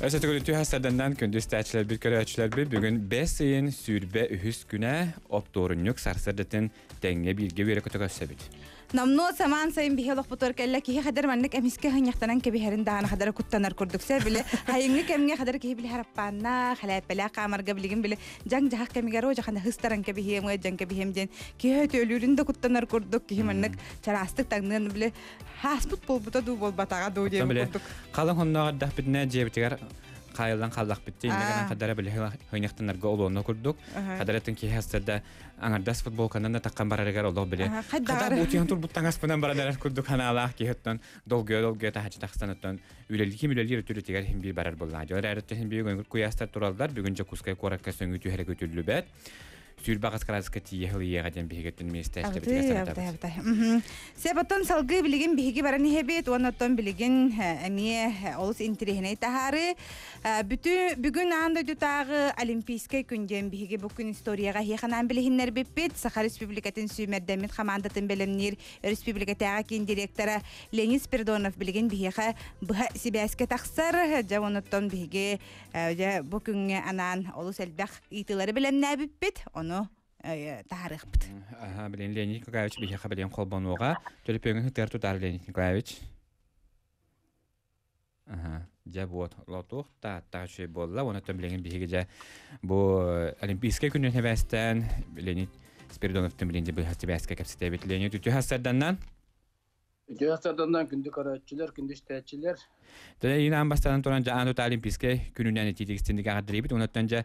Өсө төгүл үтүө сарданнан күндү истээччилэрбит, көрөөччүлэрбит бүгүн бэс ыйын 23 күнэ оптуорунньук сарсыардатын тэҥҥэ бииргэ үөрэ көтө көрсөбүт. Номнуо самаан сайын биһи олохпутугар кэллэ киһи хадar маннык эмискэ хынньахтанан кэбиһэрин даҕаны хадара куттанар курдук сэ били хайыҥҥы кэмҥэ хадар киһи били хараппааннаах хэлээппэлээх хаамарга билигин били дьаҥ-дьаһах кэмигэр оо дьахана хыстаран кэбиһиэм дьаҥ кэбиһиэм диэн киһи өтөлүүрүн да куттанар курдук киһи маннык чараастык таҥныан били хааспыт буолбута дуу буолбатаҕа дуу диэн курдук халыҥ хонноох эрдэхпитинэ дьиэбитигэр хаайыллан хааллахпыт дии иннэ гынан хадара били хынньахтанарга олуонна курдук хадаратын киһи хастарда аҥардас футболканан да таххан барарыгар олох били хада бутуйан турбут таҥаспынан баран эрэр курдук ханаалаах киһи оттон долгуйа долгуйа таһаччы тахсан оттон үлэлии ким үлэлиир өтүрүтүгэр иһин биир барар буоллаҕа. Дьон эрээриттэн иһин биир көҥүл куйаастар тураллар. Бүгүн Дьокуускай куоракка сөҥүү түһэрэ күтүллүбэт. 28 градуска тиийэ сылыйыаҕа диэн биһигиттэн миэстээччибитигэр санатабыт. Сөп, оттон салгыы билигин биһиги баран иһэбит уонна оттон билигин эмиэ олус интэриэһинэй таһаары. Бүтү бүгүн аан дойдутааҕы Олимпийскай күн диэн биһиги бу күн историяҕа эһиэхэ билиһиннэрбиппит. Саха Республикатын сүүмэрдэммит хамаандатын бэлэмниир өрөспүүбүлүкэтээҕи киин директора Леонид Спиридонов билигин биһиэхэ быһа сибээскэ тахсар. Дьэ, онуттан биһиги дьэ, бу күҥҥэ анаан олус элбэх ыйытыылары бэлэмнээбиппит. Ону таһаарыахпыт. Аха, билин Леонид Николаевич биһиэхэ билин холбонуоҕа. Төлөпүөҥҥүн сытыар тутаар Леонид Николаевич. Аха, дьэ вот, лотуох тааттаах үчүгэй буолла. Уонна билигин биһиги дьэ бу Олимпийскай күнүн хэбээстээн Леонид Спиридоновтын билигин дьэ быһа сибээскэ кэпсэтэбит. Леонид үтүө сарданнан. Үтүө сарданнан күндү көрөөччүлэр, күндү истээччилэр. Тэлэ иин аан бастаан туран дьэ аан тута Олимпийскай күнүнэн итиитик истинник эҕэрдэлиибит. Онуттан дьэ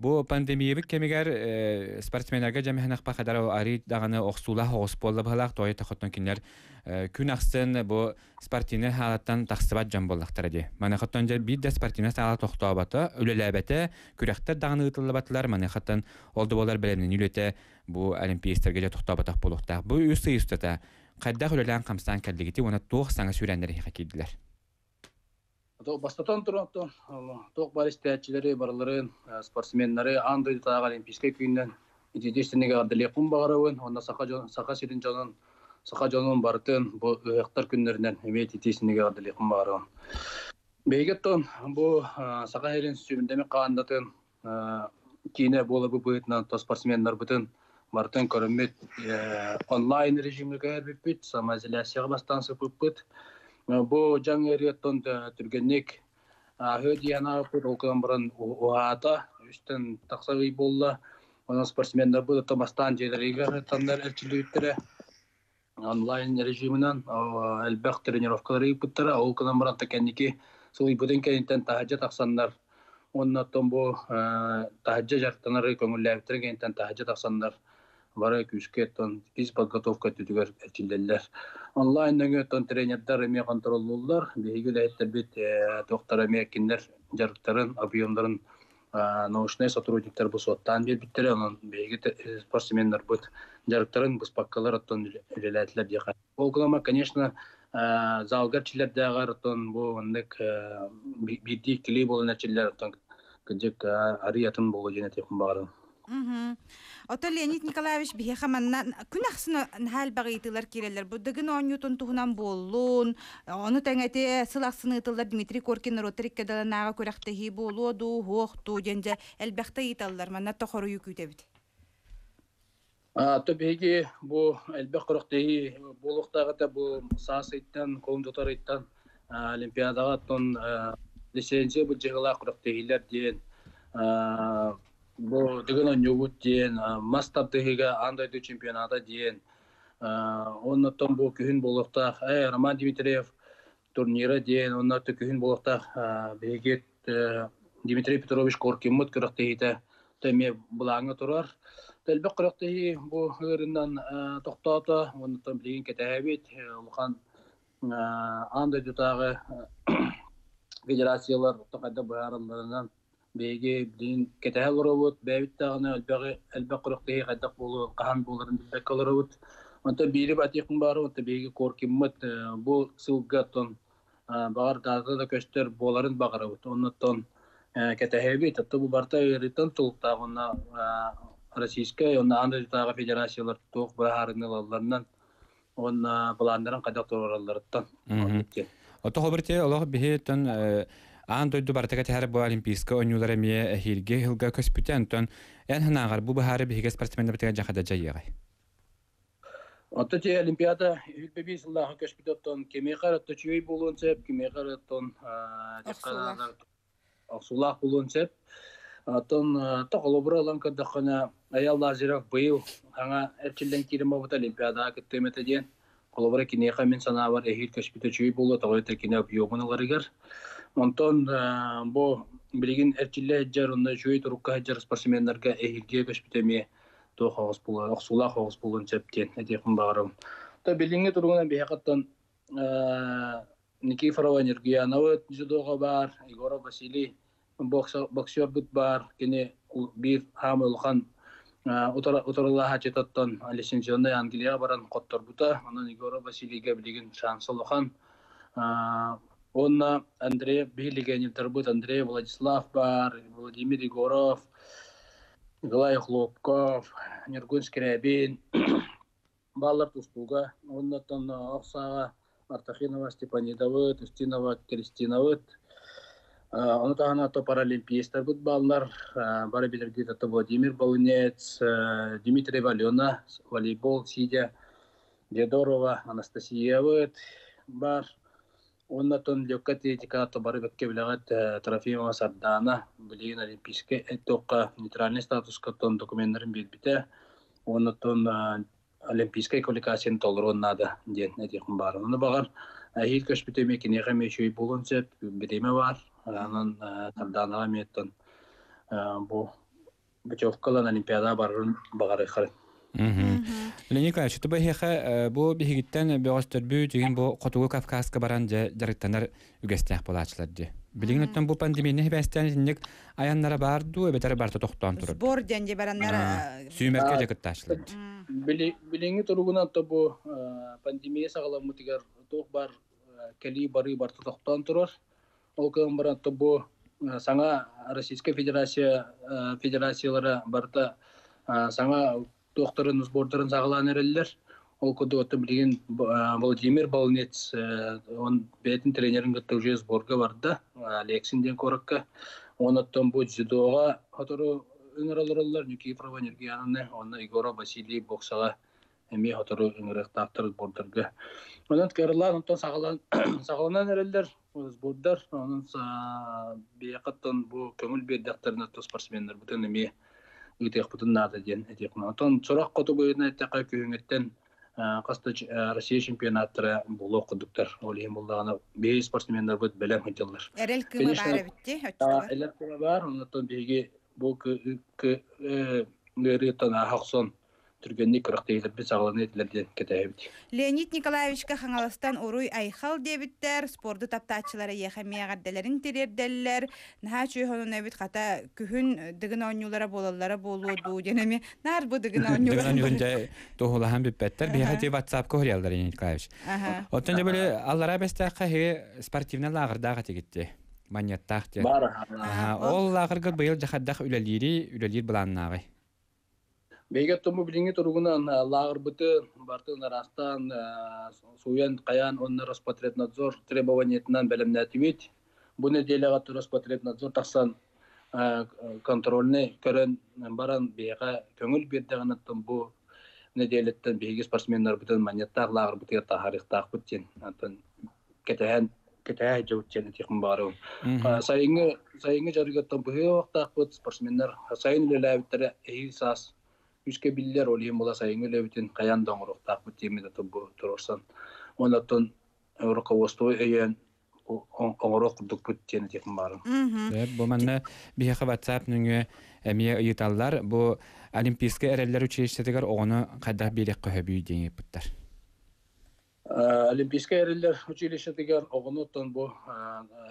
Бу пандемиябыт кэмигэр спортсменнарга дьэмэһэнэхпэ хадара арыы даҕаны охсуулаах оҕус буолла быһалаах тоойо тохоттон кинилэр күн ахсын бу спортивнай хаалаттан тахсыбат дьон буоллахтара дии. Маныхаттан дьэ биир да спортивнай саала тохтообото, үлэлээбэтэ, күрэхтэр даҕаны ыытыллыбатылар. Маныхаттан ол да буолар бэлэмнэнии үлэтэ бу олимпиецтэргэ дьэ тохтооботох буолуохтаах. Бу үс ый устата хайдах үлэлээн-хамсаан кэллигитий уонна туох саҥа сүүрээннэр эһиэхэ киирдилэр? Бастатан туран, туох баар истээччилэри барыларын, спортсменнары аан дойдутааҕы Олимпийскай күнүнэн итиитии истинигэ эҕэрдэлиэхпин баҕарабын уонна саха дьон, Саха сирин дьонун, саха дьонун барытын бу ыһыахтар күннэринэн эмиэ итиитии истинигэ эҕэрдэлиэхпин баҕарабын. Биһиги оттон бу Саха сирин сүүмэрдэммит хаандатын киинэ буоларбыт быһыытынан то спортсменнарбытын барытын көрөммүт онлайн режимҥэ көһөрбүппүт, самоизоляцияҕа бастаан сыппыппыт. Бу дьаҥ ыарыыттан түргэнник ааһыа дии санаабыппыт, ол гынан баран уһаата, үстэн тахса ый буолла. Онон спортсменнарбыт оттон бастаан дьиэлэригэр таннар эрчиллибиттэрэ онлайн режиминэн элбэх тренировкалары ыыппыттара. Ол гынан баран кэнники сылыйбытын кэнниттэн таһырдьа тахсаннар уонна оттон бу таһырдьа дьарыктанары көҥүллээбиттэрин кэнниттэн таһырдьа тахсаннар Бары күүскэ оттон физподготовка өттүтүгэр эрчиллэллэр. Онлайн нөҥүө оттон тренердар эмиэ контроллууллар. Биһиги үлэһиттэрбит туохтара эмиэ кинилэр дьарыктарын, объемнарын научнай сотрудниктар бу суоттаан биэрбиттэрэ. Онон биһиги спортсменнарбыт дьарыктарын быспаккалар оттон үлэлээтилэр диэхэ. Ол гынан, конечно, залга эрчиллэрдээҕэр оттон бу маннык биирдии иккилии буолан эрчиллэр оттон кырдьык арый атын буолуо диэн этиэхпин баҕарабын. Ото Леонид Николаевич биһиэхэ манна күн ахсын наһаа элбэх ыйытыылар киирэллэр. Бу Дыгын оонньуутун туһунан буоллун, ону тэҥэ ити сыл ахсын ыытыллар Дмитрий Коркин норуоттар икки ардыларынааҕы күрэхтэһии буолуо дуу, суох дуу диэн дьэ элбэхтэ ыйыталлар. Манна тохоруйу күүтэбит. То биһиги бу элбэх күрэхтэһии буолуохтаах этэ бу саас ыйтан, кулун тутар ыйтан Олимпиадаҕа оттон лицензия былдьаһыылаах күрэхтэһиилэр диэн бу Дыгын оонньуубут диэн мас тардыһыыга аан дойду чемпионата диэн оннуттан бу күһүн буолуохтаах Роман Дмитриев турнира диэн онно күһүн буолуохтаах биһиги Дмитрий Петрович Коркиммыт күрэхтэһиитэ эмиэ былааҥҥа турар. Элбэх күрэхтэһии бу ыырынан тохтоото, оннуттан билигин кэтэһэбит. Улахан аан дойдутааҕы федерациялар хайдах быһааралларынан биһиги билигин кэтэһэ олоробут. Бэйэбит даҕаны элбэҕи элбэх күрэхтэһии хайдах буолуо, хаһан буоларын билбэккэ олоробут. Онтон биири батиэхпин баарым, онтон биһиги Коркиммыт бу сылга оттон баҕар даата да көстөр буоларын баҕарабыт. Оннуттан кэтэһэбит. Оттон бу барыта ыарыыттан тулуктаах уонна Российскай уонна аан дойдутааҕы федерациялар туох быһаарыыны ылалларынан уонна былааннарын хайдах туруоралларыттан. Ото хобырте олох биһи аан дойду барытыга тэһэр бу олимпийскай оонньуулар эмиэ эһиилги сылга көспүтэ. Онтон эн санааҕар бу быһаары биһиги спортсменнарбытыгар дьахада дьайыаҕай? Оттон ти Олимпиада 25 сыллааҕы көспүт оттон кимиэхэ эрэ үчүгэй буолуон сөп, кимиэхэ эрэ оттон охсуулаах буолуон сөп. Оттон холобура ылан көрдөххүнэ, Айал Лазарев быйыл саҥа эрчиллэн киирэн барбыта Олимпиадаҕа кыттыам этэ диэн. Холобура киниэхэ мин санаабар эһиил көспүтэ үчүгэй буолуо, тоҕо эбэтэр кини объемун ыларыгар. Онтон бу билигин эрчиллэ сылдьар, онно үчүгэй турукка сылдьар спортсменнарга эһиилгэ көспүтэ эмиэ туох оҕус буолуон, охсуулаах оҕус буолуон сөп диэн этиэхпин баҕарабын. То билиҥҥи туругунан биһиэхэттэн Никифорова Нергияновы дзюдоҕа баар, Егоров Василий боксербут баар, кини биир хаамай улахан утарылаһааччытыттан лицензионнай Англияҕа баран хотторбута. Онон Егоров Василийга билигин шанс улахан. Уонна Андрей биһи легионердарбыт Андрей Владислав баар, Владимир Егоров, Николай Охлопков, Ньургун Скрябин бааллар тустууга. Уонна ох сааҕа Артахинова Степанидабыт, Устинова Кристинабыт. Ону таһынан то паралимпиецтарбыт бааллар. Бары билэргит это Владимир Балынец, Дмитрий Валена, волейбол сидя Дедорова Анастасиябыт бар. Уонна оттон легкая атлетика бары бэккэ билэҕит Трофимова Сардаана билигин олимпийскай туохха нейтральный статуска оттон докуменнарын биэрбитэ. Уонна оттон олимпийскай квалификацияны толоруон наада диэн этиэхпин баар. Ону баҕар эһиил көспүтэ эмиэ киниэхэ эмиэ үчүгэй буолуон сөп, бириэмэ баар. Онон Сардаанаҕа эмиэ оттон бу путевка ылан Олимпиадаҕа барарын баҕарыаххарын. Леонид Николаевич, бу эһиэхэ бу биһигиттэн бөҕөстөрбүт дьигин бу Хотугу Кавказка баран дьэ дьарыктанар үгэстээх буолааччылар дии. Билигин оттон бу пандемияны сибээстээн итинник айаннара баар дуу, эбэтэр барыта тохтоон турар? Сбор диэн дьэ бараннар сүүмэргэ дьэ кыттааччылар. Билиҥҥи туругунан то бу пандемия саҕаламмытыгар туох бар кэлии барыы барыта тохтоон турар. Ол гынан баран то бу саҥа Российскай Федерация федерациялара барыта саҥа туохтарын сбордарын саҕалаан эрэллэр. Ол курдук оттон билигин Владимир Балнец он бэйэтин тренерин кытта уже сборга барда Алексин диэн куоракка. Онон бу дзюдоҕа сотору ыҥыралараллар Никифорова Нергияновны, онно Егоров Василий боксаҕа эмиэ сотору ыҥырыахтаахтар сбордарга. Онон кыралаан онтон саҕаланан эрэллэр сбордар. Онон биһиэхэттэн бу көҥүл биэрдэхтэринэ спортсменнарбытын эмиэ ыытыахпытын наада диэн этиэхпин. Онтон сурах хоту быһыытынан эттэххэ күһүҥҥүттэн хас да Россия чемпионаттара буолуох курдуктар. Ол иһин буллаҕына биһиги спортсменнарбыт бэлэм сылдьаллар. Эрэл кыыма баар эбитти. Эрэл кыыма баар. Онтон биһиги бу ыарыыттан ааһа охсон Түргэнник күрэхтэһиилэрбит саҕаланыа этилэр диэн кэтэһэбит. Леонид Николаевичка Хаҥаластан уруй айхал диэбиттэр, спорду таптааччылар эйиэхэ эмиэ эҕэрдэлэрин тириэрдэллэр. Наһаа үчүгэй сонун эбит, хата күһүн Дыгын оонньуулара буолаллара буолуо дуу диэн эмиэ наар бу Дыгын оонньуулара. Дыгын оонньуутун дьэ туоһулаһан бүппэттэр. Биһиэхэ ити WhatsApp-ка уһуйаллар Леонид Николаевич. Оттон дьэ били аллараа бэстээххэ эһиги спортивнай лааҕырдаах этигит Манньыаттаах диэн. Баар. Ол лааҕырга быйыл дьахардах үлэлиири, үлэлиир былааннааҕый? Биһиги оттон билиҥҥи туругунан лааҕырбытын барытын араастаан сууйан, хайаан уонна Роспотребнадзор требованиетынан бэлэмнээтибит. Бу нэдиэлэҕэ Роспотребнадзор тахсан контрольнай көрөн баран биһиэхэ көҥүл биэрдэҕинэ оттон бу нэдиэлэттэн биһиги спортсменнарбытын манньыаттаах лааҕырбытыгар таһаарыахтаахпыт диэн оттон кэтэһэн кэтэһэ сылдьабыт диэн этиэхпин баҕарабын. Сайыҥҥы сайыҥҥы дьарыгыттан быһыы уохтаахпыт спортсменнар сайын үлэлээбиттэрэ эһиил саас күүскэ биллэр, ол иһин була сайыҥҥы үлэбитин хайаан да оҥоруохтаахпыт диэммит атын бу туруорсан уонна оттон руководство өйөөн оҥоруох курдукпут диэн этиэхпин баҕарабын. Бу манна биһиэхэ WhatsApp нөҥүө эмиэ ыйыталлар. Бу Олимпийскай эрэллэр училищетыгар оҕону хайдах биэриэххэ сөбүй диэн ыйыппыттар. Олимпийскай эрэллэр училищетыгар оҕону оттон бу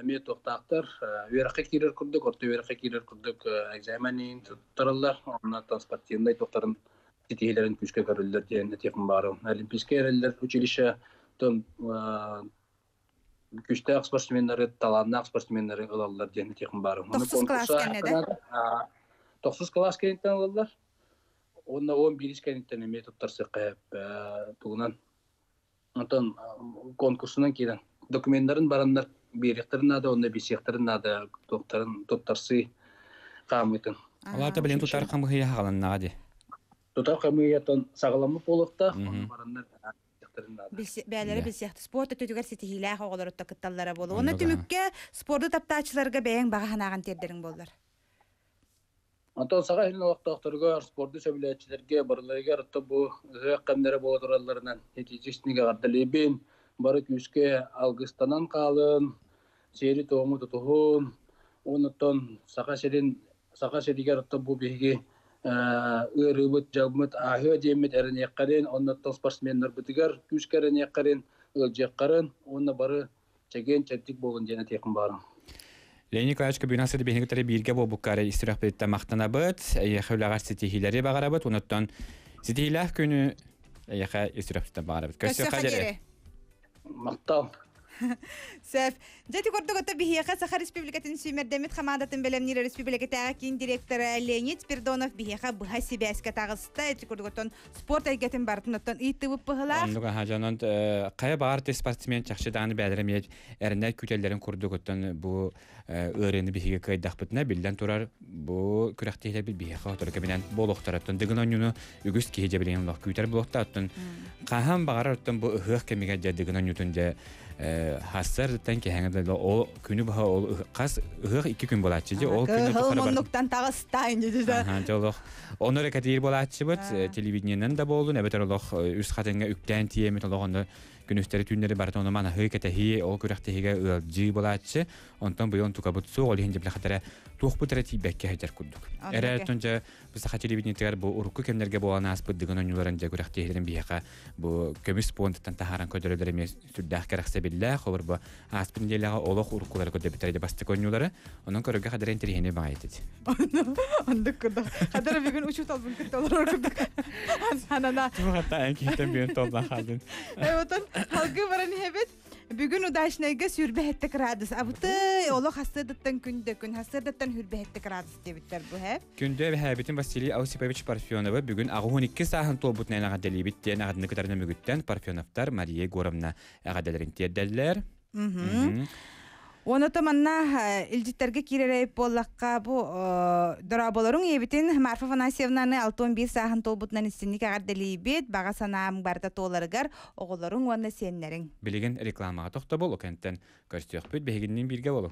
эмиэ туохтаахтар үөрэххэ киирэр курдук, орто үөрэххэ киирэр курдук экзамен туттараллар. Онно спортивнай туохтарын ситиһиилэрин күүскэ көрөллөр диэн этиэхпин баҕарабын. Олимпийскай эрэллэр училищетын күүстээх спортсменнары, талааннаах спортсменнары ылаллар диэн этиэхпин баҕарабын. Тохсус кылаас кэннэ да? Тохсус кылаас кэнниттэн ылаллар. Уонна 11 кэнниттэн эмиэ туттарсыахха сөп тугунан. Онтон конкурсунан киирэн докуменнарын бараннар биэриэхтэрин наада уонна билсиэхтэрин наада туохтарын туттарсыы хаамыытын. Алаата билин тутар хамыһыйа хаҕаланнаҕа дии. Тутар хамыыһыйаттан саҕаламмыт буолуохтаах, онно бараннар Бээлэрэ билсиэхтэ спорт өттүгэр ситиһиилээх оҕолорутта кытталлара буолуо. Уонна түмүккэ спорду таптааччыларга бэйэҥ баҕа санааҕын тиэрдэриҥ буоллар. Онтон Саха сирин олохтоохторугар, спорду сөбүлээччилэргэ барыларыгар оттон бу ыһыах кэмнэрэ буола туралларынан итиитистиҥ эҕэрдэлиибин, бары күүскэ алгыстанан хаалын, сиэри-туому тутуһун, уонна Саха сирин Саха сиригэр оттон бу биһиги ыарыыбыт, дьалбыт ааһыа диэммит эрэниэххэрин, оннуттан спортсменнарбытыгар күүскэ эрэниэххэрин, ыалдьыаххарын уонна бары чэгиэн-чэбдик буолун диэн этиэхпин баҕарабын. Леонид Николаевич Көбүнэн сыды биһиги кытары бииргэ буолбуккар истирэхпититтэн махтанабыт. Эйиэхэ үлэҕэр ситиһиилэри баҕарабыт. Онуттан ситиһиилээх күнү эйиэхэ истирэхпититтэн баҕарабыт. Көрсүөххэ диэри. Махтал. Сөп. Дьэ ити курдук ото биһиэхэ Саха Республикатын сүүмэрдэммит хамаандатын бэлэмниир республикатааҕы киин директора Леонид Спиридонов биһиэхэ быһа сибээскэ таҕыста. Ити курдук оттон спорт эйгэтин барытын оттон ыйыттыбыт быһылаах. Оннук аха дьонон хайа баҕар ты спортсмен чахчы даҕаны бээлэрэ эмиэ эрэнэ күүтэллэрин курдук оттон бу ыарыыны биһиги кыайдахпытына биллэн турар бу күрэхтэһиилэрбит биһиэхэ сотору кэминэн буолуохтара. Оттон Дыгын оонньууну үгүс киһи дьэ билигин олох күүтэр буолуохтаах. Оттон хаһан баҕарар оттон бу ыһыах кэмигэр дьэ Дыгын оонньуутун дьэ хассарыттан киһэҥэ да ол күнү быһа ол хас ыһыах икки күн буолааччы дьэ ол күнү тухары муннуктан таҕыста дьэ олох ону эрэ кэтиир буолааччыбыт телевидениенэн да буоллун эбэтэр олох үс хатыҥҥа үктээн тиийэммит олох онно күнүстэри түүннэри барыта ону манаһыы кэтэһии ол күрэхтэһиигэ ыалдьыы буолааччы онтон быйыл онтукабыт суох ол иһин дьэ туохпут эрэ тиийбэккэ сылдьар курдук эрэ дьэ бу саха телевидениетыгар бу урукку кэмнэргэ буолан ааспыт дыгын оонньууларын дьэ күрэхтэһиилэрин биһиэхэ бу көмүс пуондаттан таһааран көрдөрөллөр эмиэ сүрдээх кэрэхсэбиллээх. Холобур, бу ааспыт нэдиэлэҕэ олох уруккулары көрдөбүттэр дьэ бастакы оонньуулары. Онон көрөргө хадара интэриэһинэй баҕайы этит. Ондук курдук. Хадара бүгүн учууталбын кытта олорор курдук. Анана. Туохата эн киһиттэн бүгүн толлан хаалдын. Отон халгы баран иһэбит. Бүгүн удачнайга сүүрбэһэтте градус. Абыты олох хасыадыттан күндө күн хасыадыттан хүрбэһэтте градус диэбиттэр бу һэ. Күндү эбэһээбитин Василий Осипович Парфеновы бүгүн 82 сааһын туолбутунан эҕэрдэлиибит диэн эҕэрдэни кытары нөмүгүттэн Парфеновтар Мария Егоровна эҕэрдэлэрин тиэрдэллэр. Уонна манна илдьиттэргэ киирэрэй буоллахха бу дорооболоруҥ ийэбитин Марфа Афанасьевнаны 61 сааһын туолбутунан истинник эҕэрдэлиибит. Баҕа санаам барыта туоларыгар оҕолоруҥ уонна сиэннэриҥ. Билигин рекламаҕа тохтобул, окентэн көрсүөхпүт, биһигинниин бииргэ болу.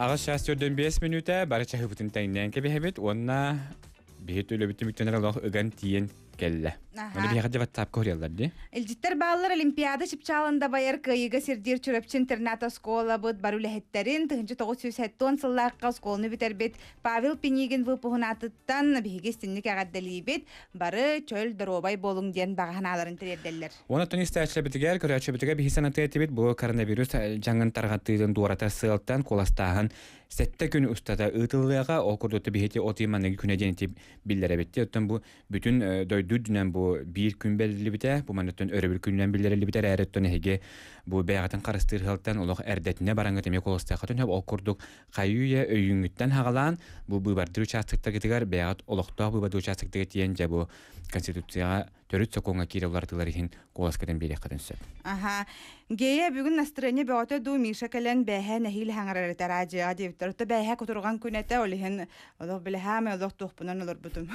Аҕыс чаас төрдөн биэс мүнүүтэ бары чаһыыбытын тэҥнээн кэбиһэбит уонна биһи төлөбүт түмүктэнэр олох ыган тиийэн кэллэ. Оны биһиэхэ WhatsApp көрүөллэр ди. Илдьиттэр бааллар Олимпиада чыпчаалында байар кыайыыга сирдиир Чурапчы интернат оскуолабыт бары үлэһиттэрин 1970 сыллаахха оскуоланы бүтэрбит Павел Пинигин выпуһун аатыттан биһиги истинник эҕэрдэлиибит. Бары чөл доруобай буолуҥ диэн баҕа санааларын тириэрдэллэр. Онон истээччилэрбитигэр, көрөөччүбүтүгэр биһи санатыа этибит бу коронавирус дьаҥын тарҕатыытын дуоратар сыалтан куоластааһын 7 күн устата ыытыллыаҕа. Ол курдук биһити от манныгы күнэ диэн биллэрэбит. Оттон бу бүтүн дойду үрдүнэн бу биир күн бэриллибитэ, бу манныттан өрөбүл күнүнэн биллэриллибитэ эрээри оттон эһиги бу бэйэҕитин харыстыыр сыалтан олох эрдэтинэ бараҥҥыт эмиэ куоластыаххытын сөп. Ол курдук хайыы-үйэ өйүүҥҥүттэн хаҕалаан бу быыбардыыр учаастактаргытыгар бэйэҕит олохтоох быыбардыыр учаастактарга тиийэн дьэ бу Конституцияҕа төрүт сокуоҥҥа киирэ уларытыылар иһин куоласкытын биэриэххитин сөп. Аха. Гея бүгүн настроение бөҕөтө дуу Миша кэлэн бээһээ нэһиилэ хаҥарар этэ араадьыйаҕа диэбиттэр. Отто бээһээ кутурҕан күн этэ, ол иһин олох билэ хаамай олох туохпунан олорбутум.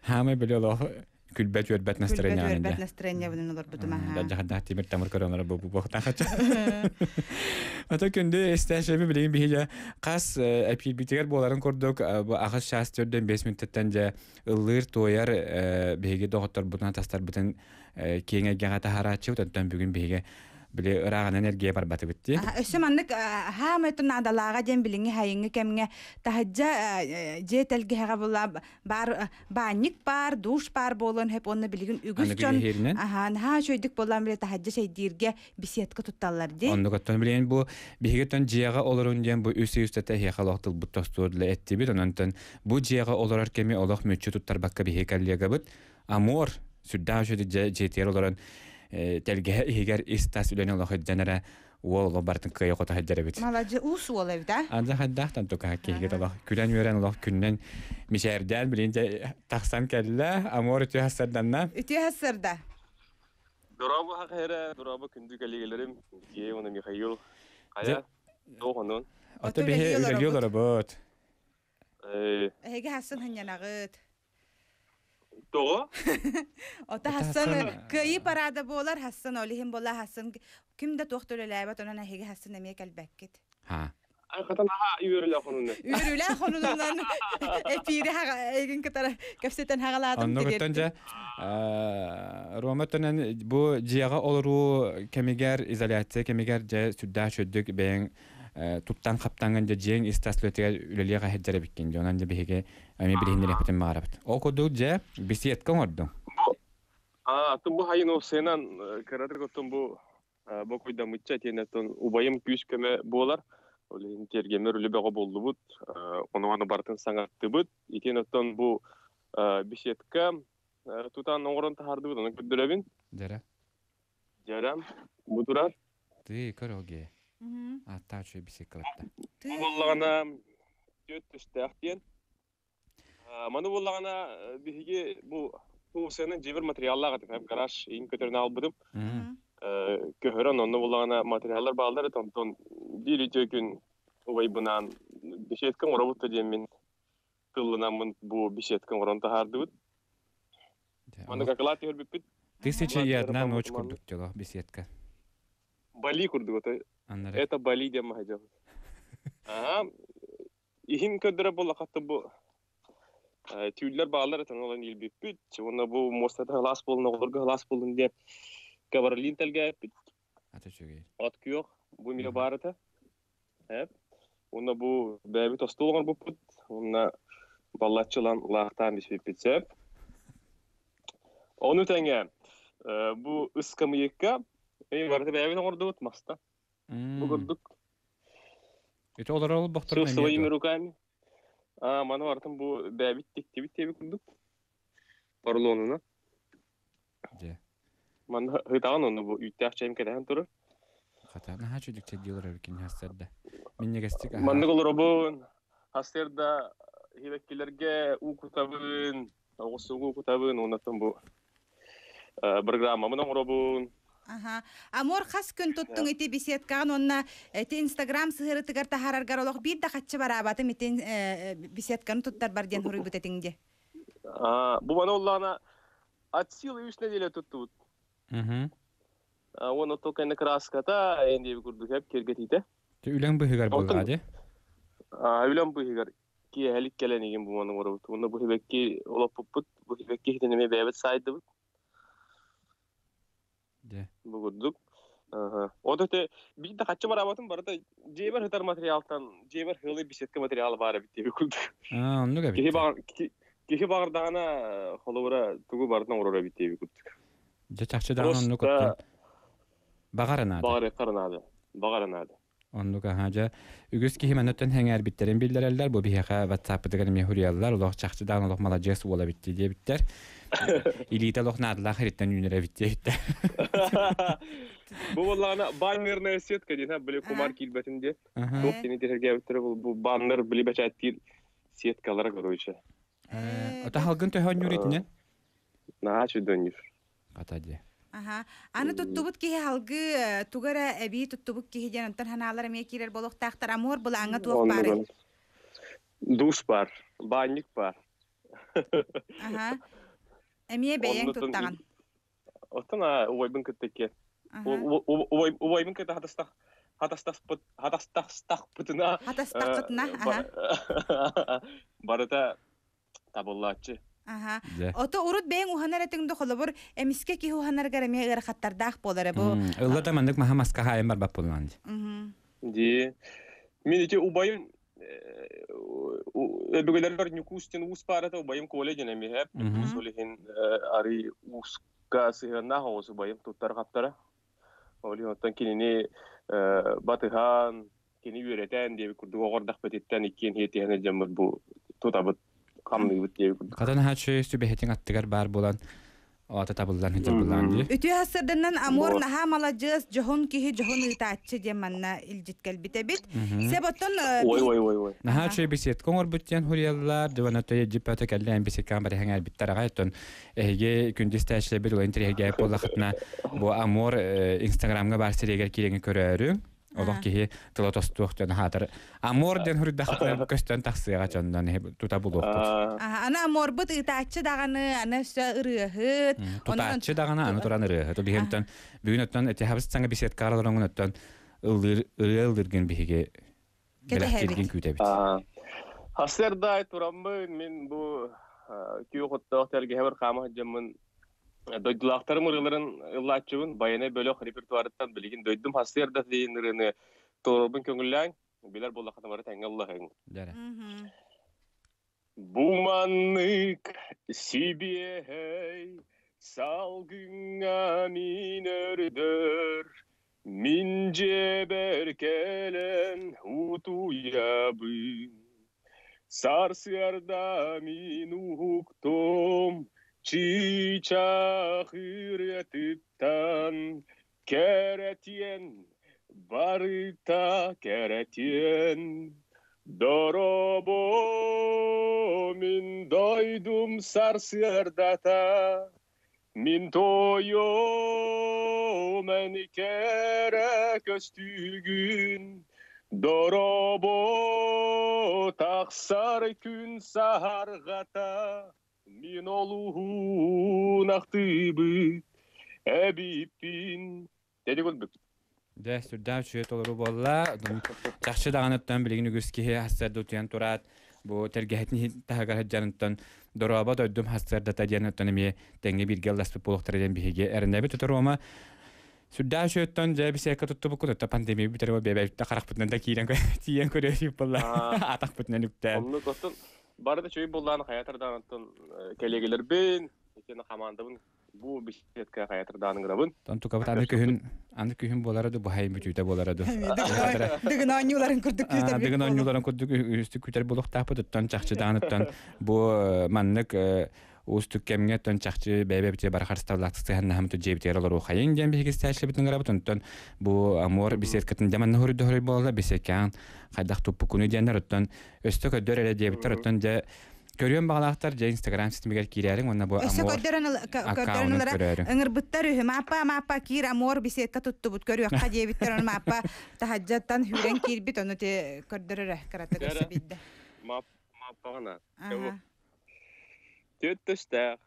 Хаамай билэ олох күлбэт үөрбэт настроение Күлбэт үөрбэт настроениебынан олорбутум аха. Дьахардаах тимир тамыр көрөнөр бу бу тахача. Ата күндү истээшеби билигин биһиге хас эпиирбитигэр буоларын курдук бу ахыс чаас төрдөн 5 мүнөттэн дьэ ыллыыр туойар биһиги доҕотторбутун атастарбытын киэҥ эйгэҕэ таһаарааччыбыт оттон бүгүн биһиги били ырааҕынан эргийэ барбатыбыт дии. Өссө маннык хаамай наадалааҕа диэн билиҥҥи хайыҥҥы кэмҥэ таһырдьа дьиэ тэлгэһэҕэ була бар баанньык баар, душ баар буолуон сөп уонна билигин үгүс дьон аһаа наһаа үчүгэйдик буоллаан били таһырдьа чэйдииргэ беседка тутталлар дии. Оннук оттон билигин бу биһиги оттон дьиэҕэ олорун диэн бу үс ый устата эһиэхэ олох тылбыт тостуор эттибит онон бу дьиэҕэ олорор кэми олох мүччү туттарбакка биһиги коллегабыт Амур сүрдээх үчүгэй дьэ дьиэтигэр олорон тэлгэһэ иһигэр ис-тас үлэни олох илдьэн эрэ уол олох барытын кыайа хото сылдьар эбит. Маладьы уус уол эбит а? Анда хайдаахтан тука киһигэ олох күлэн-үөрэн олох күннэн мичээрдээн билин дьэ тахсан кэллэ. Амур үтүө хассарданна. Үтүө хассарда. Дорообо хахера, дорообо күндү коллегаларым, Сергей уонна Михаил. Хайа, туох онон? Ото биһи үлэлии олоробут. Эһиги хассын ханньанаҕыт. Тоҕо? Ото хассан кыайыы парада буолар хассан ол иһин буола хассан ким да туох төлөлөөбөт онон эһиги хассан эмиэ кэлбэккит. Ха. Хатан аха үөрүүлээх хонунна. Үөрүүлээх хонунунан эпиири эйигин кытары кэпсэтэн хаҕалаатым. Онно кыттан дьэ Рома төнөн бу дьиэҕэ олоруу кэмигэр изоляция кэмигэр дьэ сүрдээх үчүгдүк бэйэҥ туттан хаптаҥҥын дьэ дьиэҥ ис-тас үлэтигэр үлэлиэх эһэрдэр эбиккин дьэ онон дьэ биһиги эмиэ билиһиннэриэхпитин баҕарабыт. Ол курдук дьэ беседка оҥордуҥ. А, тум бу хайын уопсайынан кыратык оттон бу бокуйдаммычча итиэнэ убайым күүс көмө буолар. Ол иһин тиэргэммэр үлэ бөҕө буоллубут. Ону аны барытын саҥартыбыт. Итиэн оттон бу беседка тутан оҥорон таһаардыбыт, ону көрдөрөбүн. Дьэрэ. Дьэрэ, бу турар. Ты көрөлге. Аттаа үчүгэй беседкаларда. Бу буоллаҕына түөрт түстээх диэн. Маны буоллаҕына биһиги бу туусыанан дьиэбэр материаллаах этим. Гараж иин көтөрүн аалбытым. Көһөрөн онно буоллаҕына материаллар бааллар этэ. Онтон биир үтүө күн убайбынаан беседка оҥоробут да диэммин тылланаммын бу беседка оҥорон таһаардыбыт. Маннык акылаат түһэрбиппит. Тысяча и одна ночь курдук дьоло беседка. Бали курдук это. Это Бали диэн маһа Ага. Иһин көрдөрө буоллахха бу түүллэр бааллар этэн олон илбиппит. Уонна бу муостата халаас буолун, оҕолорго халаас буолун диэн ковролин тэлгээппит. Ата үчүгэй. От күөх бу миэ баар этэ. Эп. Уонна бу бэйэбит остуол оҥорбуппут. Уонна баллаччылан лаахтаан биспиппит сөп. Ону тэҥэ бу ыскамыйыкка барыта бэйэбит оҥордубут маста. Бу курдук. Ити олорор олбохторун Все своими руками. А, маны барытын бу бэйэбит тиктибит диэбит курдук. Поролонуна. Дьэ. Манна ыытаҕын онно бу үүттээх чэйим кэтэһэн турар. Хата наһаа үчүгдүк чэйдиилэр эбиккин хастарда. Минньигэстик аһаа. Маннык олоробун. Хастарда хибэккилэргэ уу кутабын, оҕурсугу кутабын, уоннаттан бу программамын оҥоробун. Аха. Амор хас күн туттуҥ ити беседкаҕын уонна ити Инстаграм сыһыарытыгар таһаараргар олох биир да хаччы бараабатым ити беседканы туттарбар диэн суруйбут этиҥ дии. Бу маны оллаана от силы үс неделя туттубут. Уонна только краската энди курдук хеп киргетите. Үлэҥ быһыгар буоллаҕа дии. Үлэм быһыгар киэһэлик кэлэн игин бу маны оҥоробут. Уонна бу хибэкки олоппуппут, бу хибэкки иһитин эмиэ бэйэбит саайдыбыт. Бу курдук. Ото те биир да хаччы бараабатын барыта дьиэбэр сытар материалтан дьиэбэр хылы беседка материала баар эбит диэби курдук. Аа, оннук эбит. Киһи баҕар киһи баҕардаҕына холобура тугу барытын оҥорор эбит диэби курдук. Дьэ чахчы даҕаны оннук оттон баҕара наада. Баҕарыахха наада. Баҕара наада. Оннук аһаа дьэ үгүс киһи манныттан сэҥээрбиттэрин биллэрэллэр бу биһиэхэ ватсаппытыгар эмиэ суруйаллар олох чахчы даҕаны олох маладьыас уол эбит дии диэбиттэр илиитэ олох наадалаах ириттэн үүнэр эбит диэбиттэр Бу буоллаҕына баннерная сетка диэн били кумар киирбэтин диэн туох диэни тиһэргээбиттэрэ бу баннер били бэчээттиир сеткалара короче. Ото халгын төһө оонньуур итинэн? Наһаа үчүгэй Хата дьэ. Аха. Аны туттубут киһи алгыы тугу эрэ эбии туттубут киһи диэн онтон ханаалар эмиэ киирэр буолуохтаахтар. Амур былааҥҥа туох баарый? Душ бар, баанньык бар. Аха. Эмиэ бэйэҥ туттаҕын. Оттон убайбын кытта икки. Убайбын кытта хатастах хатастаспыт хатастахтахпытына хатастаххытына аха барыта табыллааччы. Аха. Ото урут бэйэҥ уһанар этиҥ да холобур эмискэ киһи уһанарыгар эмиэ ыарахаттардаах буолар бу. Ылла да маннык маһа маска хаайан барбат буоллаан ди. Ди. Мин ити убайым өбүгэлэрбэр Ньукуус диэн уус баарата убайым Коля диэн эмиэ Ньукуус ол иһин арый ууска сыһыаннаах оҕус убайым туттар хаптара. Ол иһин оттон кинини батыһан кини үөрэтэн диэбит курдук оҕордохпутуттан иккиэн иһиэтиһэн дьоммут бу тутабыт хамныыбыт диэбит курдук. Хатан аһааччы сүбэһитин аттыгар баар буолан оата табыллан сылдьар дии. Үтүө сарсыарданан Амур наһаа маладьыас, дьоһун киһи дьоһун ыытааччы диэн манна илдьит кэлбит эбит. Сеп оттон Ой ой ой ой. Наһаа үчүгэй беседка оҥорбут диэн хуруйаллар, дьыбана төйө дьиппата кэллээн беседкаан барыһаҥ элбиттэр аҕай оттон эһиги күндү истээччилэрбит улахан интэриэһиргээбит буоллахытына бу Амур Инстаграмҥа баар сирэйигэр киирэҥҥэ көрөөрүҥ. Олох киһи тыла тостуох дьон хаатар. Амор диэн хуруйдахытына көстөн тахсыаҕа дьоннон тута булуохпут. Аны аморбут ыытааччы даҕаны, аны өссө ырыаһыт. Тутааччы даҕаны, аны туран ырыаһыт. Билигин бүгүн оттон эти хабыс саҥа беседкаҕа олороҥун оттон ыллыыр ырыа ыллыыргын биһиги бэлэхтииргин күүтэбит. Хасырдай тураммын мин бу күөх оттоох тэлгэһэбэр хаама сылдьаммын Дойдулаахтарым ырыаларын ыллааччыбын, байанай бөлөх репертуарыттан билигин дойдум сарсыарда диэн ырыаны толорорбун көҥүллээҥ, билэр буоллаххына бары тэҥҥэ ыллаһыҥ. Бу маннык сибиэһэй салгыҥҥа мин өрдөр, мин дьиэбэр кэлэн утуйабын. Сарсыарда мин уһуктум, чыычаах ырыатыттан кэрэтиэн, барыта кэрэтиэн. Доробо мин дойдум сарсыардата, мин тойом эн кэрэ көстүүгүн, Доробо тахсар күн саһарҕата, мин олуһун ахтыбыт эбиппин. Dedi курдук. Дьэ, сүрдээх үчүгэй толору буолла. Чахчы даҕаныттан билигин үгүс киһи сарсыарда утуйан тураат, бу тэлгэһэтин таһыгар сылдьарыттан дорообо дойдум сарсыардата диэн оттон эмиэ тэҥҥэ бииргэ ылласпыт буолуохтара диэн биһиги эрэнэбит. Рома, сүрдээх үчүгэйтэн дьэ бисиэккэ туттубуккут, оттон пандемия бүтэр бэйэбит харахпытынан да киирэн тиийэн көрүө буолла, атахпытынан үктээн. Оннук оттон бары да үчүгэй буоллаан хайатар даҕантан кэлиэгэлэрбин, итиэннэ хамаандабын Бу беседка хайатырдаан ыҥырабын. Тукабыт аны күһүн аны күһүн буолара ду баһай бүтүүтэ буолара ду. Дыгын оонньууларын курдук күүтэр. Дыгын оонньууларын курдук үстүк күтэр буолуохтаахпыт оттон чахчы даҕаныттан бу маннык уустук кэмҥэ оттон чахчы бэйэ-бэйэбитигэр бары харыстабылаах сыһыаннаһаммыт дьиэбитигэр олоруохайыҥ диэн биһиги истээччилэрбитин ыҥырабыт. Онтон бу Амур беседкатын дьэ манна хоруйда буолла беседкаҕын хайдах туппуккунуй диэннэр оттон өстө көрдөр эрэ диэбиттэр оттон дьэ Көрүөн баҕалаахтар дьэ Инстаграм ситимигэр киирээриҥ уонна бу Өссө Амур көрдөрөн аккаунун ылара көрөөрүҥ. Ыҥырбыттар үһү. Мааппа, мааппа киир Амур беседка туттубут көрүөххэ диэбиттэр. Ону мааппа таһаджаттан хүүрэн киирбит. Ону ти көрдөрөрө кырата көрсө биирдэ. Маап мааппаҕына. Түөт төстөөх.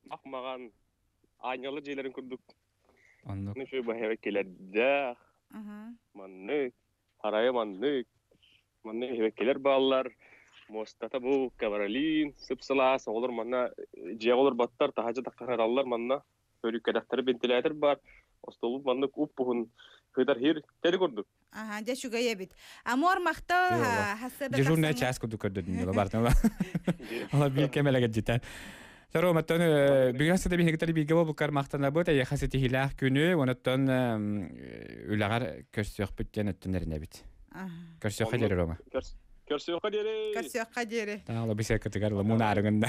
Ах маҕан аанньалы дьиэлэрин курдук. Оннук. Нүшү баһыйа килэрдээх. Маннык. Харайа маннык. Манна эһэбэккэлэр бааллар, муостата бу ковролин, сып-сылаас, оҕолор манна дьиэҕэ олорботтор, таһырдьа таххараллар манна. Көрүккэдэхтэр вентилятор бар. Остолу маннык уп-уһун хытар хир тери курдук. Аха, дьэ үчүгэй эбит. Амор махтал хассыда Дежурная час курдук көрдөдүн дьола бартын. Ола биир кэмэлэгэ дьитэн. Сароматтан бүгүн сыда биһигитер бииргэ буолбуккар махтанабыт, эйиэхэ ситиһиилээх күнү, онуттан үлэҕэр көрсүөхпүт диэн өттүн эрэнэбит. Көрсүөххэ диэри, Рома. Көрсүөххэ диэри. Көрсүөххэ диэри. Таала бисеккытыгар ламун аарыгында.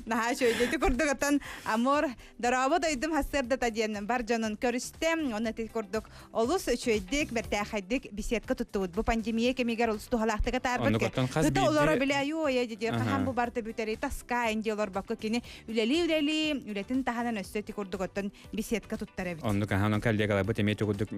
Наһаа үчүгэй. курдук оттон Амор дорообо дойдум хассыардата диэн бар дьонун көрүстэ. Онно ити курдук олус үчүгэйдик, бэртээхэйдик беседка туттубут. Бу пандемия кэмигэр олус туһалаахтык атаарбыт. Ыта олоро биле аю оя диди хаһан бу барта бүтэри таска инди олорбакка кини үлэли-үлэли үлэтин таһынан өссө ити курдук оттон беседка туттар эбит. Оннук аһан коллегаларбыт эмиэ курдук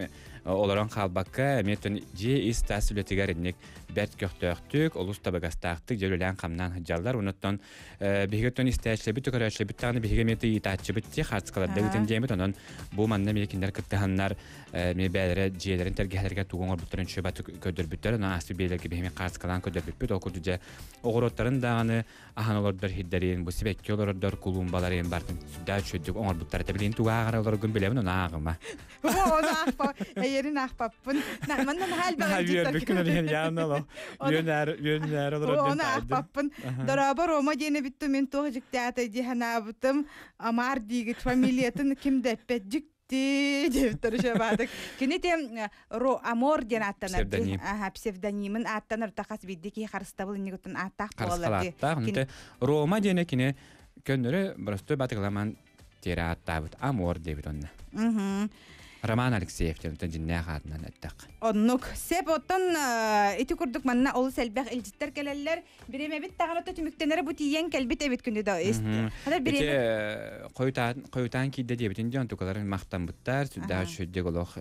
олорон хаалбакка эмиэ дьиэ ис-тас үлэтигэр инник бэрт көхтөөхтүк, олус табыгастаахтык дьэ үлэлээн хамнаан сылдьаллар. Онуттан биһиги оттон истээччилэрбит, көрөөччүлэрбит даҕаны биһиги эмиэ ыйытааччыбыт дии хаартыскаларда ыытын диэмит. Онон бу манна эмиэ кинилэр кыттыһаннар эмиэ бэйэлэрэ дьиэлэрин тэлгэһэлэригэр тугу оҥорбуттарын үчүгэй көрдөрбүттэр. Онон ааспыт биэлэргэ биһиги хаартыскалаан көрдөрбүппүт. Ол курдук дьэ оҕуруоттарын даҕаны аһан олордор сирдэрин, бу сибэкки олорордор кулуумбаларын бартын сүрдээх үчүгэйдик оҥорбуттар этэ. Билигин тугу ааҕара олороргун билэбин, ону ааҕыма. Ону аахпа, эйэрин аахпаппын. Манна наһаа элбэх үөрбүккүн олиһин яаны олох. Үөнээр үөнээр олорор Ону аахпаппын. Дорообо Рома диэни бүттүм мен туох дьиктээтэй дии санаабытым. Амар диигит фамилиятын ким да эппэт дьикти диэбиттэр үчүгэй Кини те Ро Амор диэн ааттанар. Псевдоним. Аха, псевдонимын ааттанар тахас бидди киһи харыстабыл иннигиттэн ааттаах буолар ди. Харысхалааттаах. Рома диэне кини көннөрү простой батыгламан тиэрэ ааттаабыт Амор диэбит онно. Роман Алексеев диэн дьиннээх аатынан эттэх. Оннук. Сеп оттон ити курдук манна олус элбэх илдьиттэр кэлэллэр. Бириэмэбит даҕаны түмүктэнэрэ бу тиийэн кэлбит эбит күнү да. Хата бириэмэ хойутаан киирдэ диэбитин диэн тукаларын махтаммыттар, сүрдээх үчүгэйдик олох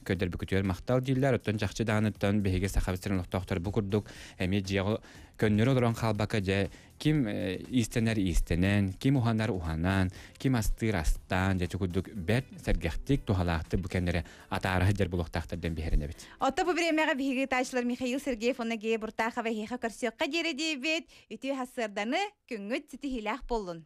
көрдөрбүкүтүгэр махтал дииллэр. Оттон чахчы даҕаныттан биһиги Сахабыт сирин олохтоохторо бу курдук эмиэ дьиэҕэ көннөрү олорон хаалбакка дьэ ким иистэнэр иистэнэн, ким уһанар уһанан, ким астыыр астаан, дьэ курдук бэрт сэргэхтик, туһалаахтык бу кэмнэри атаара сылдьар булуохтаахтар диэн биһирэнэбит. Отто бу бириэмэҕэ биһиги таачылар Михаил Сергеев уонна Гея Буртахова эһиэхэ көрсүөххэ диэри диэбит. Үтүө хассыарданы күҥҥүт ситиһиилээх буоллун.